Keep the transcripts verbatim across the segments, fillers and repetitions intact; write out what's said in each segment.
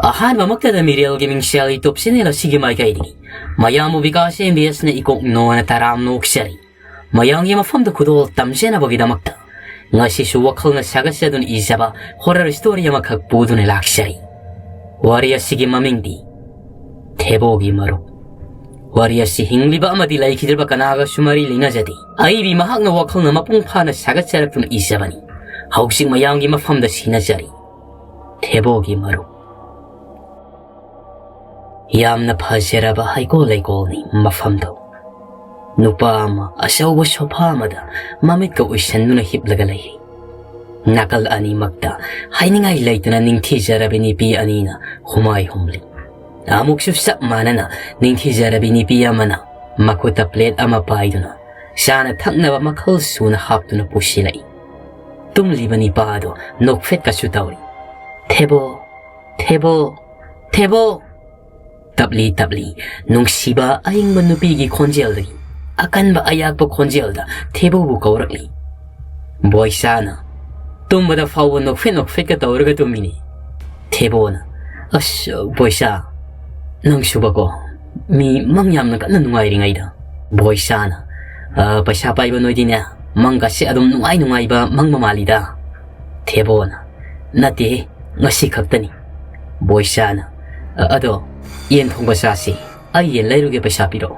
ꯑꯍꯥꯟꯕꯃꯛꯇꯗ ꯃꯤꯔꯦꯜꯒꯤ ꯃꯤꯡꯁꯦꯜ YouTube channel ꯑꯁꯤꯒꯤ ꯃꯥꯏꯀꯩꯗꯒꯤ ꯃꯌꯥꯝꯕꯨ ꯕꯤꯀꯥꯁ MBS ꯅ ꯏꯀꯣꯛ ꯅꯣꯅ ꯇꯔꯥꯝ ꯅꯣꯛꯆꯔꯤ꯫ ꯃꯌꯥꯝꯒꯤ ꯃꯐꯝꯗ ꯈꯨꯗꯣꯜ ꯇꯝꯖꯅꯕꯒꯤꯗꯃꯛꯇ ꯉꯁꯤꯁꯨ ꯋꯥꯈꯜꯅ ꯁꯥꯒꯠꯆꯗꯨꯅ ꯏꯖꯕ horror story ꯑꯃꯈꯛ ꯄꯨꯗꯨꯅ ꯂꯥꯛꯆꯔꯤ꯫ ꯋꯥꯔꯤ ꯑꯁꯤꯒꯤ ꯃꯃꯤꯡꯗꯤ ꯊꯦꯕꯣꯒꯤ ꯃꯔꯨꯞ꯫ ꯋꯥꯔꯤ ꯑꯁꯤ ꯍꯤꯡꯂꯤꯕ ꯑꯃꯗꯤ ꯂꯩꯈꯤꯗ꯭ꯔꯕ ꯀꯅꯥꯒꯁꯨ ꯃꯔꯤ ꯂꯩꯅꯖꯗꯦ꯫ ꯑꯏꯕꯤ ꯃꯍꯥꯛꯅ ꯋꯥꯈꯜꯅ ꯃꯄꯨꯡ ꯐꯥꯅ ꯁꯥꯒꯠꯆꯔꯛꯇꯨꯅ ꯏꯖꯕꯅꯤ꯫ ꯍꯧꯖꯤꯛ ꯃꯌꯥꯝꯒꯤ ꯃꯐꯝꯗ ꯁꯤꯟꯅꯖꯔꯤ꯫ ꯊꯦꯕꯣꯒꯤ ꯃꯔꯨꯞ꯫ ꯌꯥꯝꯅ ꯐꯖꯔꯕ ꯍꯩꯀꯣꯜ ꯂꯩꯀꯣꯜꯅꯤ ꯃꯐꯝꯗꯨ꯫ ꯅꯨꯄꯥ ꯑꯃ ꯑꯆꯧꯕ sofa ꯑꯃꯗ ꯃꯃꯤꯠꯀ ꯎꯏꯁꯟꯗꯨꯅ ꯍꯤꯞꯂꯒ ꯂꯩꯔꯤ꯫ ꯅꯥꯀꯜ ꯑꯅꯤꯃꯛꯇ ꯍꯥꯏꯅꯤꯡꯉꯥꯏ ꯂꯩꯇꯅ ꯅꯤꯡꯊꯤꯖꯔꯕꯤ ꯅꯨꯄꯤ ꯑꯅꯤꯅ ꯍꯨꯃꯥꯏ ꯍꯨꯝꯂꯤ꯫ ꯑꯃꯨꯛꯁꯨ ꯆꯞ ꯃꯥꯟꯅꯅ ꯅꯤꯡꯊꯤꯖꯔꯕꯤ ꯅꯨꯄꯤ ꯑꯃꯅ ꯃꯈꯨꯠꯇ plate ꯑꯃ ꯄꯥꯏꯗꯨꯅ ꯆꯥꯅ ꯊꯛꯅꯕ ꯃꯈꯜ ꯁꯨꯅ ꯍꯥꯞꯇꯨꯅ ꯄꯨꯁꯤꯜꯂꯛꯏ꯫ ꯇꯨꯝꯂꯤꯕ ꯅꯨꯄꯥ ꯑꯗꯨ ꯅꯣꯛꯐꯦꯠꯀꯁꯨ ꯇꯧꯔꯤ꯫ "ꯊꯦꯕꯣ, ꯊꯦꯕꯣ, ꯊꯦꯕꯣ!" ꯇꯞꯂꯤ ꯇꯞꯂꯤ ꯅꯨꯡꯁꯤꯕ ꯑꯏꯪꯕ ꯅꯨꯄꯤꯒꯤ ꯈꯣꯟꯖꯦꯜꯗꯒꯤ ꯑꯀꯟꯕ ꯑꯌꯥꯛꯄ ꯈꯣꯟꯖꯦꯜꯗ ꯊꯦꯕꯣꯕꯨ ꯀꯧꯔꯛꯂꯤ꯫ ꯕꯣꯏꯁꯥꯅ ꯇꯨꯝꯕꯗ ꯐꯥꯎꯕ ꯅꯣꯛꯐꯦꯠ ꯅꯣꯛꯐꯦꯠꯀ ꯇꯧꯔꯒ ꯇꯨꯝꯃꯤꯅꯤ꯫ ꯊꯦꯕꯣꯅ, "ꯑꯁ, ꯕꯣꯏꯁꯥ, ꯅꯪꯁꯨꯕꯀꯣ, ꯃꯤ ꯃꯪ ꯌꯥꯝꯅ ꯀꯟꯅ ꯅꯨꯡꯉꯥꯏꯔꯤꯉꯩꯗ"꯫ ꯕꯣꯏꯁꯥꯅ, "ꯑ, ꯄꯩꯁꯥ ꯄꯥꯏꯕ ꯅꯣꯏꯗꯤꯅꯦ, ꯃꯪꯒꯁꯦ ꯑꯗꯨꯝ ꯅꯨꯡꯉꯥꯏ ꯅꯨꯡꯉꯥꯏꯕ ꯃꯪꯕ ꯃꯥꯜꯂꯤꯗ"꯫ ꯊꯦꯕꯣꯅ, "ꯅꯠꯇꯦ, ꯉꯁꯤ ꯈꯛꯇꯅꯤ"꯫ ꯕꯣꯏꯁꯥꯅ, "ꯑ-, ꯑꯗꯣ ꯌꯦꯟ ꯊꯣꯡꯕ ꯆꯥꯁꯤ, ꯑꯩ ꯌꯦꯟ ꯂꯩꯔꯨꯒꯦ, ꯄꯩꯁꯥ ꯄꯤꯔꯛꯑꯣ,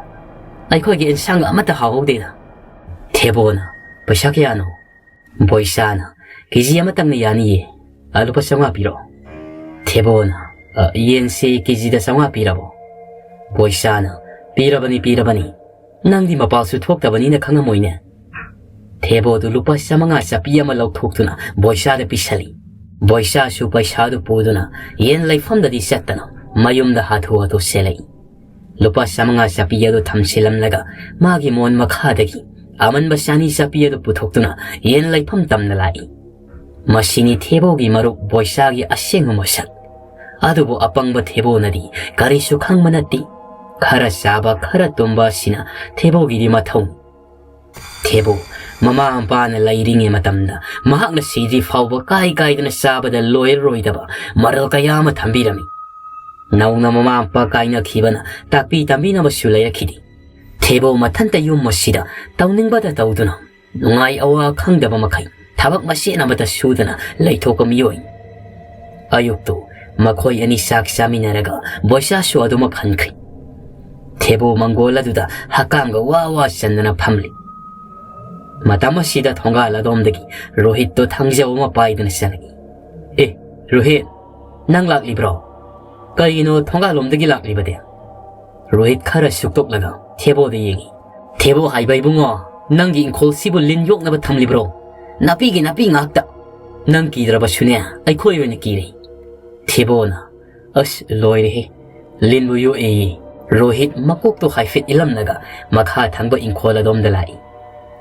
ꯑꯩꯈꯣꯏꯒꯤ ꯏꯟꯁꯥꯡ ꯑꯃꯠꯇ ꯍꯥꯎꯍꯧꯗꯦꯗ"꯫ ꯊꯦꯕꯣꯅ, "ꯄꯩꯁꯥ ꯀꯌꯥꯅꯣ?" ꯕꯣꯏꯁꯥꯅ, "ꯀꯦꯖꯤ ꯑꯃꯇꯪꯅ ꯌꯥꯅꯤꯌꯦ꯫ ꯑ, ꯂꯨꯄꯥ ꯆꯥꯝꯃꯉꯥ ꯄꯤꯔꯛꯑꯣ"꯫ ꯊꯦꯕꯣꯅ, "ꯑ, ꯌꯦꯟꯁꯦ ꯀꯦꯖꯤꯗ ꯆꯥꯝꯃꯉꯥ ꯄꯤꯔꯕꯣ?" ꯕꯣꯏꯁꯥꯅ, "ꯄꯤꯔꯕꯅꯤ, ꯄꯤꯔꯕꯅꯤ꯫ ꯅꯪꯗꯤ ꯃꯄꯥꯜꯁꯨ ꯊꯣꯛꯇꯕꯅꯤꯅ ꯈꯪꯉꯝꯃꯣꯏꯅꯦ"꯫ ꯊꯦꯕꯣꯗꯨ ꯂꯨꯄꯥ ꯆꯥꯝꯃꯉꯥ ꯆꯞꯄꯤ ꯑꯃ ꯂꯧꯊꯣꯛꯇꯨꯅ ꯕꯣꯏꯁꯥꯗ ꯄꯤꯁꯜꯂꯤ꯫ ꯕꯣꯏꯁꯥꯁꯨ ꯄꯩꯁꯥꯗꯨ ꯄꯨꯗꯨꯅ ꯌꯦꯟ ꯂꯩꯐꯝꯗꯗꯤ ꯆꯠꯇꯅ ꯃꯌꯨꯝꯗ ꯍꯥꯊꯨ ꯍꯥꯊꯨ ꯆꯦꯜꯂꯛꯏ꯫ ꯂꯨꯄꯥ ꯆꯥꯝꯃꯉꯥ ꯆꯞꯄꯤ ꯑꯗꯨ ꯊꯝꯁꯤꯜꯂꯝꯂꯒ ꯃꯥꯒꯤ ꯃꯣꯟ ꯃꯈꯥꯗꯒꯤ ꯑꯃꯟꯕ ꯆꯥꯅꯤ ꯆꯞꯄꯤ ꯑꯗꯨ ꯄꯨꯊꯣꯛꯇꯨꯅ ꯌꯦꯟ ꯂꯩꯐꯝ ꯇꯝꯅ ꯂꯥꯛꯏ꯫ ꯃꯁꯤꯅꯤ ꯊꯦꯕꯣꯒꯤ ꯃꯔꯨꯞ ꯕꯣꯏꯁꯥꯒꯤ ꯑꯁꯦꯡꯕ ꯃꯁꯛ꯫ ꯑꯗꯨꯕꯨ ꯑꯄꯪꯕ ꯊꯦꯕꯣꯅꯗꯤ ꯀꯔꯤꯁꯨ ꯈꯪꯕ ꯅꯠꯇꯦ꯫ ꯈꯔ ꯆꯥꯕ, ꯈꯔ ꯇꯨꯝꯕ ꯑꯁꯤꯅ ꯊꯦꯕꯣꯒꯤꯗꯤ ꯃꯊꯧꯅꯤ꯫ ꯊꯦꯕꯣ ꯃꯃꯥ ꯃꯄꯥꯅ ꯂꯩꯔꯤꯉꯩ ꯃꯇꯝꯗ ꯃꯍꯥꯛꯅ ꯁꯤꯗ꯭ꯔꯤ ꯐꯥꯎꯕ ꯀꯥꯏ ꯀꯥꯏꯗꯅ ꯆꯥꯕꯗ ꯂꯣꯏꯔꯔꯣꯏꯗꯕ ꯃꯔꯜ ꯀꯌꯥ ꯑꯃ ꯊꯝꯕꯤꯔꯝꯃꯤ꯫ ꯅꯧꯅ ꯃꯃꯥ ꯃꯄꯥ ꯀꯥꯏꯅꯈꯤꯕꯅ ꯇꯥꯛꯄꯤ ꯇꯝꯕꯤꯅꯕꯁꯨ ꯂꯩꯔꯛꯈꯤꯗꯦ꯫ ꯊꯦꯕꯣ ꯃꯊꯟꯇ ꯌꯨꯝ ꯑꯁꯤꯗ ꯇꯧꯅꯤꯡꯕꯗ ꯇꯧꯗꯨꯅ, ꯅꯨꯡꯉꯥꯏ ꯑꯋꯥ ꯈꯪꯗꯕ ꯃꯈꯩ ꯊꯕꯛ ꯃꯆꯦꯠ ꯑꯃꯠꯇ ꯁꯨꯗꯅ ꯂꯩꯊꯣꯛꯄ ꯃꯤꯑꯣꯏ꯫ ꯑꯌꯨꯛꯇꯨ ꯃꯈꯣꯏ ꯑꯅꯤ ꯆꯥꯛ ꯆꯥꯃꯤꯟꯅꯔꯒ ꯕꯣꯏꯁꯥꯁꯨ ꯑꯗꯨꯃꯛ ꯍꯟꯈ꯭ꯔꯦ꯫ ꯊꯦꯕꯣ ꯃꯪꯒꯣꯜ ꯑꯗꯨꯗ ꯍꯛꯀꯥꯝꯒ ꯋꯥ ꯋꯥ ꯆꯟꯗꯨꯅ ꯐꯝꯂꯤ꯫ ꯃꯇꯝ ꯑꯁꯤꯗ ꯊꯣꯡꯒꯥꯜ ꯑꯗꯣꯝꯗꯒꯤ ꯔꯣꯍꯤꯠꯇꯣ ꯊꯥꯡꯖꯧ ꯑꯃ ꯄꯥꯏꯗꯨꯅ ꯆꯪꯂꯛꯏ꯫ "ꯑꯦ, ꯔꯣꯍꯤꯠ, ꯅꯪ ꯂꯥꯛꯂꯤꯕ꯭ꯔꯣ? ꯀꯔꯤꯒꯤꯅꯣ ꯊꯣꯡꯒꯥꯜꯂꯣꯝꯗꯒꯤ ꯂꯥꯛꯂꯤꯕꯗꯤ?" ꯔꯣꯍꯤꯠ ꯈꯔ ꯁꯨꯛꯇꯣꯛꯂꯒ ꯊꯦꯕꯣꯗ ꯌꯦꯡꯉꯤ꯫ "ꯊꯦꯕꯣ ꯍꯥꯏꯕ ꯏꯕꯨꯡꯉꯣ, ꯅꯪꯒꯤ ꯏꯪꯈꯣꯜꯁꯤꯕꯨ ꯂꯤꯟ ꯌꯣꯛꯅꯕ ꯊꯝꯂꯤꯕ꯭ꯔꯣ? ꯅꯥꯄꯤꯒꯤ ꯅꯥꯄꯤ ꯉꯥꯛꯇ꯫ ꯅꯪ ꯀꯤꯗ꯭ꯔꯕꯁꯨꯅꯦ, ꯑꯩꯈꯣꯏ ꯑꯣꯏꯅ ꯀꯤꯔꯦ꯫" ꯊꯦꯕꯣꯅ, "ꯑꯁ, ꯂꯣꯏꯔꯦꯍꯦ, ꯂꯤꯟꯕꯨ ꯌꯣꯛꯑꯦꯌꯦ꯫" ꯔꯣꯍꯤꯠ ꯃꯀꯣꯛꯇꯣ ꯍꯥꯏꯐꯦꯠ ꯏꯜꯂꯝꯂꯒ ꯃꯈꯥ ꯊꯪꯕ ꯏꯪꯈꯣꯜ ꯑꯗꯣꯝꯗ ꯂꯥꯛꯏ꯫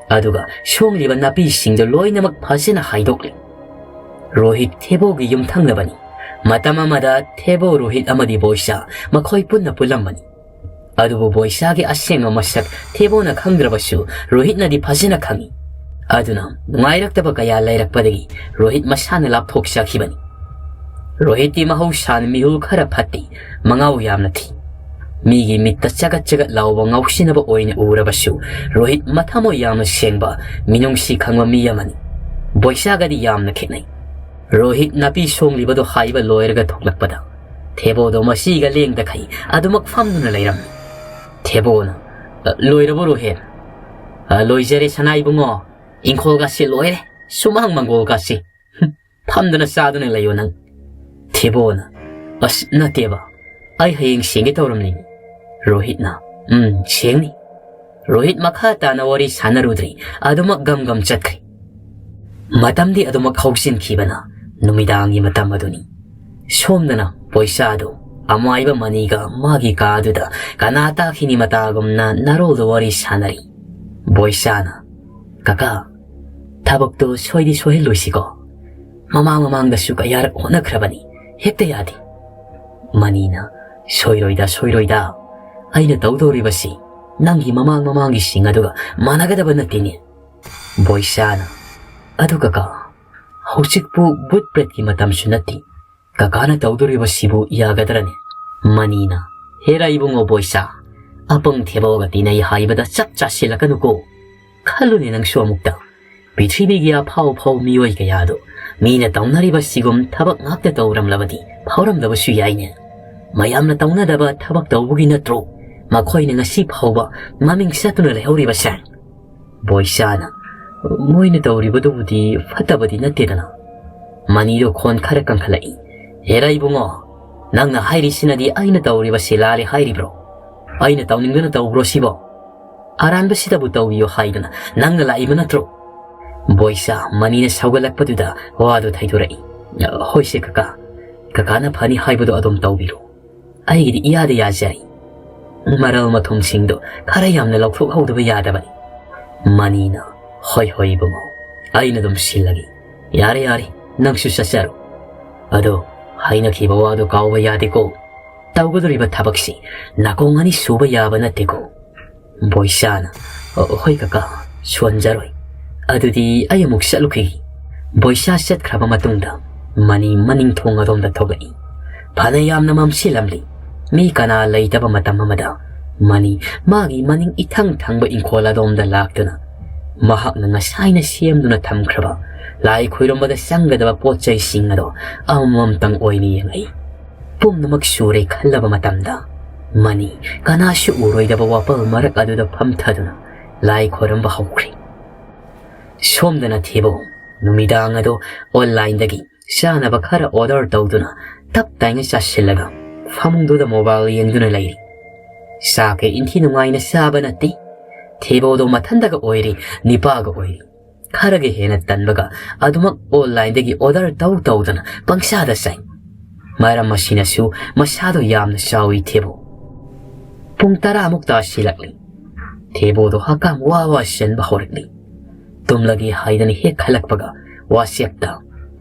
ꯑꯗꯨꯒ ꯁꯣꯡꯂꯤꯕ ꯅꯥꯄꯤꯁꯤꯡꯗꯨ ꯂꯣꯏꯅꯃꯛ ꯐꯖꯅ ꯍꯥꯏꯗꯣꯛꯂꯤ꯫ ꯔꯣꯍꯤꯠ ꯊꯦꯕꯣꯒꯤ ꯌꯨꯝꯊꯪꯅꯕꯅꯤ꯫ ꯃꯇꯝ ꯑꯃꯗ ꯊꯦꯕꯣ, ꯔꯣꯍꯤꯠ ꯑꯃꯗꯤ ꯕꯣꯏꯁꯥ ꯃꯈꯣꯏ ꯄꯨꯟꯅ ꯄꯨꯜꯂꯝꯕꯅꯤ꯫ ꯑꯗꯨꯕꯨ ꯕꯣꯏꯁꯥꯒꯤ ꯑꯁꯦꯡꯕ ꯃꯁꯛ ꯊꯦꯕꯣꯅ ꯈꯪꯗ꯭ꯔꯕꯁꯨ ꯔꯣꯍꯤꯠꯅꯗꯤ ꯐꯖꯅ ꯈꯪꯏ꯫ ꯑꯗꯨꯅ ꯅꯨꯡꯉꯥꯏꯔꯛꯇꯕ ꯀꯌꯥ ꯂꯩꯔꯛꯄꯗꯒꯤ ꯔꯣꯍꯤꯠ ꯃꯁꯥꯅ ꯂꯥꯞꯊꯣꯛꯆꯈꯤꯕꯅꯤ꯫ ꯔꯣꯍꯤꯠꯇꯤ ꯃꯍꯧꯁꯥꯅ ꯃꯤꯍꯨꯜ ꯈꯔ ꯐꯠꯇꯦ, ꯃꯉꯥꯎ ꯌꯥꯝꯅ ꯊꯤ꯫ ꯃꯤꯒꯤ ꯃꯤꯠꯇ ꯆꯒꯠ ꯆꯒꯠ ꯂꯥꯎꯕ ꯉꯥꯎꯁꯤꯟꯅꯕ ꯑꯣꯏꯅ ꯎꯔꯕꯁꯨ ꯔꯣꯍꯤꯠ ꯃꯊꯃꯣꯏ ꯌꯥꯝꯅ ꯁꯦꯡꯕ, ꯃꯤꯅꯨꯡꯁꯤ ꯈꯪꯕ ꯃꯤ ꯑꯃꯅꯤ꯫ ꯕꯣꯏꯁꯥꯒꯗꯤ ꯌꯥꯝꯅ ꯈꯦꯠꯅꯩ꯫ ꯔꯣꯍꯤꯠ ꯅꯥꯄꯤ ꯁꯣꯡꯂꯤꯕꯗꯣ ꯍꯥꯏꯕ ꯂꯣꯏꯔꯒ ꯊꯣꯛꯂꯛꯄꯗ ꯊꯦꯕꯣꯗꯣ ꯃꯁꯤꯒ ꯂꯦꯡꯗꯈꯩ ꯑꯗꯨꯃꯛ ꯐꯝꯗꯨꯅ ꯂꯩꯔꯝꯃꯤ꯫ ꯊꯦꯕꯣꯅ, "ꯑ, ꯂꯣꯏꯔꯕꯣ ꯔꯣꯍꯤꯠ?" "ꯑ, ꯂꯣꯏꯖꯔꯦ ꯁꯅꯥ ꯏꯕꯨꯡꯉꯣ, ꯏꯪꯈꯣꯜꯒꯁꯦ ꯂꯣꯏꯔꯦ, ꯁꯨꯃꯥꯡ ꯃꯪꯒꯣꯜꯒꯁꯦ꯫ ꯍꯨꯝ, ꯐꯝꯗꯨꯅ ꯆꯥꯗꯨꯅ ꯂꯩꯌꯣ ꯅꯪ꯫" ꯊꯦꯕꯣꯅ, "ꯑꯁ, ꯅꯠꯇꯦꯕ, ꯑꯩ ꯍꯌꯦꯡ ꯁꯦꯡꯒꯦ ꯇꯧꯔꯝꯂꯤꯅꯤ꯫" ꯔꯣꯍꯤꯠꯅ, "ꯎꯝ, ꯁꯦꯡꯅꯤ꯫" ꯔꯣꯍꯤꯠ ꯃꯈꯥ ꯇꯥꯅ ꯋꯥꯔꯤ ꯁꯥꯟꯅꯔꯨꯗ꯭ꯔꯤ, ꯑꯗꯨꯃꯛ ꯒꯝ ꯒꯝ ꯆꯠꯈ꯭ꯔꯦ꯫ ꯃꯇꯝꯗꯤ ꯑꯗꯨꯃꯛ ꯍꯧꯖꯤꯟꯈꯤꯕꯅ ꯅꯨꯃꯤꯗꯥꯡꯒꯤ ꯃꯇꯝ ꯑꯗꯨꯅꯤ꯫ ꯁꯣꯝꯗꯅ ꯄꯣꯏꯁꯥꯗꯨ ꯑꯃꯥꯏꯕ ꯃꯅꯤꯒ ꯃꯥꯒꯤ ꯀꯥ ꯑꯗꯨꯗ ꯀꯅꯥ ꯇꯥꯈꯤꯅꯤ ꯃꯇꯥꯒꯨꯝꯅ ꯅꯥꯔꯣꯜꯗ ꯋꯥꯔꯤ ꯁꯥꯟꯅꯔꯤ꯫ ꯕꯣꯏꯁꯥꯅ, "ꯀꯀꯥ, ꯊꯕꯛꯇꯨ ꯁꯣꯏꯗꯤ ꯁꯣꯏꯍꯜꯂꯣꯏꯁꯤꯀꯣ꯫ ꯃꯃꯥꯡ ꯃꯃꯥꯡꯗꯁꯨ ꯀꯌꯥꯔꯛ ꯍꯣꯠꯅꯈ꯭ꯔꯕꯅꯤ, ꯍꯦꯛꯇ ꯌꯥꯗꯦ꯫" ꯃꯅꯤꯅ, "ꯁꯣꯏꯔꯣꯏꯗ, ꯁꯣꯏꯔꯣꯏꯗ꯫ ꯑꯩꯅ ꯇꯧꯗꯧꯔꯤꯕꯁꯤ ꯅꯪꯒꯤ ꯃꯃꯥꯡ ꯃꯃꯥꯡꯒꯤꯁꯤꯡ ꯑꯗꯨꯒ ꯃꯥꯟꯅꯒꯗꯕ ꯅꯠꯇꯦꯅꯦ꯫" ꯕꯣꯏꯁꯥꯅ, "ꯑꯗꯨ ꯀꯀꯥ, ꯍꯧꯖꯤꯛꯄꯨ ꯚꯨꯠ ꯄ꯭ꯔꯦꯠꯀꯤ ꯃꯇꯝꯁꯨ ꯅꯠꯇꯦ꯫ ꯀꯀꯥꯅ ꯇꯧꯗꯣꯔꯤꯕꯁꯤꯕꯨ ꯌꯥꯒꯗ꯭ꯔꯅꯦ?" ꯃꯅꯤꯅ, "ꯍꯦꯔꯥ ꯏꯕꯨꯡꯉꯣ ꯕꯣꯏꯁꯥ, ꯑꯄꯪ ꯊꯦꯕꯣꯒ ꯇꯤꯟꯅꯩ ꯍꯥꯏꯕꯗ ꯆꯞ ꯆꯥꯁꯤꯜꯂꯛꯀꯅꯨꯀꯣ꯫ ꯈꯜꯂꯨꯅꯦ ꯅꯪꯁꯨ ꯑꯃꯨꯛꯇ꯫ ꯄ꯭ꯔꯤꯊꯤꯕꯤꯒꯤ ꯑꯐꯥꯎ ꯑꯐꯥꯎ ꯃꯤꯑꯣꯏ ꯀꯌꯥꯗꯣ ꯃꯤꯅ ꯇꯧꯅꯔꯤꯕ ꯁꯤꯒꯨꯝ ꯊꯕꯛ ꯉꯥꯛꯇ ꯇꯧꯔꯝꯂꯕꯗꯤ ꯐꯥꯎꯔꯝꯗꯕꯁꯨ ꯌꯥꯏꯅꯦ꯫ ꯃꯌꯥꯝꯅ ꯇꯧꯅꯗꯕ ꯊꯕꯛ ꯇꯧꯕꯒꯤ ꯅꯠꯇ꯭ꯔꯣ ꯃꯈꯣꯏꯅ ꯉꯁꯤ ꯐꯥꯎꯕ ꯃꯃꯤꯡ ꯆꯠꯇꯨꯅ ꯂꯩꯍꯧꯔꯤꯕꯁꯦ?" ꯕꯣꯏꯁꯥꯅ, "ꯃꯣꯏꯅ ꯇꯧꯔꯤꯕꯗꯨꯕꯨꯗꯤ ꯐꯠꯇꯕꯗꯤ ꯅꯠꯇꯦꯗꯅ?" ꯃꯅꯤꯗꯣ ꯈꯣꯟ ꯈꯔ ꯀꯟꯈꯠꯂꯛꯏ꯫ "ꯍꯦꯔꯥ ꯏꯕꯨꯡꯉꯣ, ꯅꯪꯅ ꯍꯥꯏꯔꯤꯁꯤꯅꯗꯤ ꯑꯩꯅ ꯇꯧꯔꯤꯕꯁꯤ ꯂꯥꯜꯂꯦ ꯍꯥꯏꯔꯤꯕ꯭ꯔꯣ? ꯑꯩꯅ ꯇꯧꯅꯤꯡꯗꯅ ꯇꯧꯕ꯭ꯔꯣ ꯁꯤꯕꯣ? ꯑꯔꯥꯟꯕꯁꯤꯗꯕꯨ ꯇꯧꯕꯤꯌꯣ ꯍꯥꯏꯗꯅ ꯅꯪꯅ ꯂꯥꯛꯏꯕ ꯅꯠꯇ꯭ꯔꯣ?" ꯕꯣꯏꯁꯥ ꯃꯅꯤꯅ ꯁꯧꯒꯠꯂꯛꯄꯗꯨꯗ ꯋꯥꯗꯨ ꯊꯩꯗꯣꯔꯛꯏ꯫ "ꯍꯣꯏꯁꯦ ꯀꯀꯥ, ꯀꯀꯥꯅ ꯐꯅꯤ ꯍꯥꯏꯕꯗꯣ ꯑꯗꯨꯝ ꯇꯧꯕꯤꯔꯣ꯫ ꯑꯩꯒꯤꯗꯤ ꯏꯌꯥꯗ ꯌꯥꯖꯔꯤ꯫ ꯃꯔꯜ ꯃꯊꯨꯝꯁꯤꯡꯗꯣ ꯈꯔ ꯌꯥꯝꯅ ꯂꯧꯊꯣꯛꯍꯧꯗꯕ ꯌꯥꯗꯕꯅꯤ꯫" ꯃꯅꯤꯅ, "ꯍꯣꯏ ꯍꯣꯏ ꯏꯕꯨꯡꯉꯣ, ꯑꯩꯅ ꯑꯗꯨꯝ ꯁꯤꯜꯂꯒꯦ꯫ ꯌꯥꯔꯦ ꯌꯥꯔꯦ, ꯅꯪꯁꯨ ꯆꯠꯆꯔꯣ꯫ ꯑꯗꯣ ꯍꯥꯏꯅꯈꯤꯕ ꯋꯥꯗꯣ ꯀꯥꯎꯕ ꯌꯥꯗꯦꯀꯣ꯫ ꯇꯧꯒꯗꯧꯔꯤꯕ ꯊꯕꯛꯁꯤ ꯅꯥꯀꯣꯡ ꯑꯅꯤ ꯁꯨꯕ ꯌꯥꯕ ꯅꯠꯇꯦꯀꯣ꯫" ꯕꯣꯏꯁꯥꯅ, "ꯑ, ꯍꯣꯏ ꯀꯀꯥ, ꯁꯣꯟꯖꯔꯣꯏ꯫ ꯑꯗꯨꯗꯤ ꯑꯩ ꯑꯃꯨꯛ ꯆꯠꯂꯨꯈꯤꯒꯦ꯫" ꯕꯣꯏꯁꯥ ꯆꯠꯈ꯭ꯔꯕ ꯃꯇꯨꯡꯗ ꯃꯅꯤ ꯃꯅꯤꯡ ꯊꯣꯡ ꯑꯗꯣꯝꯗ ꯊꯣꯛꯂꯛꯏ꯫ ꯐꯅ ꯌꯥꯝꯅ ꯃꯝꯁꯤꯜꯂꯝꯂꯤ꯫ ꯃꯤ ꯀꯅꯥ ꯂꯩꯇꯕ ꯃꯇꯝ ꯑꯃꯗ ꯃꯅꯤ ꯃꯥꯒꯤ ꯃꯅꯤꯡ ꯏꯊꯪ ꯊꯪꯕ ꯏꯪꯈꯣꯜ ꯑꯗꯣꯝꯗ ꯂꯥꯛꯇꯨꯅ ꯃꯍꯥꯛꯅ ꯉꯁꯥꯏꯅ ꯁꯦꯝꯗꯨꯅ ꯊꯝꯈ꯭ꯔꯕ ꯂꯥꯏ ꯈꯣꯏꯔꯝꯕꯗ ꯆꯪꯒꯗꯕ ꯄꯣꯠ ꯆꯩꯁꯤꯡ ꯑꯗꯣ ꯑꯃꯃꯝꯇꯪ ꯑꯣꯏꯅ ꯌꯦꯡꯂꯛꯏ꯫ ꯄꯨꯝꯅꯃꯛ ꯁꯨꯔꯦ ꯈꯜꯂꯕ ꯃꯇꯝꯗ ꯃꯅꯤ ꯀꯅꯥꯁꯨ ꯎꯔꯣꯏꯗꯕ ꯋꯥꯄꯜ ꯃꯔꯛ ꯑꯗꯨꯗ ꯐꯝꯊꯗꯨꯅ ꯂꯥꯏ ꯈꯣꯏꯔꯝꯕ ꯍꯧꯈ꯭ꯔꯦ꯫ ꯁꯣꯝꯗꯅ ꯊꯦꯕꯣ ꯅꯨꯃꯤꯗꯥꯡ ꯑꯗꯣ ꯑꯣꯟꯂꯥꯏꯟꯗꯒꯤ ꯆꯥꯅꯕ ꯈꯔ ꯑꯣꯔꯗꯔ ꯇꯧꯗꯨꯅ ꯇꯞ ꯇꯥꯏꯅ ꯆꯥꯁꯤꯜꯂꯒ ꯐꯃꯨꯡꯗꯨꯗ ꯃꯣꯕꯥꯏꯜ ꯌꯦꯡꯗꯨꯅ ꯂꯩꯔꯤ꯫ ꯆꯥꯛꯀ ꯏꯟꯊꯤ ꯅꯨꯡꯉꯥꯏꯅ ꯆꯥꯕ ꯅꯠꯇꯦ꯫ ꯊꯦꯕꯣꯗꯣ ꯃꯊꯟꯗꯒ ꯑꯣꯏꯔꯤ, ꯅꯤꯄꯥꯒ ꯑꯣꯏꯔꯤ꯫ ꯈꯔꯒ ꯍꯦꯟꯅ ꯇꯟꯕꯒ ꯑꯗꯨꯃꯛ ꯑꯣꯟꯂꯥꯏꯟꯗꯒꯤ ꯑꯣꯔꯗꯔ ꯇꯧ ꯇꯧꯗꯅ ꯄꯪꯆꯥꯗ ꯆꯥꯏ꯫ ꯃꯔꯝ ꯑꯁꯤꯅꯁꯨ ꯃꯁꯥꯗꯣ ꯌꯥꯝꯅ ꯆꯥꯎꯏ ꯊꯦꯕꯣ꯫ ꯄꯨꯡ ꯇꯔꯥꯃꯨꯛ ꯇꯥꯁꯤꯜꯂꯛꯂꯤ꯫ ꯊꯦꯕꯣꯗꯣ ꯍꯀꯥꯝ ꯋꯥ ꯋꯥ ꯆꯟꯕ ꯍꯧꯔꯛꯂꯤ꯫ ꯇꯨꯝꯂꯒꯦ ꯍꯥꯏꯗꯅ ꯍꯦꯛ ꯈꯜꯂꯛꯄꯒ WhatsApp-ꯇ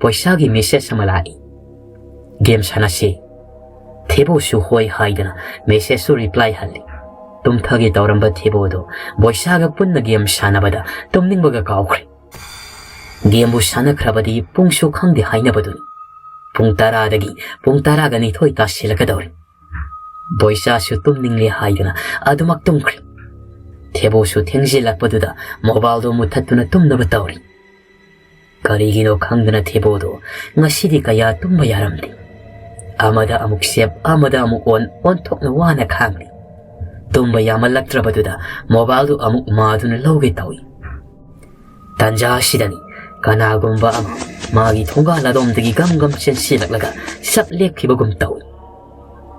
ꯄꯩꯁꯥꯒꯤ ꯃꯦꯁꯦꯖ ꯑꯃ ꯂꯥꯛꯏ꯫ "ꯒꯦꯝ ꯁꯥꯟꯅꯁꯤ꯫" ꯊꯦꯕꯣꯁꯨ ꯍꯣꯏ ꯍꯥꯏꯗꯅ ꯃꯦꯁꯦꯖꯁꯨ ꯔꯤꯄ꯭ꯂꯥꯏ ꯍꯜꯂꯤ꯫ ꯇꯨꯝꯊꯒꯦ ꯇꯧꯔꯝꯕ ꯊꯦꯕꯣꯗꯣ ꯕꯣꯏꯁꯥꯒ ꯄꯨꯟꯅ ꯒꯦꯝ ꯁꯥꯟꯅꯕꯗ ꯇꯨꯝꯅꯤꯡꯕꯒ ꯀꯥꯎꯈ꯭ꯔꯦ꯫ ꯒꯦꯝꯕꯨ ꯁꯥꯟꯅꯈ꯭ꯔꯕꯗꯤ ꯄꯨꯡꯁꯨ ꯈꯪꯗꯦ ꯍꯥꯏꯅꯕꯗꯨꯅꯤ꯫ ꯄꯨꯡ ꯇꯔꯥꯗꯒꯤ ꯄꯨꯡ ꯇꯔꯥꯒ ꯅꯤꯊꯣꯏ ꯇꯥꯁꯤꯜꯂꯛꯀꯗꯧꯔꯦ꯫ ꯕꯣꯏꯆꯥꯁꯨ ꯇꯨꯝꯅꯤꯡꯂꯦ ꯍꯥꯏꯗꯨꯅ ꯑꯗꯨꯃꯛ ꯇꯨꯝꯈ꯭ꯔꯦ꯫ ꯊꯦꯕꯣꯁꯨ ꯊꯦꯡꯖꯤꯜꯂꯛꯄꯗꯨꯗ ꯃꯣꯕꯥꯏꯜꯗꯣ ꯃꯨꯊꯠꯇꯨꯅ ꯇꯨꯝꯅꯕ ꯇꯧꯔꯤ꯫ ꯀꯔꯤꯒꯤꯅꯣ ꯈꯪꯗꯅ ꯊꯦꯕꯣꯗꯣ ꯉꯁꯤꯗꯤ ꯀꯌꯥ ꯇꯨꯝꯕ ꯌꯥꯔꯝꯗꯦ꯫ ꯑꯃꯗ ꯑꯃꯨꯛ ꯁꯦꯞ, ꯑꯃꯗ ꯑꯃꯨꯛ ꯑꯣꯟ, ꯑꯣꯟꯊꯣꯛꯅ ꯋꯥꯅ ꯈꯥꯡꯂꯤ꯫ ꯇꯨꯝꯕ ꯌꯥꯃꯜꯂꯛꯇ꯭ꯔꯕꯗꯨꯗ ꯃꯣꯕꯥꯏꯜꯗꯨ ꯑꯃꯨꯛ ꯃꯥꯗꯨꯅ ꯂꯧꯒꯦ ꯇꯧꯏ꯫ ꯇꯥꯟꯖꯥ ꯑꯁꯤꯗꯅꯤ ꯀꯅꯥꯒꯨꯝꯕ ꯑꯃ ꯃꯥꯒꯤ ꯊꯣꯡꯒꯥꯜ ꯑꯗꯣꯝꯗꯒꯤ ꯒꯝ ꯒꯝ ꯆꯦꯟꯁꯤꯜꯂꯛꯂꯒ ꯁꯞ ꯂꯦꯞꯈꯤꯕꯒꯨꯝ ꯇꯧꯏ꯫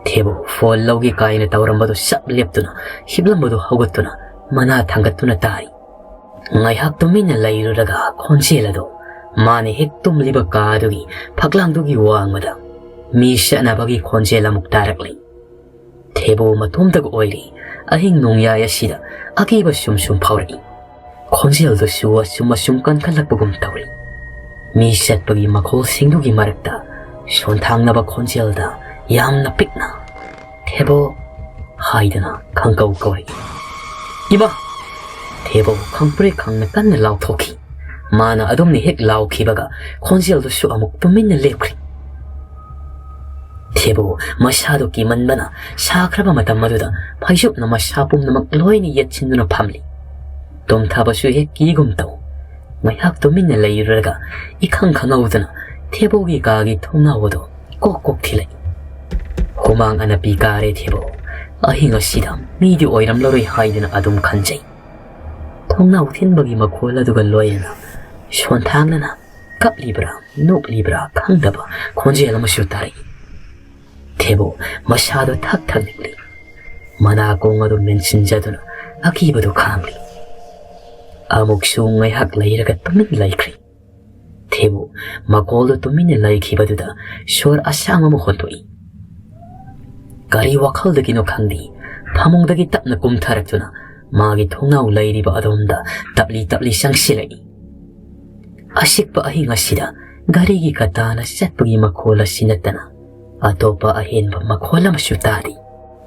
ꯊꯦꯕꯣ ꯐꯣꯟ ꯂꯧꯒꯦ ꯀꯥꯏꯅ ꯇꯧꯔꯝꯕꯗꯨ ꯁꯞ ꯂꯦꯞꯇꯨꯅ ꯍꯤꯞꯂꯝꯕꯗꯨ ꯍꯧꯒꯠꯇꯨꯅ ꯃꯅꯥ ꯊꯥꯡꯒꯠꯇꯨꯅ ꯇꯥꯔꯤ꯫ ꯉꯥꯏꯍꯥꯛ ꯇꯨꯃꯤꯟꯅ ꯂꯩꯔꯨꯔꯒ ꯈꯣꯟꯖꯦꯜ ꯑꯗꯨ ꯃꯥꯅ ꯍꯦꯛ ꯇꯨꯝꯂꯤꯕ ꯀꯥꯗꯨꯒꯤ ꯐꯛꯂꯥꯡꯗꯨꯒꯤ ꯋꯥꯡꯃꯗ ꯃꯤ ꯁꯠꯅꯕꯒꯤ ꯈꯣꯟꯖꯦꯜ ꯑꯃꯨꯛ ꯇꯥꯔꯛꯂꯤ꯫ ꯊꯦꯕꯣ ꯃꯇꯣꯝꯇꯒ ꯑꯣꯏꯔꯤ꯫ ꯑꯍꯤꯡ ꯅꯣꯡꯌꯥꯏ ꯑꯁꯤꯗ ꯑꯀꯤꯕ ꯁꯨꯝ ꯁꯨꯝ ꯐꯥꯎꯔꯛꯏ꯫ ꯈꯣꯟꯖꯦꯜꯗꯨꯁꯨ ꯑꯁꯨꯝ ꯑꯁꯨꯝ ꯀꯟꯈꯠꯂꯛꯄꯒꯨꯝ ꯇꯧꯔꯤ꯫ ꯃꯤ ꯆꯠꯄꯒꯤ ꯃꯈꯣꯜꯁꯤꯡꯗꯨꯒꯤ ꯃꯔꯛꯇ ꯁꯣꯟꯊꯥꯡꯅꯕ ꯈꯣꯟꯖꯦꯜꯗ ꯌꯥꯝꯅ ꯄꯤꯛꯅ, "ꯊꯦꯕꯣ" ꯍꯥꯏꯗꯨꯅ ꯈꯪꯀꯧ ꯀꯧꯔꯛꯏ꯫ "ꯏꯃꯥ!" ꯊꯦꯕꯣ ꯈꯪꯄ꯭ꯔꯦꯛ ꯈꯪꯅ ꯀꯟꯅ ꯂꯥꯎꯊꯣꯛꯈꯤ꯫ ꯃꯥꯅ ꯑꯗꯨꯝꯅ ꯍꯦꯛ ꯂꯥꯎꯈꯤꯕꯒ ꯈꯣꯟꯖꯦꯜꯗꯨꯁꯨ ꯑꯃꯨꯛ ꯇꯨꯃꯤꯟꯅ ꯂꯦꯞꯈ꯭ꯔꯤ꯫ ꯊꯦꯕꯣ ꯃꯁꯥꯗꯨ ꯀꯤꯃꯟꯕꯅ ꯁꯥꯈ꯭ꯔꯕ ꯃꯇꯝ ꯑꯗꯨꯗ ꯐꯩꯖꯨꯞꯅ ꯃꯁꯥ ꯄꯨꯝꯅꯃꯛ ꯂꯣꯏꯅ ꯌꯦꯠꯁꯤꯟꯗꯨꯅ ꯐꯝꯂꯤ꯫ ꯇꯨꯝꯊꯕꯁꯨ ꯍꯦꯛ ꯀꯤꯒꯨꯝ ꯇꯧ꯫ ꯉꯥꯏꯍꯥꯛ ꯇꯨꯃꯤꯟꯅ ꯂꯩꯔꯨꯔꯒ ꯏꯈꯪ ꯈꯪꯍꯧꯗꯅ ꯊꯦꯕꯣꯒꯤ ꯀꯥꯒꯤ ꯊꯣꯡꯅꯥꯎ ꯑꯗꯨ ꯀꯣꯛ ꯀꯣꯛ ꯊꯤꯜꯂꯛꯏ꯫ ꯍꯨꯃꯥꯡ ꯑꯅꯞꯄꯤ ꯀꯥꯔꯦ ꯊꯦꯕꯣ꯫ ꯑꯍꯤꯡ ꯑꯁꯤꯗ ꯃꯤꯗꯤ ꯑꯣꯏꯔꯝꯂꯔꯣꯏ ꯍꯥꯏꯗꯨꯅ ꯑꯗꯨꯝ ꯈꯟꯖꯩ꯫ ꯊꯣꯡꯅꯥꯎ ꯊꯤꯟꯕꯒꯤ ꯃꯈꯣꯜ ꯑꯗꯨꯒ ꯂꯣꯏꯅꯅ ꯁꯣꯟꯊꯥꯡꯅꯅ ꯀꯞꯂꯤꯕ꯭ꯔꯥ, ꯅꯣꯛꯂꯤꯕ꯭ꯔꯥ ꯈꯪꯗꯕ ꯈꯣꯟꯖꯦꯜ ꯑꯃꯁꯨ ꯇꯥꯔꯛꯏ꯫ ꯊꯦꯕꯣ ꯃꯁꯥꯗꯣ ꯊꯛ ꯊꯛ ꯅꯤꯛꯂꯤ꯫ ꯃꯅꯥꯀꯣꯡ ꯑꯗꯨ ꯃꯦꯟꯁꯤꯟꯖꯗꯨꯅ ꯑꯀꯤꯕꯗꯨ ꯈꯥꯡꯂꯤ꯫ ꯑꯃꯨꯛꯁꯨ ꯉꯥꯏꯍꯥꯛ ꯂꯩꯔꯒ ꯇꯨꯃꯤꯟ ꯂꯩꯈ꯭ꯔꯤ꯫ ꯊꯦꯕꯨ ꯃꯀꯣꯜꯗꯨ ꯇꯨꯃꯤꯟꯅ ꯂꯩꯈꯤꯕꯗꯨꯗ ꯁꯣꯔ ꯑꯁꯥꯡ ꯑꯃ ꯍꯣꯟꯗꯣꯛꯏ꯫ ꯀꯔꯤ ꯋꯥꯈꯜꯗꯒꯤꯅꯣ ꯈꯪꯗꯦ, ꯐꯃꯨꯡꯗꯒꯤ ꯇꯞꯅ ꯀꯨꯝꯊꯔꯛꯇꯨꯅ ꯃꯥꯒꯤ ꯊꯣꯡꯅꯥꯎ ꯂꯩꯔꯤꯕ ꯑꯗꯣꯝꯗ ꯇꯞꯂꯤ ꯇꯞꯂꯤ ꯆꯪꯁꯤꯜꯂꯛꯏ꯫ ꯑꯁꯤꯛꯄ ꯑꯍꯤꯡ ꯑꯁꯤꯗ ꯘꯔꯤꯒꯤ ꯀꯇꯥꯅ ꯆꯠꯄꯒꯤ ꯃꯈꯣꯜ ꯑꯁꯤ ꯅꯠꯇꯅ ꯑꯇꯣꯞꯄ ꯑꯍꯦꯟꯕ ꯃꯈꯣꯜ ꯑꯃꯁꯨ ꯇꯥꯗꯦ꯫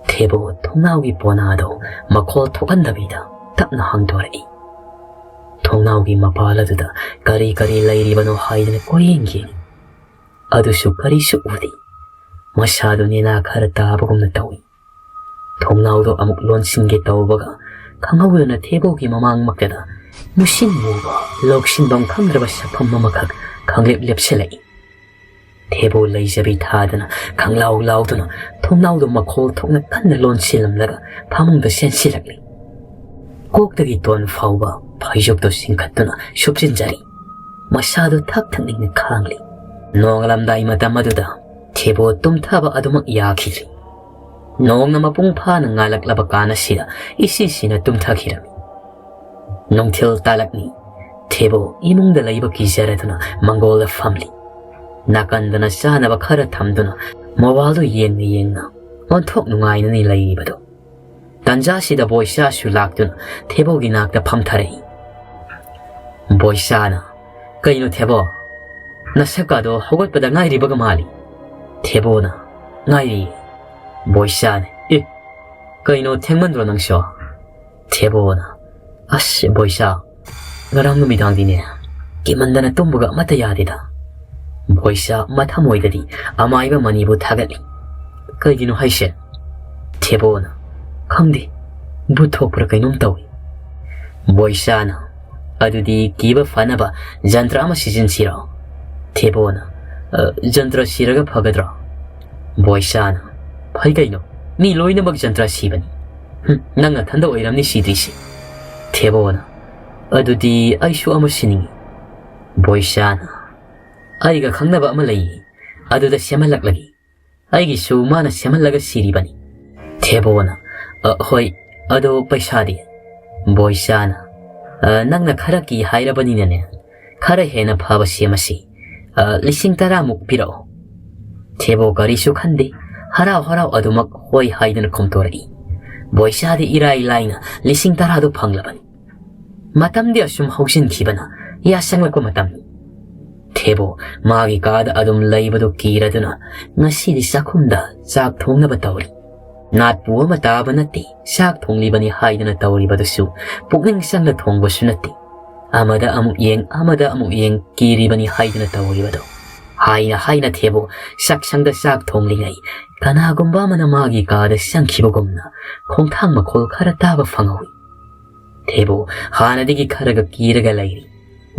ꯊꯦꯕꯨ ꯊꯣꯡꯅꯥꯎꯒꯤ ꯄꯣꯅꯥꯗꯨ ꯃꯈꯣꯜ ꯊꯣꯛꯍꯟꯗꯕꯤꯗ ꯇꯞꯅ ꯍꯥꯡꯗꯣꯔꯛꯏ꯫ ꯊꯣꯡꯅꯥꯎꯒꯤ ꯃꯄꯥꯜ ꯑꯗꯨꯗ ꯀꯔꯤ ꯀꯔꯤ ꯂꯩꯔꯤꯕꯅꯣ ꯍꯥꯏꯗꯅ ꯀꯣꯏꯌꯦꯡ ꯌꯦꯡꯏ꯫ ꯑꯗꯨꯁꯨ ꯀꯔꯤꯁꯨ ꯎꯗꯦ꯫ ꯃꯁꯥꯗꯨ ꯅꯦꯅꯥ ꯈꯔ ꯇꯥꯕꯒꯨꯝꯅ ꯇꯧꯏ꯫ ꯊꯣꯡꯅꯥꯎꯗꯣ ꯑꯃꯨꯛ ꯂꯣꯟꯁꯤꯟꯒꯦ ꯇꯧꯕꯒ, ꯈꯪꯍꯧꯗꯅ ꯊꯦꯕꯣꯒꯤ ꯃꯃꯥꯡꯃꯛꯇꯗ ꯃꯨꯁꯤꯟ ꯃꯨꯕ, ꯂꯧꯁꯤꯟꯐꯝ ꯈꯪꯗ꯭ꯔꯕ ꯁꯛꯐꯝ ꯑꯃꯈꯛ ꯈꯪꯂꯦꯞ ꯂꯦꯞꯁꯤꯜꯂꯛꯏ꯫ ꯊꯦꯕꯣ ꯂꯩꯖꯕꯤ ꯊꯥꯗꯅ, ꯈꯪꯂꯥꯎ ꯂꯥꯎꯗꯨꯅ ꯊꯣꯡꯅꯥꯎꯗꯣ ꯃꯈꯣꯜ ꯊꯣꯛꯅ ꯀꯟꯅ ꯂꯣꯟꯁꯤꯜꯂꯝꯂꯒ ꯐꯃꯨꯡꯗ ꯆꯦꯟꯁꯤꯜꯂꯛꯂꯤ꯫ ꯀꯣꯛꯇꯒꯤ ꯇꯣꯟ ꯐꯥꯎꯕ ꯐꯩꯖꯨꯞꯇꯣ ꯆꯤꯡꯈꯠꯇꯨꯅ ꯁꯨꯞꯆꯤꯟꯖꯔꯤ꯫ ꯃꯁꯥꯗꯨ ꯊꯛ ꯊꯛ ꯅꯤꯛꯅ ꯈꯥꯡꯂꯤ꯫ ꯅꯣꯡꯉꯥꯜꯂꯝꯗꯥꯏ ꯃꯇꯝ ꯑꯗꯨꯗ ꯊꯦꯕꯣ ꯇꯨꯝꯊꯕ ꯑꯗꯨꯃꯛ ꯌꯥꯈꯤꯗ꯭ꯔꯤ꯫ ꯅꯣꯡꯅ ꯃꯄꯨꯡ ꯐꯥꯅ ꯉꯥꯜꯂꯛꯂꯕ ꯀꯥꯟ ꯑꯁꯤꯗ ꯏꯁꯤ ꯁꯤꯅ ꯇꯨꯝꯊꯈꯤꯔꯝꯃꯤ꯫ ꯅꯨꯡꯊꯤꯜ ꯇꯥꯂꯛꯅꯤ꯫ ꯊꯦꯕꯣ ꯏꯃꯨꯡꯗ ꯂꯩꯕ ꯀꯤꯖꯔꯗꯨꯅ ꯃꯪꯒꯣꯜꯗ ꯐꯝꯂꯤ꯫ ꯅꯥꯀꯟꯗꯅ ꯆꯥꯅꯕ ꯈꯔ ꯊꯝꯗꯨꯅ ꯃꯣꯕꯥꯏꯜꯗꯨ ꯌꯦꯡꯅ ꯌꯦꯡꯅ ꯑꯣꯟꯊꯣꯛ ꯅꯨꯡꯉꯥꯏꯅꯅꯤ ꯂꯩꯔꯤꯕꯗꯣ꯫ ꯇꯟꯖꯥꯁꯤꯗ ꯕꯣꯏꯁꯥꯁꯨ ꯂꯥꯛꯇꯨꯅ ꯊꯦꯕꯣꯒꯤ ꯅꯥꯛꯇ ꯐꯝꯊꯔꯛꯏ꯫ ꯕꯣꯏꯁꯥꯅ, "ꯀꯩꯅꯣ ꯊꯦꯕꯣ? ꯅꯁꯛꯀꯥꯗꯣ ꯍꯧꯒꯠꯄꯗ ꯉꯥꯏꯔꯤꯕꯒ ꯃꯥꯜꯂꯤ?" ꯊꯦꯕꯣꯅ, "ꯉꯥꯏꯔꯤꯌꯦ꯫" ꯕꯣꯏꯁꯥꯅ, "ꯑꯦ, ꯀꯩꯅꯣ ꯊꯦꯡꯃꯟꯗ꯭ꯔꯣ ꯅꯪꯁꯨ?" ꯊꯦꯕꯣꯅ, "ꯑꯁ ꯕꯣꯏꯁꯥ, ꯉꯔꯥꯡ ꯅꯨꯃꯤꯗꯥꯡꯗꯤꯅꯦ, ꯀꯤꯃꯟꯗꯅ ꯇꯨꯝꯕꯒ ꯑꯃꯠꯇ ꯌꯥꯗꯦꯗ꯫" ꯕꯣꯏꯁꯥ ꯃꯊꯃꯣꯏꯗꯗꯤ ꯑꯃꯥꯏꯕ ꯃꯅꯤꯕꯨ ꯊꯥꯒꯠꯂꯤ꯫ "ꯀꯩꯒꯤꯅꯣ ꯍꯥꯏꯁꯦ?" ꯊꯦꯕꯣꯅ, "ꯈꯪꯗꯦ, ꯚꯨꯠ ꯊꯣꯛꯄ꯭ꯔꯥ ꯀꯩꯅꯣꯝ ꯇꯧꯏ꯫" ꯕꯣꯏꯁꯥꯅ, "ꯑꯗꯨꯗꯤ ꯀꯤꯕ ꯐꯅꯕ ꯖꯟꯇ꯭ꯔ ꯑꯃ ꯁꯤꯖꯤꯟꯁꯤꯔꯣ?" ꯊꯦꯕꯣꯅ, "ꯑ, ꯖꯟꯇ꯭ꯔ ꯁꯤꯔꯒ ꯐꯒꯗ꯭ꯔꯣ?" ꯕꯣꯏꯁꯥꯅ, "ꯐꯩ ꯀꯩꯅꯣ, ꯃꯤ ꯂꯣꯏꯅꯃꯛ ꯖꯟꯇ꯭ꯔ ꯁꯤꯕꯅꯤ꯫ ꯍꯨꯝ, ꯅꯪ ꯅꯊꯟꯗ ꯑꯣꯏꯔꯝꯅꯤ ꯁꯤꯗ꯭ꯔꯤꯁꯦ꯫" ꯊꯦꯕꯣꯅ, "ꯑꯗꯨꯗꯤ ꯑꯩꯁꯨ ꯑꯃ ꯁꯤꯅꯤꯡꯉꯤ꯫" ꯕꯣꯏꯁꯥꯅ, "ꯑꯩꯒ ꯈꯪꯅꯕ ꯑꯃ ꯂꯩꯌꯦ, ꯑꯗꯨꯗ ꯁꯦꯝꯍꯜꯂꯛꯂꯒꯦ꯫ ꯑꯩꯒꯤꯁꯨ ꯃꯥꯅ ꯁꯦꯝꯍꯜꯂꯒ ꯁꯤꯔꯤꯕꯅꯤ꯫" ꯊꯦꯕꯣꯅ, "ꯑ, ꯍꯣꯏ, ꯑꯗꯣ ꯄꯩꯁꯥꯗꯤ?" ꯕꯣꯏꯁꯥꯅ, "ꯑ, ꯅꯪꯅ ꯈꯔ ꯀꯤ ꯍꯥꯏꯔꯕꯅꯤꯅꯅꯦ, ꯈꯔ ꯍꯦꯟꯅ ꯐꯕ ꯁꯦꯝꯃꯁꯤ꯫ ꯑ, ꯂꯤꯁꯤꯡ ꯇꯔꯥꯃꯨꯛ ꯄꯤꯔꯛꯑꯣ꯫" ꯊꯦꯕꯣ ꯀꯔꯤꯁꯨ ꯈꯟꯗꯦ, ꯍꯔꯥꯎ ꯍꯔꯥꯎ ꯑꯗꯨꯃꯛ ꯍꯣꯏ ꯍꯥꯏꯗꯨꯅ ꯈꯨꯝꯇꯣꯔꯛꯏ꯫ ꯕꯣꯏꯁꯥꯗꯤ ꯏꯔꯥꯏ ꯂꯥꯏꯅ ꯂꯤꯁꯤꯡ ꯇꯔꯥꯗꯨ ꯐꯪꯂꯕꯅꯤ꯫ ꯃꯇꯝꯗꯤ ꯑꯁꯨꯝ ꯍꯧꯖꯤꯟꯈꯤꯕꯅ ꯌꯥꯁꯪꯂꯛꯄ ꯃꯇꯝꯅꯤ꯫ ꯊꯦꯕꯣ ꯃꯥꯒꯤ ꯀꯥꯗ ꯑꯗꯨꯝ ꯂꯩꯕꯗꯨ ꯀꯤꯔꯗꯨꯅ ꯉꯁꯤꯗꯤ ꯆꯥꯛꯈꯨꯝꯗ ꯆꯥꯛ ꯊꯣꯡꯅꯕ ꯇꯧꯔꯤ꯫ ꯅꯥꯠꯄꯨ ꯑꯃ ꯇꯥꯕ ꯅꯠꯇꯦ, ꯆꯥꯛ ꯊꯣꯡꯂꯤꯕꯅꯤ ꯍꯥꯏꯗꯨꯅ ꯇꯧꯔꯤꯕꯗꯨꯁꯨ ꯄꯨꯛꯅꯤꯡ ꯆꯪꯅ ꯊꯣꯡꯕꯁꯨ ꯅꯠꯇꯦ꯫ ꯑꯃꯗ ꯑꯃꯨꯛ ꯌꯦꯡ, ꯑꯃꯗ ꯑꯃꯨꯛ ꯌꯦꯡ, ꯀꯤꯔꯤꯕꯅꯤ ꯍꯥꯏꯗꯨꯅ ꯇꯧꯔꯤꯕꯗꯣ꯫ ꯍꯥꯏꯅ ꯍꯥꯏꯅ ꯊꯦꯕꯣ ꯆꯥꯛꯁꯪꯗ ꯆꯥꯛ ꯊꯣꯡꯂꯤꯉꯩ ꯀꯅꯥꯒꯨꯝꯕ ꯑꯃꯅ ꯃꯥꯒꯤ ꯀꯥꯗ ꯆꯪꯈꯤꯕꯒꯨꯝꯅ ꯈꯣꯡꯊꯥꯡ ꯃꯈꯣꯜ ꯈꯔ ꯇꯥꯕ ꯐꯪꯍꯧꯏ꯫ ꯊꯦꯕꯣ ꯍꯥꯟꯅꯗꯒꯤ ꯈꯔꯒ ꯀꯤꯔꯒ ꯂꯩꯔꯤ꯫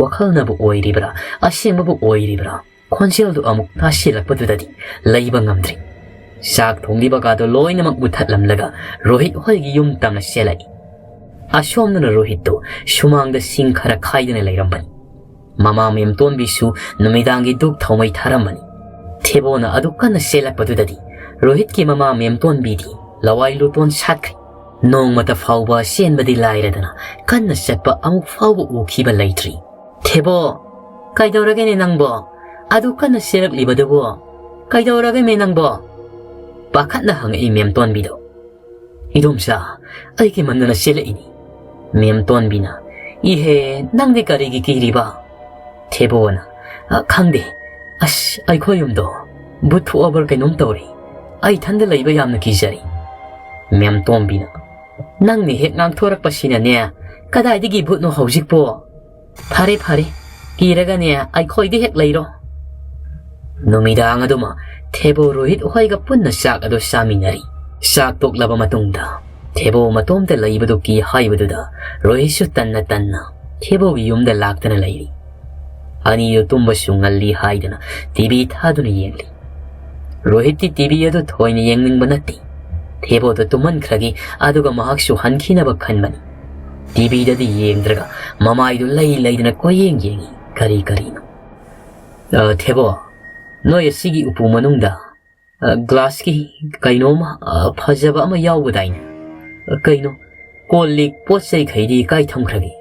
ꯋꯥꯈꯜꯅꯕꯨ ꯑꯣꯏꯔꯤꯕ꯭ꯔꯥ, ꯑꯁꯦꯡꯕꯕꯨ ꯑꯣꯏꯔꯤꯕ꯭ꯔꯥ, ꯈꯣꯟꯖꯦꯜꯗꯨ ꯑꯃꯨꯛ ꯇꯥꯁꯤꯜꯂꯛꯄꯗꯨꯗꯗꯤ ꯂꯩꯕ ꯉꯝꯗ꯭ꯔꯤ꯫ ꯆꯥꯛ ꯊꯣꯡꯂꯤꯕ ꯀꯥꯗꯣ ꯂꯣꯏꯅꯃꯛ ꯃꯨꯊꯠꯂꯝꯂꯒ ꯔꯣꯍꯤꯠ ꯍꯣꯏꯒꯤ ꯌꯨꯝ ꯇꯝꯅ ꯆꯦꯜꯂꯛꯏ꯫ ꯑꯁꯣꯝꯗꯅ ꯔꯣꯍꯤꯠꯇꯨ ꯁꯨꯃꯥꯡꯗ ꯁꯤꯡ ꯈꯔ ꯈꯥꯏꯗꯨꯅ ꯂꯩꯔꯝꯕꯅꯤ꯫ ꯃꯃꯥ ꯃꯦꯝꯇꯣꯟꯕꯤꯁꯨ ꯅꯨꯃꯤꯗꯥꯡꯒꯤ ꯙꯨꯞ ꯊꯥꯎꯃꯩ ꯊꯥꯔꯝꯕꯅꯤ꯫ ꯊꯦꯕꯣꯅ ꯑꯗꯨ ꯀꯟꯅ ꯆꯦꯜꯂꯛꯄꯗꯨꯗꯗꯤ ꯔꯣꯍꯤꯠꯀꯤ ꯃꯃꯥ ꯃꯦꯝꯇꯣꯟꯕꯤꯗꯤ ꯂꯋꯥꯏ ꯂꯨꯇꯣꯟ ꯁꯥꯠꯈ꯭ꯔꯦ꯫ ꯅꯣꯡꯃꯇ ꯐꯥꯎꯕ ꯆꯦꯟꯕꯗꯤ ꯂꯥꯏꯔꯗꯅ ꯀꯟꯅ ꯆꯠꯄ ꯑꯃꯨꯛ ꯐꯥꯎꯕ ꯎꯈꯤꯕ ꯂꯩꯇ꯭ꯔꯤ꯫ "ꯊꯦꯕꯣ, ꯀꯩꯗꯧꯔꯒꯦꯅꯦ ꯅꯪꯕꯣ? ꯑꯗꯨ ꯀꯟꯅ ꯆꯦꯜꯂꯛꯂꯤꯕꯗꯨꯕꯨ ꯀꯩꯗꯧꯔꯒꯦꯃꯦ ꯅꯪꯕꯣ?" ꯄꯥꯈꯠꯅ ꯍꯪꯉꯛꯏ ꯃꯦꯝꯇꯣꯟꯕꯤꯗꯣ꯫ "ꯏꯗꯣꯝꯆꯥ, ꯑꯩ ꯀꯤꯃꯟꯗꯅ ꯆꯦꯜꯂꯛꯏꯅꯤ꯫" ꯃꯦꯝꯇꯣꯟꯕꯤꯅ, "ꯏꯍꯦ, ꯅꯪꯗꯤ ꯀꯔꯤꯒꯤ ꯀꯤꯔꯤꯕ?" ꯊꯦꯕꯣꯅ, "ꯑ, ꯈꯪꯗꯦ꯫ ꯑꯁ, ꯑꯩꯈꯣꯏ ꯌꯨꯝꯗꯣ ꯚꯨꯠ ꯊꯣꯛꯑꯕ꯭ꯔꯥ ꯀꯩꯅꯣꯝ ꯇꯧꯔꯦ꯫ ꯑꯩ ꯏꯊꯟꯗ ꯂꯩꯕ ꯌꯥꯝꯅ ꯀꯤꯖꯔꯦ꯫" ꯃꯦꯝꯇꯣꯟꯕꯤꯅ, "ꯅꯪꯅ ꯍꯦꯛ ꯉꯥꯡꯊꯣꯔꯛꯄꯁꯤꯅꯅꯦ, ꯀꯗꯥꯏꯗꯒꯤ ꯚꯨꯠꯅꯣ ꯍꯧꯖꯤꯛꯄꯣ? ꯐꯔꯦ, ꯐꯔꯦ, ꯀꯤꯔꯒꯅꯦ ꯑꯩꯈꯣꯏꯗ ꯍꯦꯛ ꯂꯩꯔꯣ꯫" ꯅꯨꯃꯤꯗꯥꯡ ꯑꯗꯨꯃ ꯊꯦꯕꯣ ꯔꯣꯍꯤꯠ ꯍꯣꯏꯒ ꯄꯨꯟꯅ ꯆꯥꯛ ꯑꯗꯨ ꯆꯥꯃꯤꯟꯅꯔꯤ꯫ ꯆꯥꯛ ꯇꯣꯛꯂꯕ ꯃꯇꯨꯡꯗ ꯊꯦꯕꯣ ꯃꯇꯣꯝꯇ ꯂꯩꯕꯗꯨ ꯀꯤ ꯍꯥꯏꯕꯗꯨꯗ ꯔꯣꯍꯤꯠꯁꯨ ꯇꯟꯅ ꯇꯟꯅ ꯊꯦꯕꯣꯒꯤ ꯌꯨꯝꯗ ꯂꯥꯛꯇꯅ ꯂꯩꯔꯤ꯫ ꯑꯅꯤꯗꯨ ꯇꯨꯝꯕꯁꯨ ꯉꯜꯂꯤ ꯍꯥꯏꯗꯅ ꯇꯤꯚꯤ ꯊꯥꯗꯨꯅ ꯌꯦꯡꯂꯤ꯫ ꯔꯣꯍꯤꯠꯇꯤ ꯇꯤꯚꯤ ꯑꯗꯨ ꯊꯣꯏꯅ ꯌꯦꯡꯅꯤꯡꯕ ꯅꯠꯇꯦ꯫ ꯊꯦꯕꯣꯗ ꯇꯨꯝꯍꯟꯈ꯭ꯔꯒꯦ, ꯑꯗꯨꯒ ꯃꯍꯥꯛꯁꯨ ꯍꯟꯈꯤꯅꯕ ꯈꯟꯕꯅꯤ꯫ ꯇꯤꯚꯤꯗꯗꯤ ꯌꯦꯡꯗ꯭ꯔꯒ ꯃꯃꯥꯏꯗꯨ ꯂꯩ ꯂꯩꯗꯅ ꯀꯣꯏꯌꯦꯡ ꯌꯦꯡꯉꯤ꯫ ꯀꯔꯤ ꯀꯔꯤꯅꯣ? "ꯑ, ꯊꯦꯕꯣ, ꯅꯣꯏ ꯑꯁꯤꯒꯤ ꯎꯄꯨ ꯃꯅꯨꯡꯗ, ꯑ, ꯒ꯭ꯂꯥꯁꯀꯤ ꯀꯩꯅꯣꯝꯃ, ꯑ, ꯐꯖꯕ ꯑꯃ ꯌꯥꯎꯕꯗꯥꯏꯅꯦ? ꯑ, ꯀꯩꯅꯣ? ꯀꯣꯜ ꯂꯤꯛ ꯄꯣꯠ ꯆꯩꯈꯩꯗꯤ ꯀꯥꯏ ꯊꯝꯈ꯭ꯔꯒꯦ?"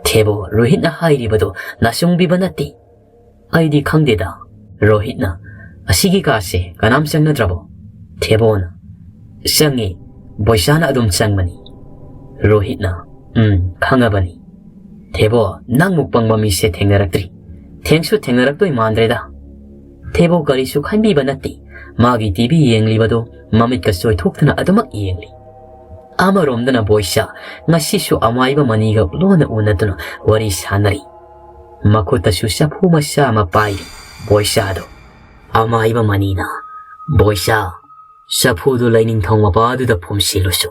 ꯊꯦꯕꯣ, ꯔꯣꯍꯤꯠꯅ ꯍꯥꯏꯔꯤꯕꯗꯣ ꯅꯥꯆꯨꯡꯕꯤꯕ ꯅꯠꯇꯦ꯫ "ꯑꯩꯗꯤ ꯈꯪꯗꯦꯗ꯫" ꯔꯣꯍꯤꯠꯅ, "ꯑꯁꯤꯒꯤ ꯀꯥꯁꯦ ꯀꯅꯥꯝ ꯆꯪꯅꯗ꯭ꯔꯕꯣ?" ꯊꯦꯕꯣꯅ, "ꯆꯪꯉꯤ, ꯕꯣꯏꯁꯥꯅ ꯑꯗꯨꯝ ꯆꯪꯕꯅꯤ꯫" ꯔꯣꯍꯤꯠꯅ, "ꯎꯝ, ꯈꯪꯉꯕꯅꯤ꯫" ꯊꯦꯕꯣ, ꯅꯪꯃꯨꯛ ꯄꯪꯕ ꯃꯤꯁꯦ ꯊꯦꯡꯅꯔꯛꯇ꯭ꯔꯤ꯫ ꯊꯦꯡꯁꯨ ꯊꯦꯡꯅꯔꯛꯇꯣꯏ ꯃꯥꯟꯗ꯭ꯔꯦꯗ꯫ ꯊꯦꯕꯣ ꯀꯔꯤꯁꯨ ꯈꯟꯕꯤꯕ ꯅꯠꯇꯦ꯫ ꯃꯥꯒꯤ ꯇꯤꯚꯤ ꯌꯦꯡꯂꯤꯕꯗꯨ ꯃꯃꯤꯠꯀ ꯆꯣꯏꯊꯣꯛꯇꯨꯅ ꯑꯗꯨꯃꯛ ꯌꯦꯡꯂꯤ꯫ ꯑꯃꯔꯣꯝꯗꯅ ꯕꯣꯏꯁꯥ ꯉꯁꯤꯁꯨ ꯑꯃꯥꯏꯕ ꯃꯅꯤꯒ ꯂꯣꯟꯅ ꯎꯅꯗꯨꯅ ꯋꯥꯔꯤ ꯁꯥꯟꯅꯔꯤ꯫ ꯃꯈꯨꯠꯇꯁꯨ ꯆꯐꯨ ꯃꯆꯥ ꯑꯃ ꯄꯥꯏꯔꯤ꯫ ꯕꯣꯏꯁꯥꯗꯣ ꯑꯃꯥꯏꯕ ꯃꯅꯤꯅ, "ꯕꯣꯏꯁꯥ, ꯆꯐꯨꯗꯨ ꯂꯩꯅꯤꯡꯊꯧ ꯃꯄꯥꯗꯨꯗ ꯐꯨꯝꯁꯤꯜꯂꯨꯁꯨ꯫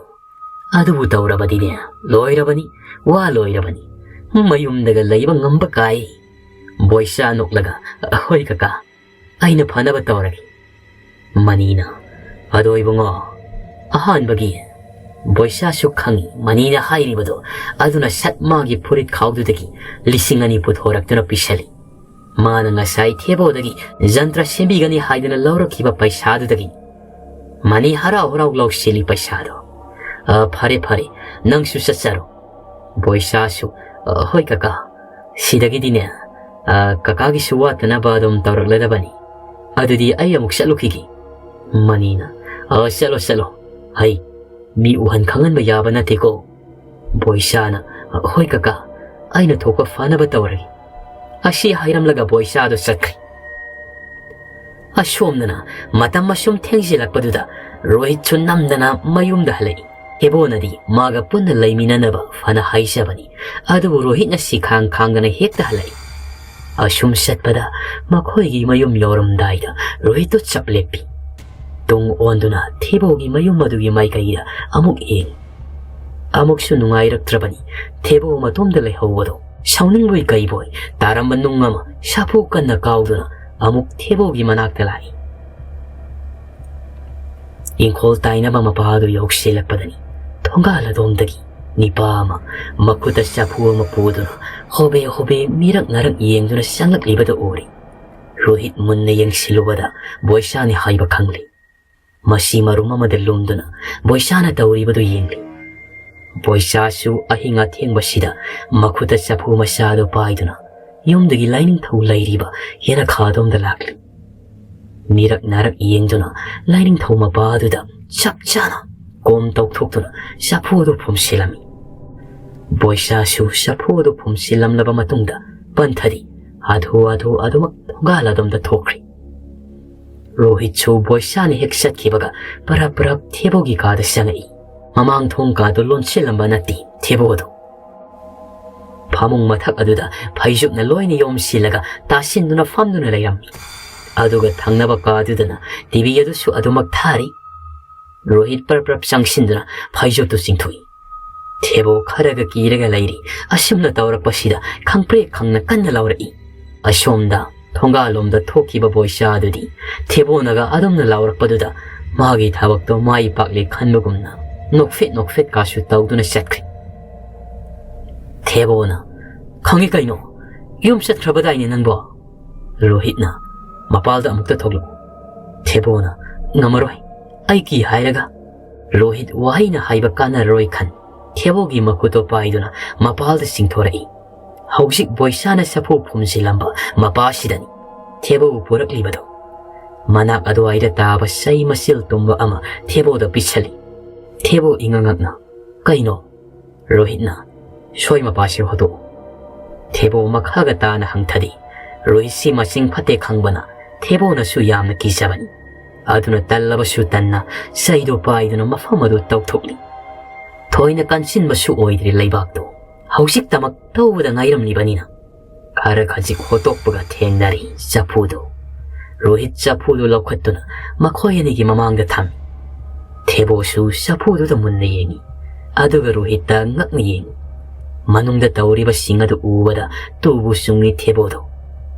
ꯑꯗꯨꯕꯨ ꯇꯧꯔꯕꯗꯤꯅꯦ, ꯂꯣꯏꯔꯕꯅꯤ, ꯋꯥ ꯂꯣꯏꯔꯕꯅꯤ꯫ ꯃꯌꯨꯝꯗꯒ ꯂꯩꯕ ꯉꯝꯕ ꯀꯥꯏ꯫" ꯕꯣꯏꯁꯥ ꯅꯣꯛꯂꯒ, "ꯍꯣꯏ ꯀꯀꯥ, ꯑꯩꯅ ꯐꯅꯕ ꯇꯧꯔꯒꯦ꯫" ꯃꯅꯤꯅ, "ꯑꯗꯣ ꯏꯕꯨꯡꯉꯣ, ꯑꯍꯥꯟꯕꯒꯤ," ꯕꯣꯏꯁꯥꯁꯨ ꯈꯪꯏ ꯃꯅꯤꯅ ꯍꯥꯏꯔꯤꯕꯗꯣ꯫ ꯑꯗꯨꯅ ꯁꯠ ꯃꯥꯒꯤ ꯐꯨꯔꯤꯠ ꯈꯥꯎꯗꯨꯗꯒꯤ ꯂꯤꯁꯤꯡ ꯑꯅꯤ ꯄꯨꯊꯣꯔꯛꯇꯨꯅ ꯄꯤꯁꯜꯂꯤ꯫ ꯃꯥꯅ ꯉꯁꯥꯏ ꯊꯦꯕꯣꯗꯒꯤ ꯖꯟꯇ꯭ꯔ ꯁꯦꯝꯕꯤꯒꯅꯤ ꯍꯥꯏꯗꯨꯅ ꯂꯧꯔꯛꯈꯤꯕ ꯄꯩꯁꯥꯗꯨꯗꯒꯤ꯫ ꯃꯅꯤ ꯍꯔꯥꯎ ꯍꯔꯥꯎ ꯂꯧꯁꯤꯜꯂꯤ ꯄꯩꯁꯥꯗꯣ꯫ "ꯑ, ꯐꯔꯦ, ꯐꯔꯦ, ꯅꯪꯁꯨ ꯆꯠꯆꯔꯣ꯫" ꯕꯣꯏꯁꯥꯁꯨ, "ꯑ, ꯍꯣꯏ ꯀꯀꯥ, ꯁꯤꯗꯒꯤꯗꯤꯅꯦ, ꯑ, ꯀꯀꯥꯒꯤꯁꯨ ꯋꯥꯠꯇꯅꯕ ꯑꯗꯨꯝ ꯇꯧꯔꯛꯂꯗꯕꯅꯤ꯫ ꯑꯗꯨꯗꯤ ꯑꯩ ꯑꯃꯨꯛ ꯆꯠꯂꯨꯈꯤꯒꯦ꯫" ꯃꯅꯤꯅ, "ꯑ, ꯆꯠꯂꯣ, ꯆꯠꯂꯣ꯫ ꯍꯩ, ꯃꯤ ꯎꯍꯟ ꯈꯪꯍꯟꯕ ꯌꯥꯕ ꯅꯠꯇꯦꯀꯣ꯫" ꯕꯣꯏꯁꯥꯅ, "ꯍꯣꯏ ꯀꯀꯥ, ꯑꯩꯅ ꯊꯣꯛꯄ ꯐꯅꯕ ꯇꯧꯔꯒꯦ꯫" ꯑꯁꯤ ꯍꯥꯏꯔꯝꯂꯒ ꯕꯣꯏꯁꯥꯗꯣ ꯆꯠꯈ꯭ꯔꯦ꯫ ꯑꯁꯣꯝꯗꯅ ꯃꯇꯝ ꯑꯁꯨꯝ ꯊꯦꯡꯖꯤꯜꯂꯛꯄꯗꯨꯗ ꯔꯣꯍꯤꯠꯁꯨ ꯅꯝꯗꯅ ꯃꯌꯨꯝꯗ ꯍꯜꯂꯛꯏ꯫ ꯊꯦꯕꯣꯅꯗꯤ ꯃꯥꯒ ꯄꯨꯟꯅ ꯂꯩꯃꯤꯟꯅꯅꯕ ꯐꯅ ꯍꯥꯏꯖꯕꯅꯤ, ꯑꯗꯨꯕꯨ ꯔꯣꯍꯤꯠꯅ ꯁꯤꯈꯥꯡ ꯈꯥꯡꯗꯅ ꯍꯦꯛꯇ ꯍꯜꯂꯛꯏ꯫ ꯑꯁꯨꯝ ꯆꯠꯄꯗ ꯃꯈꯣꯏꯒꯤ ꯃꯌꯨꯝ ꯌꯧꯔꯝꯗꯥꯏꯗ ꯔꯣꯍꯤꯠꯇꯨ ꯆꯞ ꯂꯦꯞꯄꯤ꯫ ꯇꯨꯡ ꯑꯣꯟꯗꯨꯅ ꯊꯦꯕꯣꯒꯤ ꯃꯌꯨꯝ ꯑꯗꯨꯒꯤ ꯃꯥꯏꯀꯩꯗ ꯑꯃꯨꯛ ꯌꯦꯡꯏ꯫ ꯑꯃꯨꯛꯁꯨ ꯅꯨꯡꯉꯥꯏꯔꯛꯇ꯭ꯔꯕꯅꯤ ꯊꯦꯕꯣ ꯃꯇꯣꯝꯗ ꯂꯩꯍꯧꯕꯗꯣ꯫ ꯁꯥꯎꯅꯤꯡꯕꯣꯏ ꯀꯩꯕꯣꯏ ꯇꯥꯔꯝꯕ ꯅꯨꯡ ꯑꯃ ꯁꯥꯐꯨ ꯀꯟꯅ ꯀꯥꯎꯗꯨꯅ ꯑꯃꯨꯛ ꯊꯦꯕꯣꯒꯤ ꯃꯅꯥꯛꯇ ꯂꯥꯛꯏ꯫ ꯏꯪꯈꯣꯜ ꯇꯥꯏꯅꯕ ꯃꯄꯥ ꯑꯗꯨ ꯌꯧꯁꯤꯜꯂꯛꯄꯗꯅꯤ ꯊꯣꯡꯒꯥꯜ ꯑꯗꯣꯝꯗꯒꯤ ꯅꯤꯄꯥ ꯑꯃ ꯃꯈꯨꯠꯇ ꯆꯐꯨ ꯑꯃ ꯄꯨꯗꯨꯅ ꯍꯣꯕꯦ ꯍꯣꯕꯦ ꯃꯤꯔꯛ ꯅꯥꯔꯛ ꯌꯦꯡꯗꯨꯅ ꯆꯪꯂꯛꯂꯤꯕꯗꯨ ꯎꯔꯤ꯫ ꯔꯣꯍꯤꯠ ꯃꯨꯟꯅ ꯌꯦꯡꯁꯤꯜꯂꯨꯕꯗ ꯕꯣꯏꯁꯥꯅꯤ ꯍꯥꯏꯕ ꯈꯪꯂꯤ꯫ ꯃꯁꯤ ꯃꯔꯨꯝ ꯑꯃꯗ ꯂꯨꯝꯗꯨꯅ ꯕꯣꯏꯁꯥꯅ ꯇꯧꯔꯤꯕꯗꯨ ꯌꯦꯡꯂꯤ꯫ ꯕꯣꯏꯁꯥꯁꯨ ꯑꯍꯤꯡ ꯑꯊꯦꯡꯕꯁꯤꯗ ꯃꯈꯨꯠꯇ ꯆꯐꯨ ꯃꯆꯥꯗꯨ ꯄꯥꯏꯗꯨꯅ ꯌꯨꯝꯗꯒꯤ ꯂꯥꯏꯅꯤꯡꯊꯧ ꯂꯩꯔꯤꯕ ꯌꯦꯅꯈꯥꯗꯣꯝꯗ ꯂꯥꯛꯂꯤ꯫ ꯃꯤꯔꯛ ꯅꯥꯔꯛ ꯌꯦꯡꯗꯨꯅ ꯂꯥꯏꯅꯤꯡꯊꯧ ꯃꯄꯥꯗꯨꯗ ꯆꯞ ꯆꯥꯅ ꯀꯣꯝ ꯇꯧꯊꯣꯛꯇꯨꯅ ꯆꯐꯨ ꯑꯗꯨ ꯐꯨꯝꯁꯤꯜꯂꯝꯃꯤ꯫ ꯕꯣꯏꯁꯥꯁꯨ ꯆꯐꯨ ꯑꯗꯨ ꯐꯨꯝꯁꯤꯜꯂꯝꯂꯕ ꯃꯇꯨꯡꯗ ꯄꯟꯊꯗꯤ ꯍꯥꯊꯨ ꯍꯥꯊꯨ ꯑꯗꯨꯃꯛ ꯊꯣꯡꯒꯥꯜ ꯑꯗꯣꯝꯗ ꯊꯣꯛꯈ꯭ꯔꯤ꯫ ꯔꯣꯍꯤꯠꯁꯨ ꯕꯣꯏꯁꯥꯅ ꯍꯦꯛ ꯆꯠꯈꯤꯕꯒ ꯄꯔꯞ ꯄꯔꯞ ꯊꯦꯕꯣꯒꯤ ꯀꯥꯗ ꯆꯪꯉꯛꯏ꯫ ꯃꯃꯥꯡ ꯊꯣꯡ ꯀꯥꯗꯨ ꯂꯣꯟꯁꯤꯜꯂꯝꯕ ꯅꯠꯇꯦ ꯊꯦꯕꯣꯗꯨ꯫ ꯐꯃꯨꯡ ꯃꯊꯛ ꯑꯗꯨꯗ ꯐꯩꯖꯨꯞꯅ ꯂꯣꯏꯅ ꯌꯣꯝꯁꯤꯜꯂꯒ ꯇꯥꯁꯤꯟꯗꯨꯅ ꯐꯝꯗꯨꯅ ꯂꯩꯔꯝꯃꯤ꯫ ꯑꯗꯨꯒ ꯊꯪꯅꯕ ꯀꯥꯗꯨꯗꯅ ꯇꯤꯚꯤ ꯑꯗꯨꯁꯨ ꯑꯗꯨꯃꯛ ꯊꯥꯔꯤ꯫ ꯔꯣꯍꯤꯠ ꯄ꯭ꯔꯞ ꯄ꯭ꯔꯞ ꯆꯪꯁꯤꯟꯗꯨꯅ ꯐꯩꯖꯨꯞꯇꯨ ꯆꯤꯡꯊꯣꯛꯏ꯫ ꯊꯦꯕꯣ ꯈꯔꯒ ꯀꯤꯔꯒ ꯂꯩꯔꯤ꯫ ꯑꯁꯨꯝꯅ ꯇꯧꯔꯛꯄꯁꯤꯗ ꯈꯪꯄ꯭ꯔꯦꯛ ꯈꯪꯅ ꯀꯟꯅ ꯂꯥꯎꯔꯛꯏ꯫ ꯑꯁꯣꯝꯗ ꯊꯣꯡꯒꯥꯜꯂꯣꯝꯗ ꯊꯣꯛꯈꯤꯕ ꯕꯣꯏꯁꯥ ꯑꯗꯨꯗꯤ ꯊꯦꯕꯣꯅꯒ ꯑꯗꯨꯝꯅ ꯂꯥꯎꯔꯛꯄꯗꯨꯗ ꯃꯥꯒꯤ ꯊꯕꯛꯇꯣ ꯃꯥꯏ ꯄꯥꯛꯂꯦ ꯈꯟꯕꯒꯨꯝꯅ ꯅꯣꯛꯐꯦꯠ ꯅꯣꯛꯐꯦꯠ ꯀꯥꯁꯨ ꯇꯧꯗꯨꯅ ꯆꯠꯈ꯭ꯔꯦ꯫ ꯊꯦꯕꯣꯅ, "ꯈꯪꯉꯤ ꯀꯩꯅꯣ, ꯌꯨꯝ ꯆꯠꯈ꯭ꯔꯕꯗꯥꯏꯅꯦ ꯅꯪꯕꯣ?" ꯔꯣꯍꯤꯠꯅ, "ꯃꯄꯥꯜꯗ ꯑꯃꯨꯛꯇ ꯊꯣꯛꯂꯛꯎ꯫" ꯊꯦꯕꯣꯅ, "ꯉꯝꯃꯔꯣꯏ, ꯑꯩ ꯀꯤ ꯍꯥꯏꯔꯒ꯫" ꯔꯣꯍꯤꯠ ꯋꯥꯍꯩꯅ ꯍꯥꯏꯕ ꯀꯥꯟꯅꯔꯔꯣꯏ ꯈꯟ ꯊꯦꯕꯣꯒꯤ ꯃꯈꯨꯠꯇꯣ ꯄꯥꯏꯗꯨꯅ ꯃꯄꯥꯜꯗ ꯆꯤꯡꯊꯣꯔꯛꯏ꯫ ꯍꯧꯖꯤꯛ ꯕꯣꯏꯁꯥꯅ ꯁꯥꯐꯨ ꯐꯨꯝꯖꯤꯜꯂꯝꯕ ꯃꯄꯥꯁꯤꯗꯅꯤ ꯊꯦꯕꯣꯕꯨ ꯄꯨꯔꯛꯂꯤꯕꯗꯣ꯫ ꯃꯅꯥꯛ ꯑꯗꯨꯋꯥꯏꯗ ꯇꯥꯕ ꯆꯩ ꯃꯆꯤꯜ ꯇꯨꯝꯕ ꯑꯃ ꯊꯦꯕꯣꯗ ꯄꯤꯁꯜꯂꯤ꯫ ꯊꯦꯕꯣ ꯏꯉꯛ ꯉꯛꯅ, "ꯀꯩꯅꯣ?" ꯔꯣꯍꯤꯠꯅ, "ꯁꯣꯏ ꯃꯄꯥꯁꯤ ꯍꯣꯠꯇꯣꯛꯎ꯫" ꯊꯦꯕꯣ ꯃꯈꯥꯒ ꯇꯥꯅ ꯍꯪꯊꯔꯤ꯫ ꯔꯣꯍꯤꯠꯁꯤ ꯃꯆꯤꯡ ꯐꯠꯇꯦ ꯈꯪꯕꯅ ꯊꯦꯕꯣꯅꯁꯨ ꯌꯥꯝꯅ ꯀꯤꯖꯕꯅꯤ꯫ ꯑꯗꯨꯅ ꯇꯜꯂꯕꯁꯨ ꯇꯟꯅ ꯆꯩꯗꯣ ꯄꯥꯏꯗꯨꯅ ꯃꯐꯝ ꯑꯗꯨ ꯇꯧꯊꯣꯛꯂꯤ꯫ ꯊꯣꯏꯅ ꯀꯟꯁꯤꯟꯕꯁꯨ ꯑꯣꯏꯗ꯭ꯔꯤ ꯂꯩꯕꯥꯛꯇꯣ꯫ ꯍꯧꯖꯤꯛꯇꯃꯛ ꯇꯧꯕꯗ ꯉꯥꯏꯔꯝꯂꯤꯕꯅꯤꯅ꯫ ꯈꯔ ꯈꯖꯤꯛ ꯍꯣꯠꯇꯣꯛꯄꯒ ꯊꯦꯡꯅꯔꯤ ꯆꯐꯨꯗꯣ꯫ ꯔꯣꯍꯤꯠ ꯆꯐꯨꯗꯨ ꯂꯧꯈꯠꯇꯨꯅ ꯃꯈꯣꯏ ꯑꯅꯤꯒꯤ ꯃꯃꯥꯡꯗ ꯊꯝꯃꯤ꯫ ꯊꯦꯕꯣꯁꯨ ꯆꯐꯨꯗꯨꯗ ꯃꯨꯟꯅ ꯌꯦꯡꯉꯤ꯫ ꯑꯗꯨꯒ ꯔꯣꯍꯤꯠꯇ ꯉꯛꯅ ꯌꯦꯡꯉꯤ꯫ ꯃꯅꯨꯡꯗ ꯇꯧꯔꯤꯕꯁꯤꯡ ꯑꯗꯨ ꯎꯕꯗ ꯇꯨꯕꯨ ꯆꯨꯡꯉꯤ ꯊꯦꯕꯣꯗꯣ꯫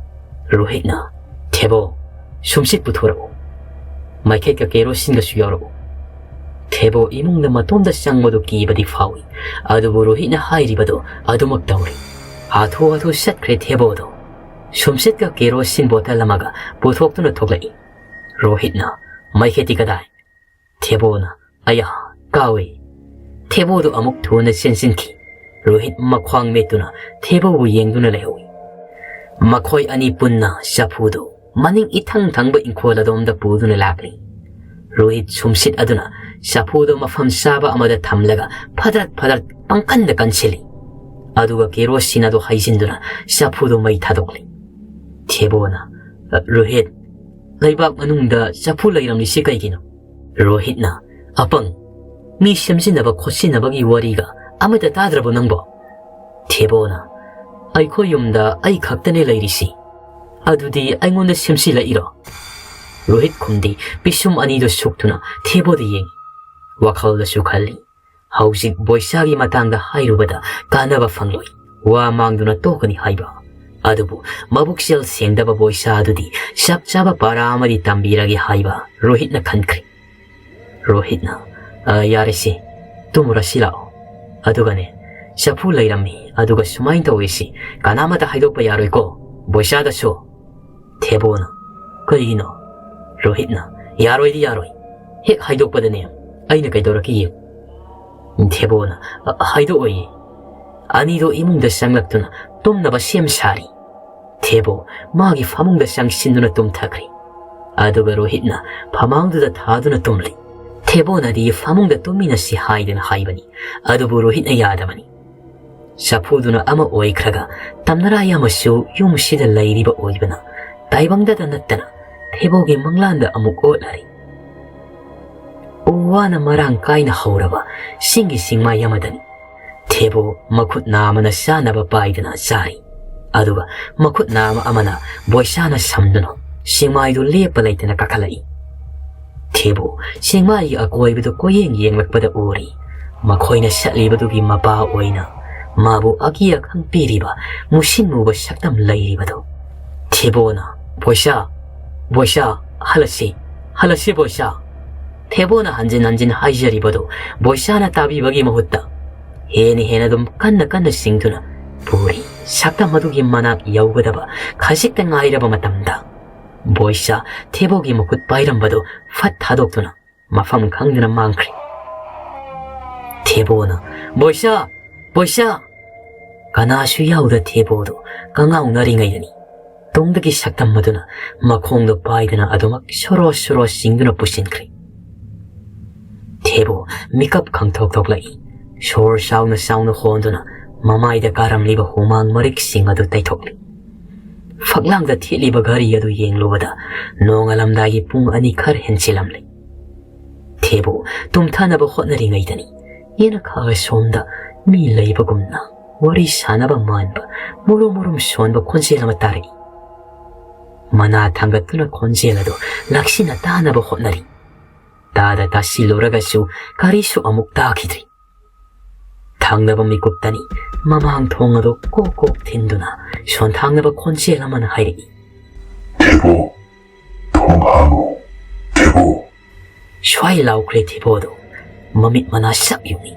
ꯔꯣꯍꯤꯠꯅ, "ꯊꯦꯕꯣ, ꯁꯨꯝꯁꯤꯠ ꯄꯨꯊꯣꯔꯛꯎ꯫ ꯃꯩꯈꯦꯠꯀ ꯀꯦꯔꯣꯁꯤꯟꯒꯁꯨ ꯌꯥꯎꯔꯛꯎ꯫" ꯊꯦꯕꯣ ꯏꯃꯨꯡꯗ ꯃꯇꯣꯝꯗ ꯆꯪꯕꯗꯨ ꯀꯤꯕꯗꯤ ꯐꯥꯎꯏ꯫ ꯑꯗꯨꯕꯨ ꯔꯣꯍꯤꯠꯅ ꯍꯥꯏꯔꯤꯕꯗꯨ ꯑꯗꯨꯃꯛ ꯇꯧꯔꯤ꯫ ꯍꯥꯊꯨ ꯍꯥꯊꯨ ꯆꯠꯈ꯭ꯔꯦ ꯊꯦꯕꯣꯗꯣ꯫ ꯁꯨꯝꯁꯤꯠꯀ ꯀꯦꯔꯣꯁꯤꯟ ꯕꯣꯇꯜ ꯑꯃꯒ ꯄꯨꯊꯣꯛꯇꯨꯅ ꯊꯣꯛꯂꯛꯏ꯫ ꯔꯣꯍꯤꯠꯅ, "ꯃꯩꯈꯦꯠꯇꯤ ꯀꯗꯥꯏ?" ꯊꯦꯕꯣꯅ, "ꯑꯌꯥ, ꯀꯥꯎꯏ꯫" ꯊꯦꯕꯣꯗꯨ ꯑꯃꯨꯛ ꯊꯨꯅ ꯆꯦꯟꯁꯤꯟꯈꯤ꯫ ꯔꯣꯍꯤꯠ ꯃꯈ꯭ꯋꯥꯡ ꯃꯦꯠꯇꯨꯅ ꯊꯦꯕꯣꯕꯨ ꯌꯦꯡꯗꯨꯅ ꯂꯩꯍꯧꯏ꯫ ꯃꯈꯣꯏ ꯑꯅꯤ ꯄꯨꯟꯅ ꯆꯐꯨꯗꯨ ꯃꯅꯤꯡ ꯏꯊꯪ ꯊꯪꯕ ꯏꯪꯈꯣꯜ ꯑꯗꯣꯝꯗ ꯄꯨꯗꯨꯅ ꯂꯥꯛꯂꯤ꯫ ꯔꯣꯍꯤꯠ ꯁꯨꯝꯁꯤꯠ ꯑꯗꯨꯅ ꯆꯐꯨꯗꯨ ꯃꯐꯝ ꯆꯥꯕ ꯑꯃꯗ ꯊꯝꯂꯒ ꯐꯗ꯭ꯔꯠ ꯐꯗ꯭ꯔꯠ ꯄꯪꯀꯟꯗ ꯀꯟꯁꯤꯜꯂꯤ꯫ ꯑꯗꯨꯒ ꯀꯦꯔꯣꯁꯤꯟ ꯑꯗꯨ ꯍꯩꯖꯤꯟꯗꯨꯅ ꯆꯐꯨꯗꯨ ꯃꯩ ꯊꯥꯗꯣꯛꯂꯤ꯫ ꯊꯦꯕꯣꯅ, "ꯔꯣꯍꯤꯠ, ꯂꯩꯕꯥꯛ ꯃꯅꯨꯡꯗ ꯆꯐꯨ ꯂꯩꯔꯝꯂꯤꯁꯤ ꯀꯩꯒꯤꯅꯣ?" ꯔꯣꯍꯤꯠꯅ, "ꯑꯄꯪ, ꯃꯤ ꯁꯦꯝꯖꯤꯟꯅꯕ ꯈꯣꯠꯆꯤꯟꯅꯕꯒꯤ ꯋꯥꯔꯤꯒ ꯑꯃꯠꯇ ꯇꯥꯗ꯭ꯔꯕꯣ ꯅꯪꯕꯣ?" ꯊꯦꯕꯣꯅ, "ꯑꯩꯈꯣꯏ ꯌꯨꯝꯗ ꯑꯩ ꯈꯛꯇꯅꯦ ꯂꯩꯔꯤꯁꯤ꯫ ꯑꯗꯨꯗꯤ ꯑꯩꯉꯣꯟꯗ ꯁꯦꯝꯁꯤꯜꯂꯛꯏꯔꯣ?" ꯔꯣꯍꯤꯠ ꯈꯨꯝꯗꯦ, ꯄꯤꯁꯨꯝ ꯑꯅꯤꯗꯨ ꯁꯨꯛꯇꯨꯅ ꯊꯦꯕꯣꯗ ꯌꯦꯡꯏ꯫ ꯋꯥꯈꯜꯗꯁꯨ ꯈꯜꯂꯤ, "ꯍꯧꯖꯤꯛ ꯕꯣꯏꯁꯥꯒꯤ ꯃꯇꯥꯡꯗ ꯍꯥꯏꯔꯨꯕꯗ ꯀꯥꯟꯅꯕ ꯐꯪꯂꯣꯏ꯫ ꯋꯥ ꯃꯥꯡꯗꯨꯅ ꯇꯣꯛꯀꯅꯤ ꯍꯥꯏꯕ꯫ ꯑꯗꯨꯕꯨ ꯃꯕꯨꯛꯆꯦꯜ ꯁꯦꯡꯗꯕ ꯕꯣꯏꯁꯥ ꯑꯗꯨꯗꯤ ꯆꯞ ꯆꯥꯕ ꯄꯥꯔꯥ ꯑꯃꯗꯤ ꯇꯝꯕꯤꯔꯒꯦ" ꯍꯥꯏꯕ ꯔꯣꯍꯤꯠꯅ ꯈꯟꯈ꯭ꯔꯦ꯫ ꯔꯣꯍꯤꯠꯅ, "ꯑ, ꯌꯥꯔꯦꯁꯦ, ꯇꯨꯝꯃꯨꯔꯁꯤ ꯂꯥꯛꯑꯣ꯫ ꯑꯗꯨꯒꯅꯦ, ꯆꯐꯨ ꯂꯩꯔꯝꯃꯤ, ꯑꯗꯨꯒ ꯁꯨꯃꯥꯏꯅ ꯇꯧꯋꯦꯁꯤ, ꯀꯅꯥꯃꯇ ꯍꯥꯏꯗꯣꯛꯄ ꯌꯥꯔꯣꯏꯀꯣ, ꯕꯣꯏꯁꯥꯗꯁꯨ?" ꯊꯦꯕꯣꯅ, "ꯀꯩꯒꯤꯅꯣ?" ꯔꯣꯍꯤꯠꯅ, "ꯌꯥꯔꯣꯏꯗꯤ ꯌꯥꯔꯣꯏ꯫ ꯍꯦꯛ ꯍꯥꯏꯗꯣꯛꯄꯗꯅꯦ, ꯑꯩꯅ ꯀꯩꯗꯧꯔꯛꯀꯦ ꯌꯦꯡꯉꯨ꯫" ꯊꯦꯕꯣꯅ, "ꯑ, ꯍꯥꯏꯗꯣꯛꯑꯣꯏꯌꯦ꯫" ꯑꯅꯤꯗꯣ ꯏꯃꯨꯡꯗ ꯆꯪꯂꯛꯇꯨꯅ ꯇꯨꯝꯅꯕ ꯁꯦꯝ ꯁꯥꯔꯤ꯫ ꯊꯦꯕꯣ ꯃꯥꯒꯤ ꯐꯃꯨꯡꯗ ꯆꯪꯁꯤꯟꯗꯨꯅ ꯇꯨꯝꯊꯈ꯭ꯔꯦ꯫ ꯑꯗꯨꯒ ꯔꯣꯍꯤꯠꯅ ꯐꯃꯥꯡꯗꯨꯗ ꯊꯥꯗꯨꯅ ꯇꯨꯝꯂꯤ꯫ ꯊꯦꯕꯣꯅꯗꯤ ꯐꯃꯨꯡꯗ ꯇꯨꯝꯃꯤꯟꯅꯁꯤ ꯍꯥꯏꯗꯅ ꯍꯥꯏꯕꯅꯤ, ꯑꯗꯨꯕꯨ ꯔꯣꯍꯤꯠꯅ ꯌꯥꯗꯕꯅꯤ꯫ ꯆꯐꯨꯗꯨꯅ ꯑꯃ ꯑꯣꯏꯈ꯭ꯔꯒ, ꯇꯝꯅꯔꯥꯏ ꯑꯃꯁꯨ ꯌꯨꯝꯁꯤꯗ ꯂꯩꯔꯤꯕ ꯑꯣꯏꯕꯅ, ꯇꯥꯏꯕꯪꯗꯇ ꯅꯠꯇꯅ ꯊꯦꯕꯣꯒꯤ ꯃꯪꯂꯥꯟꯗ ꯑꯃꯨꯛ ꯑꯣꯠꯂꯔꯤ꯫ ꯎ ꯋꯥꯅ ꯃꯔꯥꯡ ꯀꯥꯏꯅ ꯍꯧꯔꯕ ꯆꯤꯡꯒꯤ ꯆꯤꯡꯃꯥꯏ ꯑꯃꯗꯅꯤ꯫ ꯊꯦꯕꯣ ꯃꯈꯨꯠ ꯅꯥꯝꯃꯅ ꯆꯥꯅꯕ ꯄꯥꯏꯗꯨꯅ ꯆꯥꯔꯤ꯫ ꯑꯗꯨꯒ ꯃꯈꯨꯠ ꯅꯥꯝꯃ ꯑꯃꯅ ꯕꯣꯏꯁꯥꯅ ꯁꯝꯗꯨꯅ ꯆꯤꯡꯃꯥꯏꯗꯨ ꯂꯦꯞꯄ ꯂꯩꯇꯅ ꯀꯥꯈꯠꯂꯛꯏ꯫ ꯊꯦꯕꯣ ꯆꯤꯡꯃꯥꯏꯒꯤ ꯑꯀꯣꯏꯕꯗꯨ ꯀꯣꯏꯌꯦꯡ ꯌꯦꯡꯂꯛꯄꯗ ꯎꯔꯤ꯫ ꯃꯈꯣꯏꯅ ꯆꯠꯂꯤꯕꯗꯨꯒꯤ ꯃꯄꯥ ꯑꯣꯏꯅ ꯃꯥꯕꯨ ꯑꯀꯤ ꯑꯈꯪ ꯄꯤꯔꯤꯕ ꯃꯨꯁꯤꯟ ꯃꯨꯕ ꯁꯛꯇꯝ ꯂꯩꯔꯤꯕꯗꯨ꯫ ꯊꯦꯕꯣꯅ, "ꯕꯣꯏꯁꯥ, ꯕꯣꯏꯁꯥ, ꯍꯜꯂꯁꯤ, ꯍꯜꯂꯁꯤ ꯕꯣꯏꯁꯥ꯫" ꯊꯦꯕꯣꯅ ꯍꯟꯖꯤꯟ ꯍꯟꯖꯤꯟ ꯍꯥꯏꯖꯔꯤꯕꯗꯨ ꯕꯣꯏꯁꯥꯅ ꯇꯥꯕꯤꯕꯒꯤ ꯃꯍꯨꯠꯇ ꯍꯦꯟꯅ ꯍꯦꯟꯅ ꯑꯗꯨꯝ ꯀꯟꯅ ꯀꯟꯅ ꯆꯤꯡꯗꯨꯅ ꯄꯨꯔꯤ꯫ ꯁꯛꯇꯝ ꯑꯗꯨꯒꯤ ꯃꯅꯥꯛ ꯌꯧꯒꯗꯕ ꯈꯖꯤꯛꯇ ꯉꯥꯏꯔꯕ ꯃꯇꯝꯗ ꯕꯣꯏꯁꯥ ꯊꯦꯕꯣꯒꯤ ꯃꯈꯨꯠ ꯄꯥꯏꯔꯝꯕꯗꯨ ꯐꯠ ꯊꯥꯗꯣꯛꯇꯨꯅ ꯃꯐꯝ ꯈꯪꯗꯅ ꯃꯥꯡꯈ꯭ꯔꯦ꯫ ꯊꯦꯕꯣꯅ, "ꯕꯣꯏꯁꯥ! ꯕꯣꯏꯁꯥ!" ꯀꯅꯥꯁꯨ ꯌꯥꯎꯗ ꯊꯦꯕꯣꯗꯨ ꯀꯉꯥꯎꯅꯔꯤꯉꯩꯗꯅꯤ ꯇꯨꯡꯗꯒꯤ ꯁꯛꯇꯝ ꯑꯗꯨꯅ ꯃꯈꯣꯡꯗꯣ ꯄꯥꯏꯗꯅ ꯑꯗꯨꯃꯛ ꯁꯣꯔꯣ ꯁꯣꯔꯣ ꯆꯤꯡꯗꯨꯅ ꯄꯨꯁꯤꯟꯈ꯭ꯔꯦ꯫ ꯊꯦꯕꯣ ꯃꯤꯀꯞ ꯈꯪꯊꯣꯛ ꯊꯣꯛꯂꯛꯏ꯫ ꯁꯣꯔ ꯆꯥꯎꯅ ꯆꯥꯎꯅ ꯍꯣꯟꯗꯨꯅ ꯃꯃꯥꯏꯗ ꯀꯥꯔꯝꯂꯤꯕ ꯍꯨꯃꯥꯡ ꯃꯔꯤꯛꯁꯤꯡ ꯑꯗꯨ ꯇꯩꯊꯣꯛꯂꯤ꯫ ꯐꯛꯂꯥꯡꯗ ꯊꯦꯠꯂꯤꯕ ꯘꯔꯤ ꯑꯗꯨ ꯌꯦꯡꯂꯨꯕꯗ ꯅꯣꯡꯉꯥꯜꯂꯝꯗꯥꯏꯒꯤ ꯄꯨꯡ ꯑꯅꯤ ꯈꯔ ꯍꯦꯟꯖꯤꯜꯂꯝꯂꯦ꯫ ꯊꯦꯕꯣ ꯇꯨꯝꯊꯅꯕ ꯍꯣꯠꯅꯔꯤꯉꯩꯗꯅꯤ ꯌꯦꯅꯈꯥꯒ ꯁꯣꯝꯗ ꯃꯤ ꯂꯩꯕꯒꯨꯝꯅ ꯋꯥꯔꯤ ꯁꯥꯅꯕ ꯃꯥꯟꯕ, ꯃꯨꯔꯨꯝ ꯃꯨꯔꯨꯝ ꯁꯣꯟꯕ ꯈꯣꯟꯖꯦꯜ ꯑꯃ ꯇꯥꯔꯛꯏ꯫ ꯃꯅꯥ ꯊꯥꯡꯒꯠꯇꯨꯅ ꯈꯣꯟꯖꯦꯜ ꯑꯗꯨ ꯂꯥꯛꯁꯤꯟꯅ ꯇꯥꯅꯕ ꯍꯣꯠꯅꯔꯤ꯫ ꯇꯥꯗ ꯇꯥꯁꯤꯜꯂꯨꯔꯒꯁꯨ ꯀꯔꯤꯁꯨ ꯑꯃꯨꯛ ꯇꯥꯈꯤꯗ꯭ꯔꯤ꯫ ꯊꯪꯅꯕ ꯃꯤꯀꯨꯞꯇꯅꯤ ꯃꯃꯥꯡ ꯊꯣꯡ ꯑꯗꯨ ꯀꯣꯛ ꯀꯣꯛ ꯊꯤꯟꯗꯨꯅ ꯁꯣꯟꯊꯥꯡꯅꯕ ꯈꯣꯟꯖꯦꯜ ꯑꯃꯅ ꯍꯥꯏꯔꯛꯏ, "ꯊꯦꯕꯣ, ꯊꯣꯡ ꯍꯥꯡꯉꯨ, ꯊꯦꯕꯣ!" ꯁ꯭ꯋꯥꯏ ꯂꯥꯎꯈ꯭ꯔꯦ ꯊꯦꯕꯣꯗꯨ, ꯃꯃꯤꯠ ꯃꯅꯥ ꯁꯛ ꯌꯨꯡꯏ꯫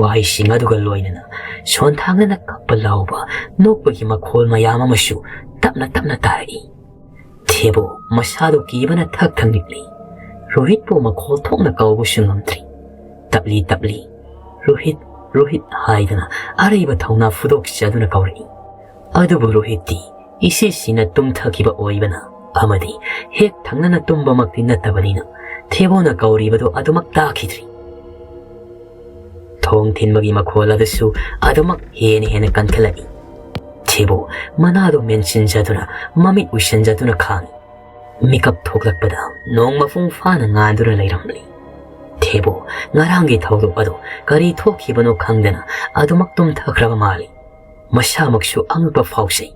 ꯋꯥꯍꯩꯁꯤꯡ ꯑꯗꯨꯒ ꯂꯣꯏꯅꯅ ꯁꯣꯟꯊꯥꯡꯅꯅ ꯀꯞꯄ ꯂꯥꯎꯕ, ꯅꯣꯛꯄꯒꯤ ꯃꯈꯣꯜ ꯃꯌꯥꯝ ꯑꯃꯁꯨ ꯇꯞꯅ ꯇꯞꯅ ꯇꯥꯔꯛꯏ꯫ ꯊꯦꯕꯣ ꯃꯁꯥꯗꯨ ꯀꯤꯕꯅ ꯊꯛ ꯊꯛ ꯅꯤꯛꯂꯤ꯫ ꯔꯣꯍꯤꯠꯄꯨ ꯃꯈꯣꯜ ꯊꯣꯛꯅ ꯀꯧꯕꯁꯨ ꯉꯝꯗ꯭ꯔꯤ꯫ ꯇꯞꯂꯤ ꯇꯞꯂꯤ, "ꯔꯣꯍꯤꯠ, ꯔꯣꯍꯤꯠ" ꯍꯥꯏꯗꯨꯅ ꯑꯔꯩꯕ ꯊꯧꯅꯥ ꯐꯨꯗꯣꯛꯆꯗꯨꯅ ꯀꯧꯔꯛꯏ꯫ ꯑꯗꯨꯕꯨ ꯔꯣꯍꯤꯠꯇꯤ ꯏꯁꯤꯁꯤꯅ ꯇꯨꯝꯊꯈꯤꯕ ꯑꯣꯏꯕꯅ ꯑꯃꯗꯤ ꯍꯦꯛ ꯊꯪꯅꯅ ꯇꯨꯝꯕꯃꯛꯇꯤ ꯅꯠꯇꯕꯅꯤꯅ ꯊꯦꯕꯣꯅ ꯀꯧꯔꯤꯕꯗꯨ ꯑꯗꯨꯃꯛ ꯇꯥꯈꯤꯗ꯭ꯔꯤ꯫ ꯊꯣꯡ ꯊꯤꯟꯕꯒꯤ ꯃꯈꯣꯜ ꯑꯗꯨꯁꯨ ꯑꯗꯨꯃꯛ ꯍꯦꯟꯅ ꯍꯦꯟꯅ ꯀꯟꯈꯠꯂꯛꯏ꯫ ꯊꯦꯕꯣ ꯃꯅꯥꯗꯨ ꯃꯦꯟꯁꯤꯟꯖꯗꯨꯅ, ꯃꯃꯤꯠ ꯎꯏꯁꯤꯟꯖꯗꯨꯅ ꯈꯥꯡꯏ꯫ ꯃꯤꯀꯞ ꯊꯣꯛꯂꯛꯄꯗ ꯅꯣꯡ ꯃꯄꯨꯡ ꯐꯥꯅ ꯉꯥꯟꯗꯨꯅ ꯂꯩꯔꯝꯂꯤ꯫ ꯊꯦꯕꯣ ꯉꯔꯥꯡꯒꯤ ꯊꯧꯗꯣꯛ ꯑꯗꯨ ꯀꯔꯤ ꯊꯣꯛꯈꯤꯕꯅꯣ ꯈꯪꯗꯅ ꯑꯗꯨꯃꯛ ꯇꯨꯝꯊꯈ꯭ꯔꯕ ꯃꯥꯜꯂꯤ꯫ ꯃꯁꯥꯃꯛꯁꯨ ꯑꯉꯛꯄ ꯐꯥꯎꯖꯩ꯫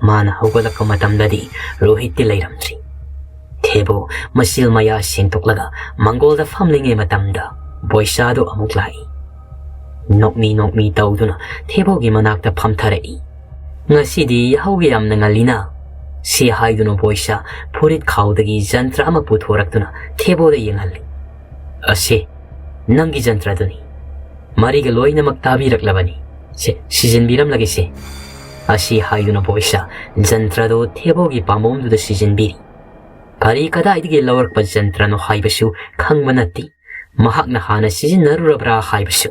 ꯃꯥꯅ ꯍꯧꯒꯠꯂꯛꯄ ꯃꯇꯝꯗꯗꯤ ꯔꯣꯍꯤꯠꯇꯤ ꯂꯩꯔꯝꯗ꯭ꯔꯤ꯫ ꯊꯦꯕꯣ ꯃꯆꯤꯜ ꯃꯌꯥ ꯁꯦꯡꯗꯣꯛꯂꯒ ꯃꯪꯒꯣꯜꯗ ꯐꯝꯂꯤꯉꯩ ꯃꯇꯝꯗ ꯕꯣꯏꯁꯥꯗꯨ ꯑꯃꯨꯛ ꯂꯥꯛꯏ꯫ ꯅꯣꯛꯃꯤ ꯅꯣꯛꯃꯤ ꯇꯧꯗꯨꯅ ꯊꯦꯕꯣꯒꯤ ꯃꯅꯥꯛꯇ ꯐꯝꯊꯔꯛꯏ꯫ "ꯉꯁꯤꯗꯤ ꯌꯥꯍꯧ ꯌꯥꯝꯅ ꯉꯜꯂꯤꯅ?" ꯁꯤ ꯍꯥꯏꯗꯨꯅ ꯕꯣꯏꯁꯥ ꯐꯨꯔꯤꯠ ꯈꯥꯎꯗꯒꯤ ꯖꯟꯇ꯭ꯔ ꯑꯃ ꯄꯨꯊꯣꯔꯛꯇꯨꯅ ꯊꯦꯕꯣꯗ ꯌꯦꯡꯍꯜꯂꯤ꯫ "ꯑꯁꯤ ꯅꯪꯒꯤ ꯖꯟꯇ꯭ꯔꯗꯨꯅꯤ꯫ ꯃꯔꯤꯒ ꯂꯣꯏꯅꯃꯛ ꯇꯥꯕꯤꯔꯛꯂꯕꯅꯤ꯫ ꯁꯦ, ꯁꯤꯖꯤꯟꯕꯤꯔꯝꯂꯒꯦꯁꯦ꯫" ꯑꯁꯤ ꯍꯥꯏꯗꯨꯅ ꯕꯣꯏꯁꯥ ꯖꯟꯇ꯭ꯔꯗꯨ ꯊꯦꯕꯣꯒꯤ ꯄꯥꯝꯕꯣꯝꯗꯨꯗ ꯁꯤꯖꯤꯟꯕꯤꯔꯤ꯫ ꯀꯔꯤ ꯀꯗꯥꯏꯗꯒꯤ ꯂꯧꯔꯛꯄ ꯖꯟꯇ꯭ꯔꯅꯣ ꯍꯥꯏꯕꯁꯨ ꯈꯪꯕ ꯅꯠꯇꯦ꯫ ꯃꯍꯥꯛꯅ ꯍꯥꯟꯅ ꯁꯤꯖꯤꯟꯅꯔꯨꯔꯕ꯭ꯔꯥ ꯍꯥꯏꯕꯁꯨ꯫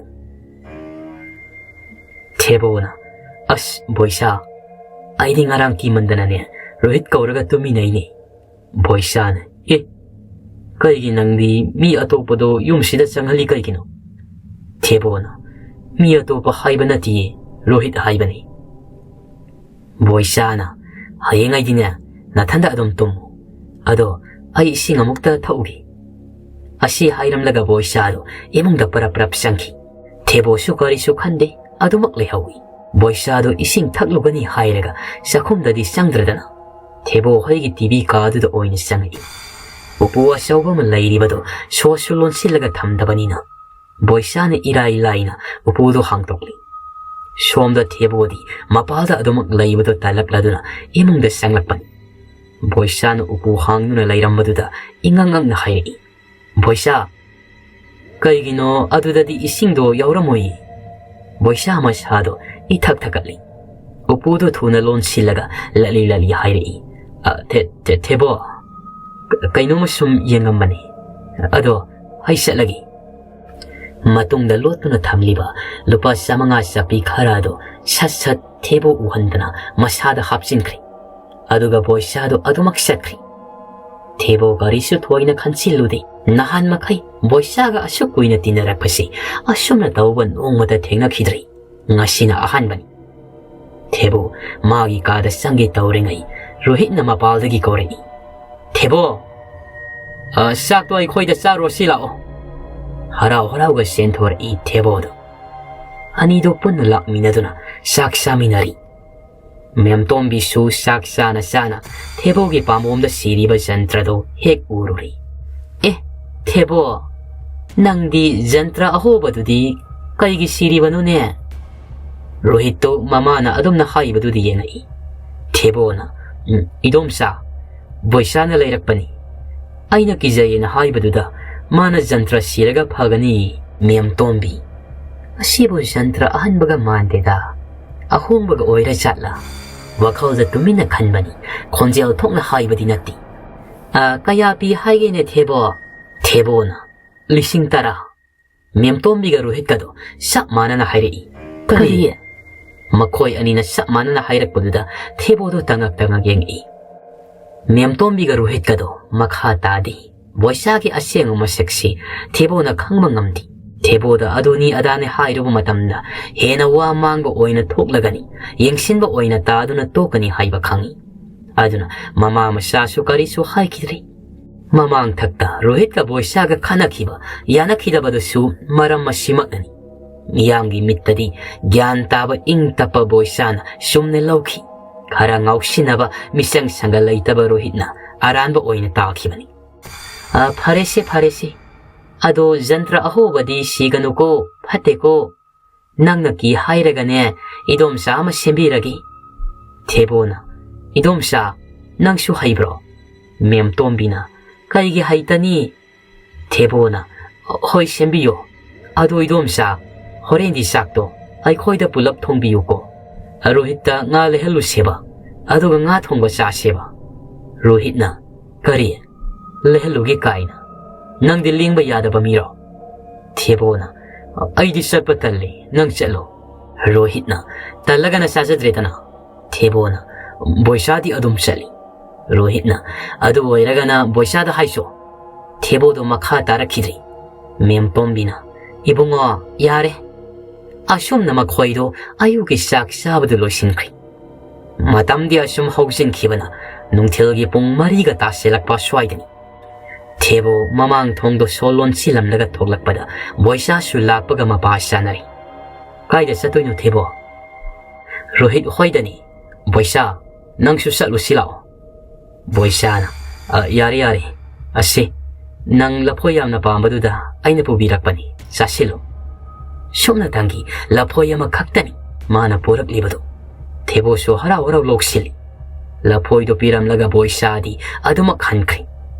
ꯊꯦꯕꯣꯅ, "ꯑꯁ, ꯕꯣꯏꯁꯥ, ꯑꯩꯗꯤ ꯉꯔꯥꯡ ꯀꯤꯃꯟꯗꯅꯅꯦ ꯔꯣꯍꯤꯠ ꯀꯧꯔꯒ ꯇꯨꯝꯃꯤꯟꯅꯩꯅꯦ꯫" ꯕꯣꯏꯁꯥꯅ, "ꯑꯦ, ꯀꯩꯒꯤ ꯅꯪꯗꯤ ꯃꯤ ꯑꯇꯣꯞꯄꯗꯣ ꯌꯨꯝꯁꯤꯗ ꯆꯪꯍꯜꯂꯤ ꯀꯩꯒꯤꯅꯣ?" ꯊꯦꯕꯣꯅ, "ꯃꯤ ꯑꯇꯣꯞꯄ ꯍꯥꯏꯕ ꯅꯠꯇꯤꯌꯦ, ꯔꯣꯍꯤꯠ ꯍꯥꯏꯕꯅꯤ꯫" ꯕꯣꯏꯁꯥꯅ, "ꯍꯌꯦꯡ ꯑꯩꯗꯤꯅꯦ ꯅꯊꯟꯗ ꯑꯗꯨꯝ ꯇꯨꯝꯃꯨ꯫ ꯑꯗꯣ ꯑꯩ ꯏꯁꯤꯡ ꯑꯃꯨꯛꯇ ꯊꯛꯎꯒꯦ꯫" ꯑꯁꯤ ꯍꯥꯏꯔꯝꯂꯒ ꯕꯣꯏꯁꯥꯗꯣ ꯏꯃꯨꯡꯗ ꯄꯔꯞ ꯄꯔꯞ ꯆꯪꯈꯤ꯫ ꯊꯦꯕꯣꯁꯨ ꯀꯔꯤꯁꯨ ꯈꯟꯗꯦ꯫ ꯑꯗꯨꯃꯛ ꯂꯩꯍꯧꯏ꯫ ꯕꯣꯏꯁꯥꯗꯨ ꯏꯁꯤꯡ ꯊꯛꯂꯨꯒꯅꯤ ꯍꯥꯏꯔꯒ ꯆꯥꯛꯈꯨꯝꯗꯗꯤ ꯆꯪꯗ꯭ꯔꯗꯅ ꯊꯦꯕꯣ ꯍꯣꯏꯒꯤ ꯇꯤ ꯚꯤ ꯀꯥꯗꯨꯗ ꯑꯣꯏꯅ ꯆꯪꯉꯛꯏ꯫ ꯎꯄꯨ ꯑꯆꯧꯕ ꯑꯃ ꯂꯩꯔꯤꯕꯗꯨ ꯁꯣꯁꯨ ꯂꯣꯟꯁꯤꯜꯂꯒ ꯊꯝꯗꯕꯅꯤꯅ ꯕꯣꯏꯁꯥꯅ ꯏꯔꯥꯏ ꯂꯥꯏꯅ ꯎꯄꯨꯗꯨ ꯍꯥꯡꯗꯣꯛꯂꯤ꯫ ꯁꯣꯝꯗ ꯊꯦꯕꯣꯗꯤ ꯃꯄꯥꯜꯗ ꯑꯗꯨꯃꯛ ꯂꯩꯕꯗꯨ ꯇꯜꯂꯛꯂꯗꯨꯅ ꯏꯃꯨꯡꯗ ꯆꯪꯂꯛꯄꯅꯤ꯫ ꯕꯣꯏꯁꯥꯅ ꯎꯄꯨ ꯍꯥꯡꯗꯨꯅ ꯂꯩꯔꯝꯕꯗꯨꯗ ꯏꯉꯛ ꯉꯛꯅ ꯍꯥꯏꯔꯛꯏ, "ꯕꯣꯏꯁꯥ, ꯀꯩꯒꯤꯅꯣ ꯑꯗꯨꯗꯗꯤ ꯏꯁꯤꯡꯗꯣ ꯌꯥꯎꯔꯝꯃꯣꯏ?" ꯕꯣꯏꯁꯥ ꯃꯁꯥꯗꯣ ꯏꯊꯛ ꯊꯛꯀꯠꯂꯤ꯫ ꯎꯄꯨꯗꯨ ꯊꯨꯅ ꯂꯣꯟꯁꯤꯜꯂꯒ ꯂꯠꯂꯤ ꯂꯠꯂꯤ ꯍꯥꯏꯔꯛꯏ, "ꯑ, ꯊꯦ-, ꯊꯦ-, ꯊꯦꯕꯣ, ꯀ-, ꯀꯩꯅꯣꯝꯃ ꯁꯨꯝ ꯌꯦꯡꯉꯝꯕꯅꯤ꯫ ꯑꯗꯣ ꯑꯩ ꯆꯠꯂꯒꯦ꯫" ꯃꯇꯨꯡꯗ ꯂꯣꯠꯇꯨꯅ ꯊꯝꯂꯤꯕ ꯂꯨꯄꯥ ꯆꯥꯃꯉꯥ ꯆꯥꯄꯤ ꯈꯔ ꯑꯗꯨ ꯁꯠ ꯁꯠ ꯊꯦꯕꯣ ꯎꯍꯟꯗꯅ ꯃꯁꯥꯗ ꯍꯥꯞꯆꯤꯟꯈ꯭ꯔꯦ꯫ ꯑꯗꯨꯒ ꯕꯣꯏꯁꯥꯗꯨ ꯑꯗꯨꯃꯛ ꯆꯠꯈ꯭ꯔꯦ꯫ ꯊꯦꯕꯣ ꯀꯔꯤꯁꯨ ꯊꯣꯏꯅ ꯈꯟꯖꯤꯜꯂꯨꯗꯦ꯫ ꯅꯍꯥꯟ ꯃꯈꯩ ꯕꯣꯏꯁꯥꯒ ꯑꯁꯨꯛ ꯀꯨꯏꯅ ꯇꯤꯟꯅꯔꯛꯄꯁꯤ ꯑꯁꯨꯝꯅ ꯇꯧꯕ ꯅꯣꯡꯃꯇ ꯊꯦꯡꯅꯈꯤꯗ꯭ꯔꯤ꯫ ꯉꯁꯤꯅ ꯑꯍꯥꯟꯕꯅꯤ꯫ ꯊꯦꯕꯣ ꯃꯥꯒꯤ ꯀꯥꯗ ꯆꯪꯒꯦ ꯇꯧꯔꯤꯉꯩ ꯔꯣꯍꯤꯠꯅ ꯃꯄꯥꯜꯗꯒꯤ ꯀꯧꯔꯛꯏ, "ꯊꯦꯕꯣ, ꯑ, ꯆꯥꯛꯇꯣ ꯑꯩꯈꯣꯏꯗ ꯆꯥꯔꯨꯔꯁꯤ ꯂꯥꯛꯑꯣ꯫" ꯍꯔꯥꯎ ꯍꯔꯥꯎꯒ ꯆꯦꯟꯊꯣꯔꯛꯏ ꯊꯦꯕꯣꯗꯣ꯫ ꯑꯅꯤꯗꯣ ꯄꯨꯟꯅ ꯂꯥꯛꯃꯤꯟꯅꯗꯨꯅ ꯆꯥꯛ ꯆꯥꯃꯤꯟꯅꯔꯤ꯫ ꯃꯦꯝꯇꯣꯝꯕꯤꯁꯨ ꯆꯥꯛ ꯆꯥꯅ ꯆꯥꯅ ꯊꯦꯕꯣꯒꯤ ꯄꯥꯝꯕꯣꯝꯗ ꯁꯤꯔꯤꯕ ꯖꯟꯇ꯭ꯔꯗꯣ ꯍꯦꯛ ꯎꯔꯨꯔꯦ꯫ "ꯑꯦ, ꯊꯦꯕꯣ, ꯅꯪꯗꯤ ꯖꯟꯇ꯭ꯔ ꯑꯍꯣꯕꯗꯨꯗꯤ ꯀꯩꯒꯤ ꯁꯤꯔꯤꯕꯅꯣꯅꯦ?" ꯔꯣꯍꯤꯠꯇꯣ ꯃꯃꯥꯅ ꯑꯗꯨꯝꯅ ꯍꯥꯏꯕꯗꯨꯗꯤ ꯌꯦꯡꯉꯛꯏ꯫ ꯊꯦꯕꯣꯅ, "ꯎꯝ, ꯏꯗꯣꯝꯆꯥ, ꯕꯣꯏꯁꯥꯅ ꯂꯩꯔꯛꯄꯅꯤ꯫ ꯑꯩꯅ ꯀꯤꯖꯩꯌꯦꯅ ꯍꯥꯏꯕꯗꯨꯗ ꯃꯥꯅ ꯖꯟꯇ꯭ꯔ ꯁꯤꯔꯒ ꯐꯒꯅꯤ, ꯃꯦꯝꯇꯣꯝꯕꯤ꯫ ꯑꯁꯤꯕꯨ ꯖꯟꯇ꯭ꯔ ꯑꯍꯟꯕꯒ ꯃꯥꯟꯗꯦꯗ, ꯑꯍꯣꯡꯕꯒ ꯑꯣꯏꯔ ꯖꯥꯠꯂ?" ꯋꯥꯈꯜꯗ ꯇꯨꯃꯤꯟꯅ ꯈꯟꯕꯅꯤ, ꯈꯣꯟꯖꯦꯜ ꯊꯣꯛꯅ ꯍꯥꯏꯕꯗꯤ ꯅꯠꯇꯦ꯫ "ꯑ, ꯀꯌꯥ ꯄꯤ ꯍꯥꯏꯒꯦꯅꯦ ꯊꯦꯕꯣ?" ꯊꯦꯕꯣꯅ, "ꯂꯤꯁꯤꯡ ꯇꯔꯥ꯫" ꯃꯦꯝꯇꯣꯝꯕꯤꯒ ꯔꯣꯍꯤꯠꯀꯗꯣ ꯆꯞ ꯃꯥꯟꯅꯅ ꯍꯥꯏꯔꯛꯏ꯫ "ꯀꯔꯤ?" ꯀꯔꯤ? ꯃꯈꯣꯏ ꯑꯅꯤꯅ ꯆꯞ ꯃꯥꯟꯅꯅ ꯍꯥꯏꯔꯛꯄꯗꯨꯗ ꯊꯦꯕꯣꯗꯣ ꯇꯉꯛ ꯇꯉꯛ ꯌꯦꯡꯉꯛꯏ꯫ ꯃꯦꯝꯇꯣꯝꯕꯤꯒ ꯔꯣꯍꯤꯠꯀꯗꯣ ꯃꯈꯥ ꯇꯥꯗꯦ꯫ ꯕꯣꯏꯁꯥꯒꯤ ꯑꯁꯦꯡꯕ ꯃꯁꯛꯁꯤ ꯊꯦꯕꯣꯅ ꯈꯪꯕ ꯉꯝꯗꯦ꯫ ꯊꯦꯕꯣꯗ ꯑꯗꯨꯅꯤ ꯑꯗꯥꯅꯤ ꯍꯥꯏꯔꯨꯕ ꯃꯇꯝꯗ ꯍꯦꯟꯅ ꯋꯥ ꯃꯥꯡꯕ ꯑꯣꯏꯅ ꯊꯣꯛꯂꯒꯅꯤ, ꯌꯦꯡꯁꯤꯟꯕ ꯑꯣꯏꯅ ꯇꯥꯗꯨꯅ ꯇꯣꯛꯀꯅꯤ ꯍꯥꯏꯕ ꯈꯪꯏ꯫ ꯑꯗꯨꯅ ꯃꯃꯥ ꯃꯆꯥꯁꯨ ꯀꯔꯤꯁꯨ ꯍꯥꯏꯈꯤꯗ꯭ꯔꯦ꯫ ꯃꯃꯥꯡꯊꯛꯇ ꯔꯣꯍꯤꯠꯀ ꯕꯣꯏꯁꯥꯒ ꯈꯠꯅꯈꯤꯕ, ꯌꯥꯅꯈꯤꯗꯕꯗꯨꯁꯨ ꯃꯔꯝ ꯑꯁꯤꯃꯛꯅꯅꯤ꯫ ꯃꯤꯌꯥꯝꯒꯤ ꯃꯤꯠꯇꯗꯤ ꯒ꯭ꯌꯥꯟ ꯇꯥꯕ ꯏꯪ ꯇꯞꯄ ꯕꯣꯏꯁꯥꯅ ꯆꯨꯝꯅ ꯂꯧꯈꯤ꯫ ꯈꯔ ꯉꯥꯎꯁꯤꯟꯅꯕ ꯃꯤꯆꯪ ꯁꯪꯒ ꯂꯩꯇꯕ ꯔꯣꯍꯤꯠꯅ ꯑꯔꯥꯟꯕ ꯑꯣꯏꯅ ꯇꯥꯈꯤꯕꯅꯤ꯫ "ꯑ, ꯐꯔꯦꯁꯦ, ꯐꯔꯦꯁꯦ꯫ ꯑꯗꯣ ꯖꯟꯇ꯭ꯔ ꯑꯍꯧꯕꯗꯤ ꯁꯤꯒꯅꯨꯀꯣ, ꯐꯠꯇꯦꯀꯣ꯫ ꯅꯪꯅ ꯀꯤ ꯍꯥꯏꯔꯒꯅꯦ, ꯏꯗꯣꯝꯆꯥ ꯑꯃ ꯁꯦꯝꯕꯤꯔꯒꯦ꯫" ꯊꯦꯕꯣꯅ, "ꯏꯗꯣꯝꯆꯥ, ꯅꯪꯁꯨ ꯍꯩꯕ꯭ꯔꯣ?" ꯃꯦꯝꯇꯣꯝꯕꯤꯅ, "ꯀꯩꯒꯤ ꯍꯩꯇꯅꯤ?" ꯊꯦꯕꯣꯅ, "ꯍꯣꯏ, ꯁꯦꯝꯕꯤꯌꯣ꯫ ꯑꯗꯣ ꯏꯗꯣꯝꯆꯥ, ꯍꯣꯔꯦꯟꯗꯤ ꯆꯥꯛꯇꯣ ꯑꯩꯈꯣꯏꯗ ꯄꯨꯂꯞ ꯊꯣꯡꯕꯤꯌꯨꯀꯣ꯫ ꯔꯣꯍꯤꯠꯇ ꯉꯥ ꯂꯩꯍꯜꯂꯨꯁꯦꯕ, ꯑꯗꯨꯒ ꯉꯥ ꯊꯣꯡꯕ ꯆꯥꯁꯦꯕ꯫" ꯔꯣꯍꯤꯠꯅ, "ꯀꯔꯤ? ꯂꯩꯍꯜꯂꯨꯒꯦ ꯀꯥꯏꯅ? ꯅꯪꯗꯤ ꯂꯦꯡꯕ ꯌꯥꯗꯕ ꯃꯤꯔꯣ?" ꯊꯦꯕꯣꯅ, "ꯑꯩꯗꯤ ꯆꯠꯄ ꯇꯜꯂꯤ, ꯅꯪ ꯆꯠꯂꯣ꯫" ꯔꯣꯍꯤꯠꯅ, "ꯇꯜꯂꯒꯅ ꯆꯥꯖꯗ꯭ꯔꯦꯗꯅ꯫" ꯊꯦꯕꯣꯅ, "ꯕꯣꯏꯁꯥꯗꯤ ꯑꯗꯨꯝ ꯆꯠꯂꯤ꯫" ꯔꯣꯍꯤꯠꯅ, "ꯑꯗꯨ ꯑꯣꯏꯔꯒꯅ ꯕꯣꯏꯁꯥꯗ ꯍꯥꯏꯁꯣ꯫" ꯊꯦꯕꯣꯗꯣ ꯃꯈꯥ ꯇꯥꯔꯛꯈꯤꯗ꯭ꯔꯤ꯫ ꯃꯦꯝꯇꯣꯝꯕꯤꯅ, "ꯏꯕꯨꯡꯉꯣ, ꯌꯥꯔꯦ꯫" ꯑꯁꯨꯝꯅ ꯃꯈꯣꯏꯗꯣ ꯑꯌꯨꯛꯀꯤ ꯆꯥꯛ ꯆꯥꯕꯗꯨ ꯂꯣꯏꯁꯤꯟꯈ꯭ꯔꯦ꯫ ꯃꯇꯝꯗꯤ ꯑꯁꯨꯝ ꯍꯧꯖꯤꯟꯈꯤꯕꯅ ꯅꯨꯡꯊꯤꯜꯒꯤ ꯄꯨꯡ ꯃꯔꯤꯒ ꯇꯥꯁꯤꯜꯂꯛꯄ ꯁ꯭ꯋꯥꯏꯗꯅꯤ꯫ ꯊꯦꯕꯣ ꯃꯃꯥꯡ ꯊꯣꯡꯗꯣ ꯁꯣ ꯂꯣꯟꯁꯤꯜꯂꯝꯂꯒ ꯊꯣꯛꯂꯛꯄꯗ ꯕꯣꯏꯁꯥꯁꯨ ꯂꯥꯛꯄꯒ ꯃꯄꯥ ꯆꯥꯅꯔꯦ꯫ "ꯀꯥꯏꯗ ꯆꯠꯇꯣꯏꯅꯣ ꯊꯦꯕꯣ?" "ꯔꯣꯍꯤꯠ ꯍꯣꯏꯗꯅꯤ꯫ ꯕꯣꯏꯁꯥ, ꯅꯪꯁꯨ ꯆꯠꯂꯨꯁꯤ ꯂꯥꯛꯑꯣ꯫" ꯕꯣꯏꯁꯥꯅ, "ꯑ, ꯌꯥꯔꯦ, ꯌꯥꯔꯦ꯫ ꯑꯁꯤ, ꯅꯪ ꯂꯐꯣꯏ ꯌꯥꯝꯅ ꯄꯥꯝꯕꯗꯨꯗ ꯑꯩꯅ ꯄꯨꯕꯤꯔꯛꯄꯅꯤ꯫ ꯆꯥꯁꯤꯜꯂꯨ꯫" ꯁꯨꯞꯅꯇꯪꯒꯤ ꯂꯐꯣꯏ ꯑꯃꯈꯛꯇꯅꯤ ꯃꯥꯅ ꯄꯨꯔꯛꯂꯤꯕꯗꯨ꯫ ꯊꯦꯕꯣꯁꯨ ꯍꯔꯥꯎ ꯍꯔꯥꯎ ꯂꯧꯁꯤꯜꯂꯤ꯫ ꯂꯐꯣꯏꯗꯨ ꯄꯤꯔꯝꯂꯒ ꯕꯣꯏꯁꯥꯗꯤ ꯑꯗꯨꯃꯛ ꯍꯟꯈ꯭ꯔꯦ꯫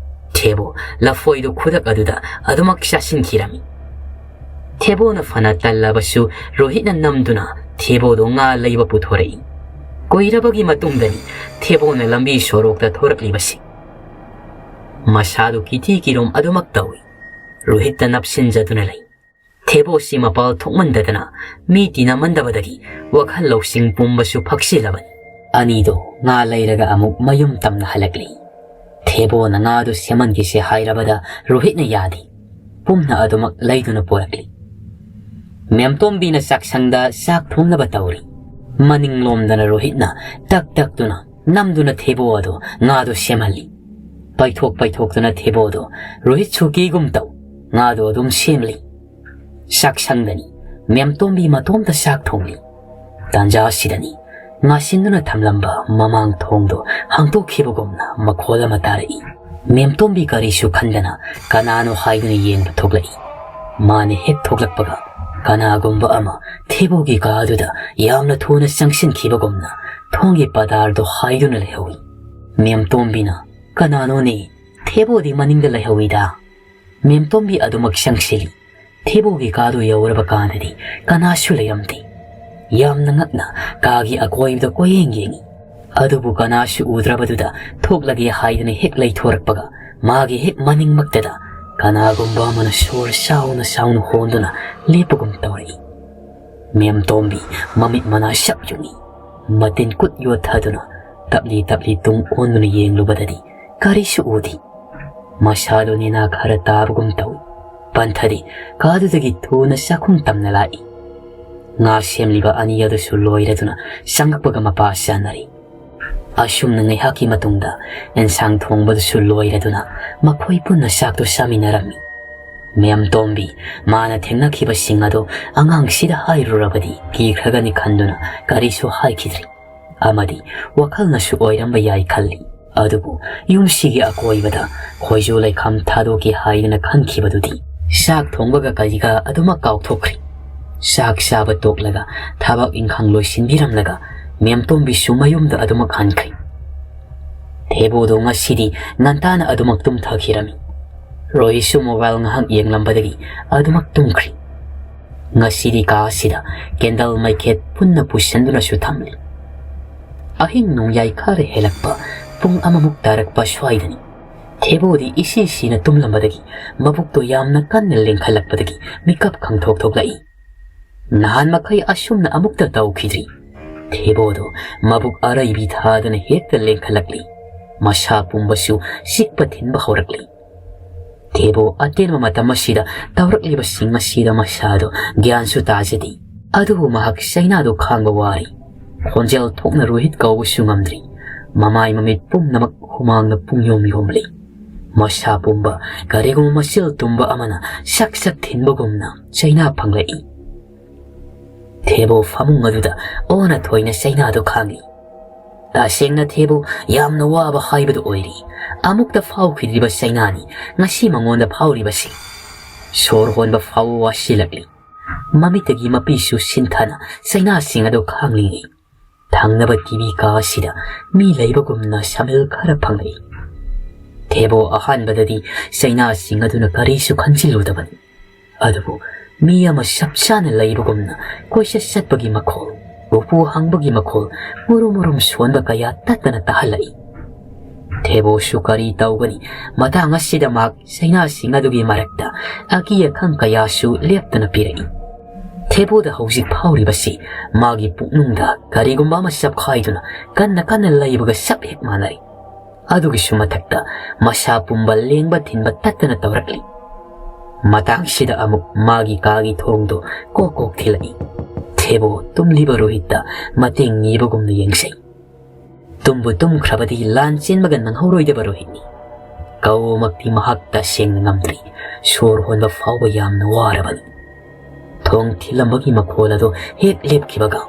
ꯊꯦꯕꯣ ꯂꯐꯣꯏꯗꯨ ꯈꯨꯗꯛ ꯑꯗꯨꯗ ꯑꯗꯨꯃꯛ ꯆꯥꯁꯤꯟꯈꯤꯔꯝꯃꯤ꯫ ꯊꯦꯕꯣꯅ ꯐꯅ ꯇꯜꯂꯕꯁꯨ ꯔꯣꯍꯤꯠꯅ ꯅꯝꯗꯨꯅ ꯊꯦꯕꯣꯗꯨ ꯉꯥ ꯂꯩꯕ ꯄꯨꯊꯣꯔꯛꯏ꯫ ꯀꯨꯏꯔꯕꯒꯤ ꯃꯇꯨꯡꯗꯅꯤ ꯊꯦꯕꯣꯅ ꯂꯝꯕꯤ ꯁꯣꯔꯣꯛꯇ ꯊꯣꯔꯛꯂꯤꯕꯁꯤ꯫ ꯃꯁꯥꯗꯨ ꯀꯤꯊꯤ ꯀꯤꯔꯨꯝ ꯑꯗꯨꯃꯛ ꯇꯧꯏ꯫ ꯔꯣꯍꯤꯠꯇ ꯅꯞꯁꯤꯟꯖꯗꯨꯅ ꯂꯩ꯫ ꯊꯦꯕꯣꯁꯤ ꯃꯄꯥꯜ ꯊꯣꯛꯃꯟꯗꯗꯅ ꯃꯤ ꯇꯤꯟꯅꯃꯟꯗꯕꯗꯒꯤ ꯋꯥꯈꯜ ꯂꯧꯁꯤꯡ ꯄꯨꯝꯕꯁꯨ ꯐꯛꯁꯤꯜꯂꯕꯅꯤ꯫ ꯑꯅꯤꯗꯣ ꯉꯥ ꯂꯩꯔꯒ ꯑꯃꯨꯛ ꯃꯌꯨꯝ ꯇꯝꯅ ꯍꯜꯂꯛꯂꯤ꯫ ꯊꯦꯕꯣꯅ ꯉꯥꯗꯨ ꯁꯦꯝꯍꯟꯈꯤꯁꯦ ꯍꯥꯏꯔꯕꯗ ꯔꯣꯍꯤꯠꯅ ꯌꯥꯗꯦ꯫ ꯄꯨꯝꯅ ꯑꯗꯨꯃꯛ ꯂꯩꯗꯨꯅ ꯄꯨꯔꯛꯂꯤ꯫ ꯃꯦꯝꯇꯣꯝꯕꯤꯅ ꯆꯥꯛꯁꯪꯗ ꯆꯥꯛ ꯊꯣꯡꯅꯕ ꯇꯧꯔꯤ꯫ ꯃꯅꯤꯡꯂꯣꯝꯗꯅ ꯔꯣꯍꯤꯠꯅ ꯇꯛ ꯇꯛꯇꯨꯅ ꯅꯝꯗꯨꯅ ꯊꯦꯕꯣ ꯑꯗꯨ ꯉꯥꯗꯨ ꯁꯦꯝꯍꯜꯂꯤ꯫ ꯄꯩꯊꯣꯛ ꯄꯩꯊꯣꯛꯇꯨꯅ ꯊꯦꯕꯣꯗꯨ ꯔꯣꯍꯤꯠꯁꯨ ꯀꯤꯒꯨꯝ ꯇꯧ ꯉꯥꯗꯨ ꯑꯗꯨꯝ ꯁꯦꯝꯂꯤ꯫ ꯆꯥꯛꯁꯪꯗꯅꯤ꯫ ꯃꯦꯝꯇꯣꯝꯕꯤ ꯃꯇꯣꯝꯇ ꯆꯥꯛ ꯊꯣꯡꯂꯤ꯫ ꯇꯥꯟꯖꯥ ꯑꯁꯤꯗꯅꯤ ꯉꯥꯁꯤꯟꯗꯨꯅ ꯊꯝꯂꯝꯕ ꯃꯃꯥꯡ ꯊꯣꯡꯗꯨ ꯍꯥꯡꯗꯣꯛꯈꯤꯕꯒꯨꯝꯅ ꯃꯈꯣꯜ ꯑꯃ ꯇꯥꯔꯛꯏ꯫ ꯃꯦꯝꯇꯣꯝꯕꯤ ꯀꯔꯤꯁꯨ ꯈꯟꯗꯅ ꯀꯅꯥꯅꯣ ꯍꯥꯏꯗꯨꯅ ꯌꯦꯡꯕ ꯊꯣꯛꯂꯛꯏ꯫ ꯃꯥꯅ ꯍꯦꯛ ꯊꯣꯛꯂꯛꯄꯒ ꯀꯅꯥꯒꯨꯝꯕ ꯑꯃ ꯊꯦꯕꯣꯒꯤ ꯀꯥꯗꯨꯗ ꯌꯥꯝꯅ ꯊꯨꯅ ꯆꯪꯁꯤꯟꯈꯤꯕꯒꯨꯝꯅ ꯊꯣꯡꯒꯤ ꯄꯗꯥꯔꯗꯨ ꯍꯥꯏꯗꯨꯅ ꯂꯩꯍꯧꯏ꯫ ꯃꯦꯝꯇꯣꯝꯕꯤꯅ, "ꯀꯅꯥꯅꯣꯅꯦ? ꯊꯦꯕꯣꯗꯤ ꯃꯅꯤꯡꯗ ꯂꯩꯍꯧꯏꯗ꯫" ꯃꯦꯝꯇꯣꯝꯕꯤ ꯑꯗꯨꯃꯛ ꯆꯪꯁꯤꯜꯂꯤ꯫ ꯊꯦꯕꯣꯒꯤ ꯀꯥꯗꯨ ꯌꯧꯔꯕ ꯀꯥꯟꯗꯗꯤ ꯀꯅꯥꯁꯨ ꯂꯩꯔꯝꯗꯦ꯫ ꯌꯥꯝꯅ ꯉꯛꯅ ꯀꯥꯒꯤ ꯑꯀꯣꯏꯕꯗ ꯀꯣꯏꯌꯦꯡ ꯌꯦꯡꯉꯤ꯫ ꯑꯗꯨꯕꯨ ꯀꯅꯥꯁꯨ ꯎꯗ꯭ꯔꯕꯗꯨꯗ ꯊꯣꯛꯂꯒꯦ ꯍꯥꯏꯗꯨꯅ ꯍꯦꯛ ꯂꯩꯊꯣꯔꯛꯄꯒ ꯃꯥꯒꯤ ꯍꯦꯛ ꯃꯅꯤꯡꯃꯛꯇꯗ ꯀꯅꯥꯒꯨꯝꯕ ꯑꯃꯅ ꯁꯣꯔ ꯆꯥꯎꯅ ꯆꯥꯎꯅ ꯍꯣꯟꯗꯨꯅ ꯂꯦꯞꯄꯒꯨꯝ ꯇꯧꯔꯛꯏ꯫ ꯃꯦꯝꯇꯣꯝꯕꯤ ꯃꯃꯤꯠ ꯃꯅꯥ ꯁꯞ ꯌꯨꯡꯏ꯫ ꯃꯇꯤꯟ ꯀꯨꯠ ꯌꯣꯠꯊꯗꯨꯅ ꯇꯞꯂꯤ ꯇꯞꯂꯤ ꯇꯨꯡ ꯑꯣꯟꯗꯨꯅ ꯌꯦꯡꯂꯨꯕꯗꯗꯤ ꯀꯔꯤꯁꯨ ꯎꯗꯦ꯫ ꯃꯁꯥꯗꯨ ꯅꯦꯅꯥ ꯈꯔ ꯇꯥꯕꯒꯨꯝ ꯇꯧꯏ꯫ ꯄꯟꯊꯗꯤ ꯀꯥꯗꯨꯗꯒꯤ ꯊꯨꯅ ꯆꯥꯛꯈꯨꯝ ꯇꯝꯅ ꯂꯥꯛꯏ꯫ ꯉꯥ ꯁꯦꯝꯂꯤꯕ ꯑꯅꯤ ꯑꯗꯨꯁꯨ ꯂꯣꯏꯔꯗꯨꯅ ꯆꯪꯉꯛꯄꯒ ꯃꯄꯥ ꯆꯥꯅꯔꯤ꯫ ꯑꯁꯨꯝꯅ ꯉꯥꯏꯍꯥꯛꯀꯤ ꯃꯇꯨꯡꯗ ꯑꯦꯟꯁꯥꯡ ꯊꯣꯡꯕꯗꯨꯁꯨ ꯂꯣꯏꯔꯗꯨꯅ ꯃꯈꯣꯏ ꯄꯨꯟꯅ ꯆꯥꯛꯇꯨ ꯆꯥꯃꯤꯟꯅꯔꯝꯃꯤ꯫ ꯃꯦꯝꯇꯣꯝꯕꯤ ꯃꯥꯅ ꯊꯦꯡꯅꯈꯤꯕꯁꯤꯡ ꯑꯗꯨ ꯑꯉꯥꯡꯁꯤꯗ ꯍꯥꯏꯔꯨꯔꯕꯗꯤ ꯀꯤꯈ꯭ꯔꯒꯅꯤ ꯈꯟꯗꯨꯅ ꯀꯔꯤꯁꯨ ꯍꯥꯏꯈꯤꯗ꯭ꯔꯤ꯫ ꯑꯃꯗꯤ ꯋꯥꯈꯜꯅꯁꯨ ꯑꯣꯏꯔꯝꯕ ꯌꯥꯏ ꯈꯜꯂꯤ꯫ ꯑꯗꯨꯕꯨ ꯌꯨꯝꯁꯤꯒꯤ ꯑꯀꯣꯏꯕꯗ ꯈꯣꯏꯖꯨ ꯂꯩꯈꯥꯝ ꯊꯥꯗꯣꯛꯀꯦ ꯍꯥꯏꯗꯅ ꯈꯟꯈꯤꯕꯗꯨꯗꯤ ꯆꯥꯛ ꯊꯣꯡꯕꯒ ꯀꯔꯤꯒ ꯑꯗꯨꯃꯛ ꯀꯥꯎꯊꯣꯛꯈ꯭ꯔꯤ꯫ ꯆꯥꯛ ꯆꯥꯕ ꯇꯣꯛꯂꯒ ꯊꯕꯛ ꯏꯪꯈꯥꯡ ꯂꯣꯏꯁꯤꯟꯕꯤꯔꯝꯂꯒ ꯃꯦꯝꯇꯣꯝꯕꯤꯁꯨ ꯃꯌꯨꯝꯗ ꯑꯗꯨꯃꯛ ꯍꯟꯈ꯭ꯔꯤ꯫ ꯊꯦꯕꯣꯗꯣ ꯉꯁꯤꯗꯤ ꯉꯟꯇꯥꯅ ꯑꯗꯨꯃꯛ ꯇꯨꯝꯊꯈꯤꯔꯝꯃꯤ꯫ ꯔꯣꯍꯤꯠꯁꯨ ꯃꯣꯕꯥꯏꯜ ꯉꯥꯏꯍꯥꯛ ꯌꯦꯡꯂꯝꯕꯗꯒꯤ ꯑꯗꯨꯃꯛ ꯇꯨꯝꯈ꯭ꯔꯤ꯫ ꯉꯁꯤꯗꯤ ꯀꯥ ꯑꯁꯤꯗ ꯀꯦꯟꯗꯜ ꯃꯩꯈꯦꯠ ꯄꯨꯟꯅ ꯄꯨꯁꯤꯟꯗꯨꯅꯁꯨ ꯊꯝꯂꯤ꯫ ꯑꯍꯤꯡ ꯅꯣꯡꯌꯥꯏ ꯈꯔ ꯍꯦꯜꯂꯛꯄ ꯄꯨꯡ ꯑꯃꯃꯨꯛ ꯇꯥꯔꯛꯄ ꯁ꯭ꯋꯥꯏꯗꯅꯤ꯫ ꯊꯦꯕꯣꯗꯤ ꯏꯁꯤ ꯁꯤꯅ ꯇꯨꯝꯂꯝꯕꯗꯒꯤ ꯃꯕꯨꯛꯇꯣ ꯌꯥꯝꯅ ꯀꯟꯅ ꯂꯦꯡꯈꯠꯂꯛꯄꯗꯒꯤ ꯃꯤꯀꯞ ꯈꯪꯊꯣꯛ ꯊꯣꯛꯂꯛꯏ꯫ ꯅꯍꯥꯟ ꯃꯈꯩ ꯑꯁꯨꯝꯅ ꯑꯃꯨꯛꯇ ꯇꯧꯈꯤꯗ꯭ꯔꯤ꯫ ꯊꯦꯕꯣꯗꯣ ꯃꯕꯨꯛ ꯑꯔꯩꯕꯤ ꯊꯥꯗꯅ ꯍꯦꯛꯇ ꯂꯦꯡꯈꯠꯂꯛꯂꯤ꯫ ꯃꯁꯥ ꯄꯨꯝꯕꯁꯨ ꯆꯤꯛꯄ ꯊꯤꯟꯕ ꯍꯧꯔꯛꯂꯤ꯫ ꯊꯦꯕꯣ ꯑꯇꯦꯟꯕ ꯃꯇꯝ ꯑꯁꯤꯗ ꯇꯧꯔꯛꯂꯤꯕꯁꯤꯡ ꯑꯁꯤꯗ ꯃꯁꯥꯗꯣ ꯒ꯭ꯌꯥꯟꯁꯨ ꯇꯥꯖꯗꯦ꯫ ꯑꯗꯨꯕꯨ ꯃꯍꯥꯛ ꯆꯩꯅꯥꯗꯨ ꯈꯥꯡꯕ ꯋꯥꯔꯤ꯫ ꯈꯣꯟꯖꯦꯜ ꯊꯣꯛꯅ ꯔꯣꯍꯤꯠ ꯀꯧꯕꯁꯨ ꯉꯝꯗ꯭ꯔꯤ꯫ ꯃꯃꯥꯏ ꯃꯃꯤꯠ ꯄꯨꯝꯅꯃꯛ ꯍꯨꯃꯥꯡꯅ ꯄꯨꯡꯌꯣꯝ ꯌꯣꯝꯂꯤ꯫ ꯃꯁꯥ ꯄꯨꯝꯕ ꯀꯔꯤꯒꯨꯝꯕ ꯃꯆꯤꯜ ꯇꯨꯝꯕ ꯑꯃꯅ ꯁꯛ ꯁꯛ ꯊꯤꯟꯕꯒꯨꯝꯅ ꯆꯩꯅꯥ ꯐꯪꯂꯛꯏ꯫ ꯊꯦꯕꯣ ꯐꯃꯨꯡ ꯑꯗꯨꯗ ꯑꯣꯟꯅ ꯊꯣꯏꯅ ꯆꯩꯅꯥꯗꯨ ꯈꯥꯡꯂꯤ꯫ ꯇꯁꯦꯡꯅ ꯊꯦꯕꯣ ꯌꯥꯝꯅ ꯋꯥꯕ ꯍꯥꯏꯕꯗꯨ ꯑꯣꯏꯔꯤ꯫ ꯑꯃꯨꯛꯇ ꯐꯥꯎꯈꯤꯗ꯭ꯔꯤꯕ ꯆꯩꯅꯥꯅꯤ ꯉꯁꯤ ꯃꯉꯣꯟꯗ ꯐꯥꯎꯔꯤꯕꯁꯤ꯫ ꯁꯣꯔ ꯍꯣꯟꯕ ꯐꯥꯎꯕ ꯋꯥꯁꯤꯜꯂꯛꯂꯤ꯫ ꯃꯃꯤꯠꯇꯒꯤ ꯃꯄꯤꯁꯨ ꯁꯤꯟꯊꯅ ꯆꯩꯅꯥꯁꯤꯡ ꯑꯗꯨ ꯈꯥꯡꯂꯤꯉꯩ, ꯊꯪꯅꯕ ꯇꯤꯚꯤ ꯀꯥ ꯑꯁꯤꯗ ꯃꯤ ꯂꯩꯕꯒꯨꯝꯅ ꯁꯃꯤꯜ ꯈꯔ ꯐꯪꯂꯛꯏ꯫ ꯊꯦꯕꯣ ꯑꯍꯥꯟꯕꯗꯗꯤ ꯆꯩꯅꯥꯁꯤꯡ ꯑꯗꯨꯅ ꯀꯔꯤꯁꯨ ꯈꯟꯖꯤꯜꯂꯨꯗꯕꯅꯤ꯫ ꯑꯗꯨꯕꯨ ꯃꯤ ꯑꯃ ꯆꯞ ꯆꯥꯅ ꯂꯩꯕꯒꯨꯝꯅ ꯀꯣꯏꯆꯠ ꯆꯠꯄꯒꯤ ꯃꯈꯣꯜ, ꯎꯄꯨ ꯍꯥꯡꯕꯒꯤ ꯃꯈꯣꯜ, ꯃꯨꯔꯨꯝ ꯃꯨꯔꯨꯝ ꯁꯣꯟꯕ ꯀꯌꯥ ꯇꯠꯇꯅ ꯇꯥꯍꯜꯂꯛꯏ꯫ ꯊꯦꯕꯣꯁꯨ ꯀꯔꯤ ꯇꯧꯒꯅꯤ? ꯃꯇꯥꯡ ꯑꯁꯤꯗ ꯃꯍꯥꯛ ꯆꯩꯅꯥꯁꯤꯡ ꯑꯗꯨꯒꯤ ꯃꯔꯛꯇ ꯑꯀꯤ ꯑꯈꯪ ꯀꯌꯥꯁꯨ ꯂꯦꯞꯇꯅ ꯄꯤꯔꯛꯏ꯫ ꯊꯦꯕꯣꯗ ꯍꯧꯖꯤꯛ ꯐꯥꯎꯔꯤꯕꯁꯤ ꯃꯥꯒꯤ ꯄꯨꯛꯅꯨꯡꯗ ꯀꯔꯤꯒꯨꯝꯕ ꯑꯃ ꯆꯞꯈꯥꯏꯗꯨꯅ ꯀꯟꯅ ꯀꯟꯅ ꯂꯩꯕꯒ ꯆꯞ ꯍꯦꯛ ꯃꯥꯟꯅꯔꯤ꯫ ꯑꯗꯨꯒꯤꯁꯨ ꯃꯊꯛꯇ ꯃꯁꯥ ꯄꯨꯝꯕ ꯂꯦꯡꯕ ꯊꯤꯟꯕ ꯇꯠꯇꯅ ꯇꯧꯔꯛꯂꯤ꯫ ꯃꯇꯥꯡꯁꯤꯗ ꯑꯃꯨꯛ ꯃꯥꯒꯤ ꯀꯥꯒꯤ ꯊꯣꯡꯗꯨ ꯀꯣꯛ ꯀꯣꯛ ꯊꯤꯜꯂꯛꯏ꯫ ꯊꯦꯕꯣ ꯇꯨꯝꯂꯤꯕ ꯔꯣꯍꯤꯠꯇ ꯃꯇꯦꯡ ꯅꯤꯕꯒꯨꯝꯅ ꯌꯦꯡꯖꯩ꯫ ꯇꯨꯝꯕꯨ ꯇꯨꯝꯈ꯭ꯔꯕꯗꯤ ꯂꯥꯟ ꯆꯦꯟꯕꯒ ꯅꯪꯍꯧꯔꯣꯏꯗꯕ ꯔꯣꯍꯤꯠꯅꯤ꯫ ꯀꯧꯕꯃꯛꯇꯤ ꯃꯍꯥꯛ ꯇꯁꯦꯡꯅ ꯉꯝꯗ꯭ꯔꯤ꯫ ꯁꯣꯔ ꯍꯣꯟꯕ ꯐꯥꯎꯕ ꯌꯥꯝꯅ ꯋꯥꯔꯕꯅꯤ꯫ ꯊꯣꯡ ꯊꯤꯜꯂꯝꯕꯒꯤ ꯃꯈꯣꯜ ꯑꯗꯨ ꯍꯦꯛ ꯂꯦꯞꯈꯤꯕꯒ,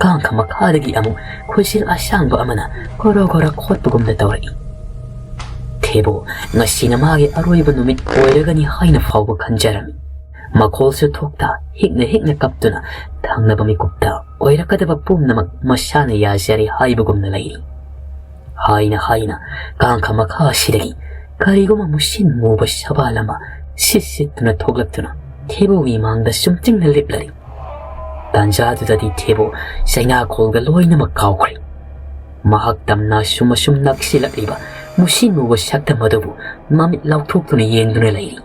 ꯀꯥꯡꯈ ꯃꯈꯥꯗꯒꯤ ꯑꯃꯨꯛ ꯈꯨꯖꯤꯜ ꯑꯁꯥꯡꯕ ꯑꯃꯅ ꯒꯣꯔꯣ ꯒꯣꯔꯣ ꯈꯣꯠꯄꯒꯨꯝꯅ ꯇꯧꯔꯛꯏ꯫ ꯊꯦꯕꯣ ꯉꯁꯤꯅ ꯃꯥꯒꯤ ꯑꯔꯣꯏꯕ ꯅꯨꯃꯤꯠ ꯑꯣꯏꯔꯒꯅꯤ ꯍꯥꯏꯅ ꯐꯥꯎꯕ ꯈꯟꯖꯔꯝꯃꯤ꯫ ꯃꯈꯣꯜꯁꯨ ꯊꯣꯛꯇ ꯍꯤꯛꯅ ꯍꯤꯛꯅ ꯀꯞꯇꯨꯅ ꯊꯪꯅꯕ ꯃꯤꯀꯨꯞꯇ ꯑꯣꯏꯔꯛꯀꯗꯕ ꯄꯨꯝꯅꯃꯛ ꯃꯁꯥꯅ ꯌꯥꯖꯔꯦ ꯍꯥꯏꯕꯒꯨꯝꯅ ꯂꯩꯔꯤ꯫ ꯍꯥꯏꯅ ꯍꯥꯏꯅ ꯀꯥꯡꯈ ꯃꯈꯥ ꯑꯁꯤꯗꯒꯤ ꯀꯔꯤꯒꯨꯝꯕ ꯃꯨꯁꯤꯟ ꯃꯨꯕ ꯁꯕꯥꯜ ꯑꯃ ꯁꯤꯠ ꯁꯤꯠꯇꯨꯅ ꯊꯣꯛꯂꯛꯇꯨꯅ ꯊꯦꯕꯣꯒꯤ ꯃꯥꯡꯗ ꯆꯨꯝꯇꯤꯡꯅ ꯂꯦꯞꯂꯔꯤ꯫ ꯇꯥꯟꯖꯥꯗꯨꯗꯗꯤ ꯊꯦꯕꯣ ꯆꯩꯅꯥꯈꯣꯜꯒ ꯂꯣꯏꯅꯃꯛ ꯀꯥꯎꯈ꯭ꯔꯦ꯫ ꯃꯍꯥꯛ ꯇꯝꯅ ꯁꯨꯝ ꯑꯁꯨꯝ ꯅꯛꯁꯤꯜꯂꯛꯂꯤꯕ ꯃꯨꯁꯤꯟ ꯃꯨꯕ ꯁꯛꯇꯝ ꯑꯗꯨꯕꯨ ꯃꯃꯤꯠ ꯂꯥꯎꯊꯣꯛꯇꯨꯅ ꯌꯦꯡꯗꯨꯅ ꯂꯩꯔꯤ꯫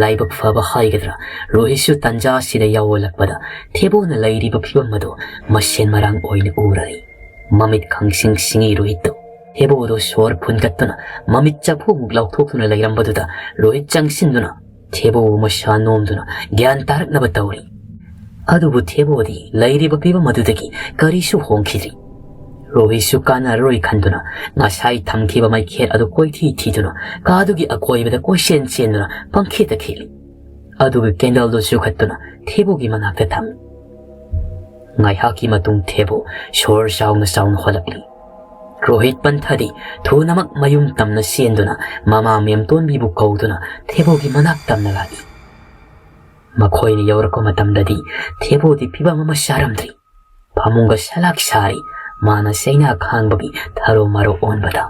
ꯂꯥꯏꯕꯛ ꯐꯕ ꯍꯥꯏꯒꯗ꯭ꯔꯥ, ꯔꯣꯍꯤꯠꯁꯨ ꯇꯥꯟꯖꯥ ꯑꯁꯤꯗ ꯌꯥꯎꯋꯂꯛꯄꯗ ꯊꯦꯕꯣꯅ ꯂꯩꯔꯤꯕ ꯐꯤꯕꯝ ꯑꯗꯨ ꯃꯁꯦꯟ ꯃꯔꯥꯡ ꯑꯣꯏꯅ ꯎꯔꯔꯦ꯫ ꯃꯃꯤꯠ ꯈꯪꯁꯤꯡ ꯁꯤꯡꯏ ꯔꯣꯍꯤꯠꯇꯨ꯫ ꯊꯦꯕꯣꯗꯨ ꯁꯣꯔ ꯐꯨꯟꯒꯠꯇꯨꯅ ꯃꯃꯤꯠ ꯆꯐꯨꯃꯨꯛ ꯂꯥꯎꯊꯣꯛꯇꯨꯅ ꯂꯩꯔꯝꯕꯗꯨꯗ ꯔꯣꯍꯤꯠ ꯆꯪꯁꯤꯟꯗꯨꯅ ꯊꯦꯕꯣꯕꯨ ꯃꯁꯥ ꯅꯣꯝꯗꯨꯅ ꯒ꯭ꯌꯥꯟ ꯇꯥꯔꯛꯅꯕ ꯇꯧꯔꯤ꯫ ꯑꯗꯨꯕꯨ ꯊꯦꯕꯣꯗꯤ ꯂꯩꯔꯤꯕ ꯐꯤꯕꯝ ꯑꯗꯨꯗꯒꯤ ꯀꯔꯤꯁꯨ ꯍꯣꯡꯈꯤꯗ꯭ꯔꯤ꯫ ꯔꯣꯍꯤꯠꯁꯨ ꯀꯥꯟꯅꯔꯔꯣꯏ ꯈꯟꯗꯨꯅ ꯉꯁꯥꯏ ꯊꯝꯈꯤꯕ ꯃꯩꯈꯦꯠ ꯑꯗꯨ ꯀꯣꯏꯊꯤ ꯊꯤꯗꯨꯅ ꯀꯥꯗꯨꯒꯤ ꯑꯀꯣꯏꯕꯗ ꯀꯣꯏꯆꯦꯟ ꯆꯦꯟꯗꯨꯅ ꯄꯪꯈꯦꯠꯇ ꯈꯦꯠꯂꯤ꯫ ꯑꯗꯨꯒ candleꯗꯨ ꯆꯨꯈꯠꯇꯨꯅ ꯊꯦꯕꯣꯒꯤ ꯃꯅꯥꯛꯇ ꯊꯝꯃꯤ꯫ ꯉꯥꯏꯍꯥꯛꯀꯤ ꯃꯇꯨꯡ ꯊꯦꯕꯣ ꯁꯣꯔ ꯆꯥꯎꯅ ꯆꯥꯎꯅ ꯍꯣꯜꯂꯛꯂꯤ꯫ ꯔꯣꯍꯤꯠ ꯄꯟꯊꯗꯤ ꯊꯨꯅꯃꯛ ꯃꯌꯨꯝ ꯇꯝꯅ ꯆꯦꯟꯗꯨꯅ ꯃꯃꯥ ꯃꯦꯝꯇꯣꯟꯕꯤꯕꯨ ꯀꯧꯗꯨꯅ ꯊꯦꯕꯣꯒꯤ ꯃꯅꯥꯛ ꯇꯝꯅ ꯂꯥꯛꯏ꯫ ꯃꯈꯣꯏꯅ ꯌꯧꯔꯛꯄ ꯃꯇꯝꯗꯗꯤ ꯊꯦꯕꯣꯗꯤ ꯐꯤꯕꯝ ꯑꯃ ꯆꯥꯔꯝꯗ꯭ꯔꯤ꯫ ꯐꯃꯨꯡꯒ ꯁꯂꯥꯛ ꯁꯥꯔꯤ꯫ ꯃꯥꯅ ꯆꯩꯅꯥ ꯈꯥꯡꯕꯒꯤ ꯊꯔꯣ ꯃꯔꯣ ꯑꯣꯟꯕꯗ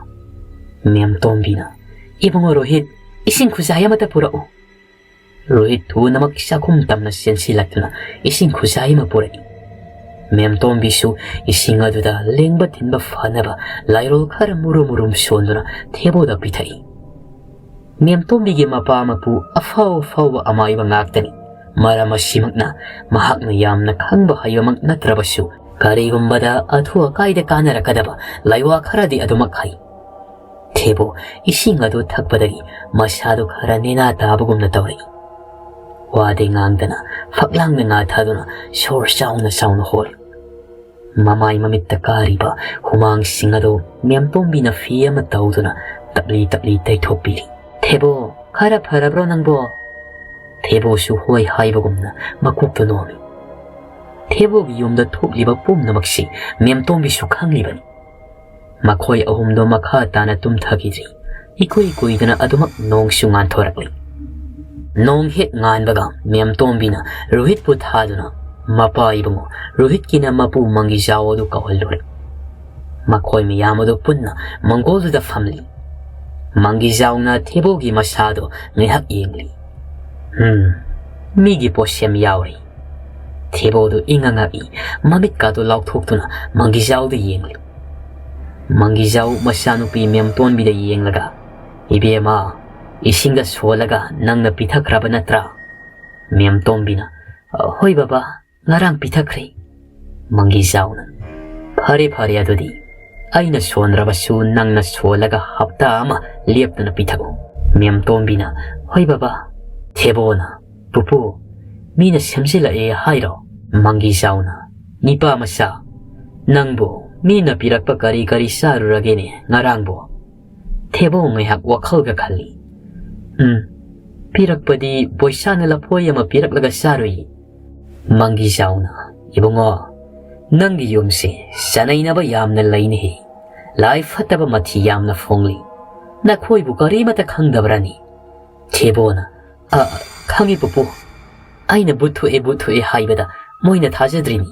ꯃꯦꯝꯇꯣꯝꯕꯤꯅ, "ꯏꯕꯨꯡꯉꯣ ꯔꯣꯍꯤꯠ, ꯏꯁꯤꯡ ꯈꯨꯖꯥꯏ ꯑꯃꯇ ꯄꯨꯔꯛꯎ꯫" ꯔꯣꯍꯤꯠ ꯊꯨꯅꯃꯛ ꯆꯥꯛꯈꯨꯝ ꯇꯝꯅ ꯆꯦꯟꯁꯤꯜꯂꯛꯇꯨꯅ ꯏꯁꯤꯡ ꯈꯨꯖꯥꯏ ꯑꯃ ꯄꯨꯔꯛꯏ꯫ ꯃꯦꯝꯇꯣꯝꯕꯤꯁꯨ ꯏꯁꯤꯡ ꯑꯗꯨꯗ ꯂꯦꯡꯕ ꯊꯤꯟꯕ ꯐꯅꯕ ꯂꯥꯏꯔꯣꯜ ꯈꯔ ꯃꯨꯔꯨꯝ ꯃꯨꯔꯨꯝ ꯁꯣꯟꯗꯨꯅ ꯊꯦꯕꯣꯗ ꯄꯤꯊꯛꯏ꯫ ꯃꯦꯝꯇꯣꯝꯕꯤꯒꯤ ꯃꯄꯥ ꯃꯄꯨ ꯑꯐꯥꯎ ꯑꯐꯥꯎꯕ ꯑꯃꯥꯏꯕ ꯉꯥꯛꯇꯅꯤ꯫ ꯃꯔꯝ ꯑꯁꯤꯃꯛꯅ ꯃꯍꯥꯛꯅ ꯌꯥꯝꯅ ꯈꯪꯕ ꯍꯩꯕꯃꯛ ꯅꯠꯇ꯭ꯔꯕꯁꯨ, ꯀꯔꯤꯒꯨꯝꯕꯗ ꯑꯊꯨ ꯑꯀꯥꯏꯗ ꯀꯥꯟꯅꯔꯛꯀꯗꯕ ꯂꯥꯏꯋꯥ ꯈꯔꯗꯤ ꯑꯗꯨꯃꯛ ꯍꯩ꯫ ꯊꯦꯕꯣ ꯏꯁꯤꯡ ꯑꯗꯨ ꯊꯛꯄꯗꯒꯤ ꯃꯁꯥꯗꯨ ꯈꯔ ꯅꯦꯅꯥ ꯇꯥꯕꯒꯨꯝꯅ ꯇꯧꯔꯛꯏ꯫ ꯋꯥꯗꯤ ꯉꯥꯡꯗꯅ ꯐꯛꯂꯥꯡꯗ ꯉꯥꯊꯗꯨꯅ ꯁꯣꯔ ꯆꯥꯎꯅ ꯆꯥꯎꯅ ꯍꯣꯜꯂꯤ꯫ ꯃꯃꯥꯏ ꯃꯃꯤꯠꯇ ꯀꯥꯔꯤꯕ ꯍꯨꯃꯥꯡꯁꯤꯡ ꯑꯗꯨ ꯃꯦꯝꯇꯣꯝꯕꯤꯅ ꯐꯤ ꯑꯃ ꯇꯧꯗꯨꯅ ꯇꯞꯂꯤ ꯇꯞꯂꯤ ꯇꯩꯊꯣꯛꯄꯤꯔꯤ꯫ "ꯊꯦꯕꯣ, ꯈꯔ ꯐꯔꯕ꯭ꯔꯣ ꯅꯪꯕꯣ?" ꯊꯦꯕꯣꯁꯨ ꯍꯣꯏ ꯍꯥꯏꯕꯒꯨꯝꯅ ꯃꯀꯣꯛꯇ ꯅꯣꯝꯃꯤ꯫ ꯊꯦꯕꯣꯒꯤ ꯌꯨꯝꯗ ꯊꯣꯛꯂꯤꯕ ꯄꯨꯝꯅꯃꯛꯁꯤ ꯃꯦꯝꯇꯣꯝꯕꯤꯁꯨ ꯈꯪꯂꯤꯕꯅꯤ꯫ ꯃꯈꯣꯏ ꯑꯍꯨꯝꯗꯣ ꯃꯈꯥ ꯇꯥꯅ ꯇꯨꯝꯊꯈꯤꯗ꯭ꯔꯤ꯫ ꯏꯀꯨꯏ ꯀꯨꯏꯗꯅ ꯑꯗꯨꯃꯛ ꯅꯣꯡꯁꯨ ꯉꯥꯟꯊꯣꯔꯛꯂꯤ꯫ ꯅꯣꯡ ꯍꯦꯛ ꯉꯥꯟꯕꯒ ꯃꯦꯝꯇꯣꯝꯕꯤꯅ ꯔꯣꯍꯤꯠꯄꯨ ꯊꯥꯗꯨꯅ ꯃꯄꯥ ꯏꯕꯨꯡꯉꯣ ꯔꯣꯍꯤꯠꯀꯤꯅ ꯃꯄꯨ ꯃꯪꯒꯤꯖꯥꯎ ꯑꯗꯨ ꯀꯧꯍꯜꯂꯨꯔꯦ꯫ ꯃꯈꯣꯏ ꯃꯌꯥꯝ ꯑꯗꯨ ꯄꯨꯟꯅ ꯃꯪꯒꯣꯜꯗꯨꯗ ꯐꯝꯂꯤ꯫ ꯃꯪꯒꯤꯖꯥꯎꯅ ꯊꯦꯕꯣꯒꯤ ꯃꯁꯥꯗꯣ ꯉꯥꯏꯍꯥꯛ ꯌꯦꯡꯂꯤ꯫ "ꯎꯝ, ꯃꯤꯒꯤ ꯄꯣꯠꯁꯦꯝ ꯌꯥꯎꯔꯤ꯫" ꯊꯦꯕꯣꯗꯨ ꯏꯉꯛ ꯉꯛꯏ꯫ ꯃꯃꯤꯠꯀꯥꯗꯨ ꯂꯥꯎꯊꯣꯛꯇꯨꯅ ꯃꯪꯒꯤꯖꯥꯎꯗ ꯌꯦꯡꯂꯤ꯫ ꯃꯪꯒꯤꯖꯥꯎ ꯃꯆꯥꯅꯨꯄꯤ ꯃꯦꯝꯇꯣꯟꯕꯤꯗ ꯌꯦꯡꯂꯒ, "ꯏꯕꯦꯝꯃ, ꯏꯁꯤꯡꯗ ꯁꯣꯜꯂꯒ ꯅꯪꯅ ꯄꯤꯊꯛꯈ꯭ꯔꯕ ꯅꯠꯇ꯭ꯔꯥ?" ꯃꯦꯝꯇꯣꯝꯕꯤꯅ, "ꯍꯣꯏ ꯕꯕꯥ, ꯉꯔꯥꯡ ꯄꯤꯊꯛꯈ꯭ꯔꯦ꯫" ꯃꯪꯒꯤꯖꯥꯎꯅ, "ꯐꯔꯦ, ꯐꯔꯦ, ꯑꯗꯨꯗꯤ ꯑꯩꯅ ꯁꯣꯟꯗ꯭ꯔꯕꯁꯨ ꯅꯪꯅ ꯁꯣꯜꯂꯒ ꯍꯞꯇꯥ ꯑꯃ ꯂꯦꯞꯇꯅ ꯄꯤꯊꯛꯎ꯫" ꯃꯦꯝꯇꯣꯝꯕꯤꯅ, "ꯍꯣꯏ ꯕꯕꯥ꯫" ꯊꯦꯕꯣꯅ, "ꯄꯨꯄꯨ, ꯃꯤꯅ ꯁꯦꯝꯖꯤꯜꯂꯛꯑꯦ ꯍꯥꯏꯔꯣ?" ꯃꯪꯒꯤꯖꯥꯎꯅ, "ꯅꯤꯄꯥ ꯃꯆꯥ, ꯅꯪꯕꯨ ꯃꯤꯅ ꯄꯤꯔꯛꯄ ꯀꯔꯤ ꯀꯔꯤ ꯆꯥꯔꯨꯔꯒꯦꯅꯦ ꯉꯔꯥꯡꯕꯨ?" ꯊꯦꯕꯣ ꯉꯥꯏꯍꯥꯛ ꯋꯥꯈꯜꯒ ꯈꯜꯂꯤ꯫ "ꯎꯝ, ꯄꯤꯔꯛꯄꯗꯤ ꯕꯣꯏꯁꯥꯅ ꯂꯐꯣꯏ ꯑꯃ ꯄꯤꯔꯛꯂꯒ ꯆꯥꯔꯨꯏ꯫ ꯃꯪꯒꯤꯖꯥꯎꯅ, "ꯏꯕꯨꯡꯉꯣ, ꯅꯪꯒꯤ ꯌꯨꯝꯁꯦ ꯆꯅꯩꯅꯕ ꯌꯥꯝꯅ ꯂꯩꯅꯦꯍꯦ꯫ ꯂꯥꯏ ꯐꯠꯇꯕ ꯃꯊꯤ ꯌꯥꯝꯅ ꯐꯣꯡꯂꯤ꯫ ꯅꯈꯣꯏꯕꯨ ꯀꯔꯤꯃꯠꯇ ꯈꯪꯗꯕ꯭ꯔꯅꯤ?" ꯊꯦꯕꯣꯅ, "ꯑ, ꯈꯪꯉꯤ ꯄꯨꯄꯨ꯫ ꯑꯩꯅ ꯚꯨꯠ ꯊꯣꯛꯑꯦ, ꯚꯨꯠ ꯊꯣꯛꯑꯦ ꯍꯥꯏꯕꯗ ꯃꯣꯏꯅ ꯊꯥꯖꯗ꯭ꯔꯤꯅꯤ꯫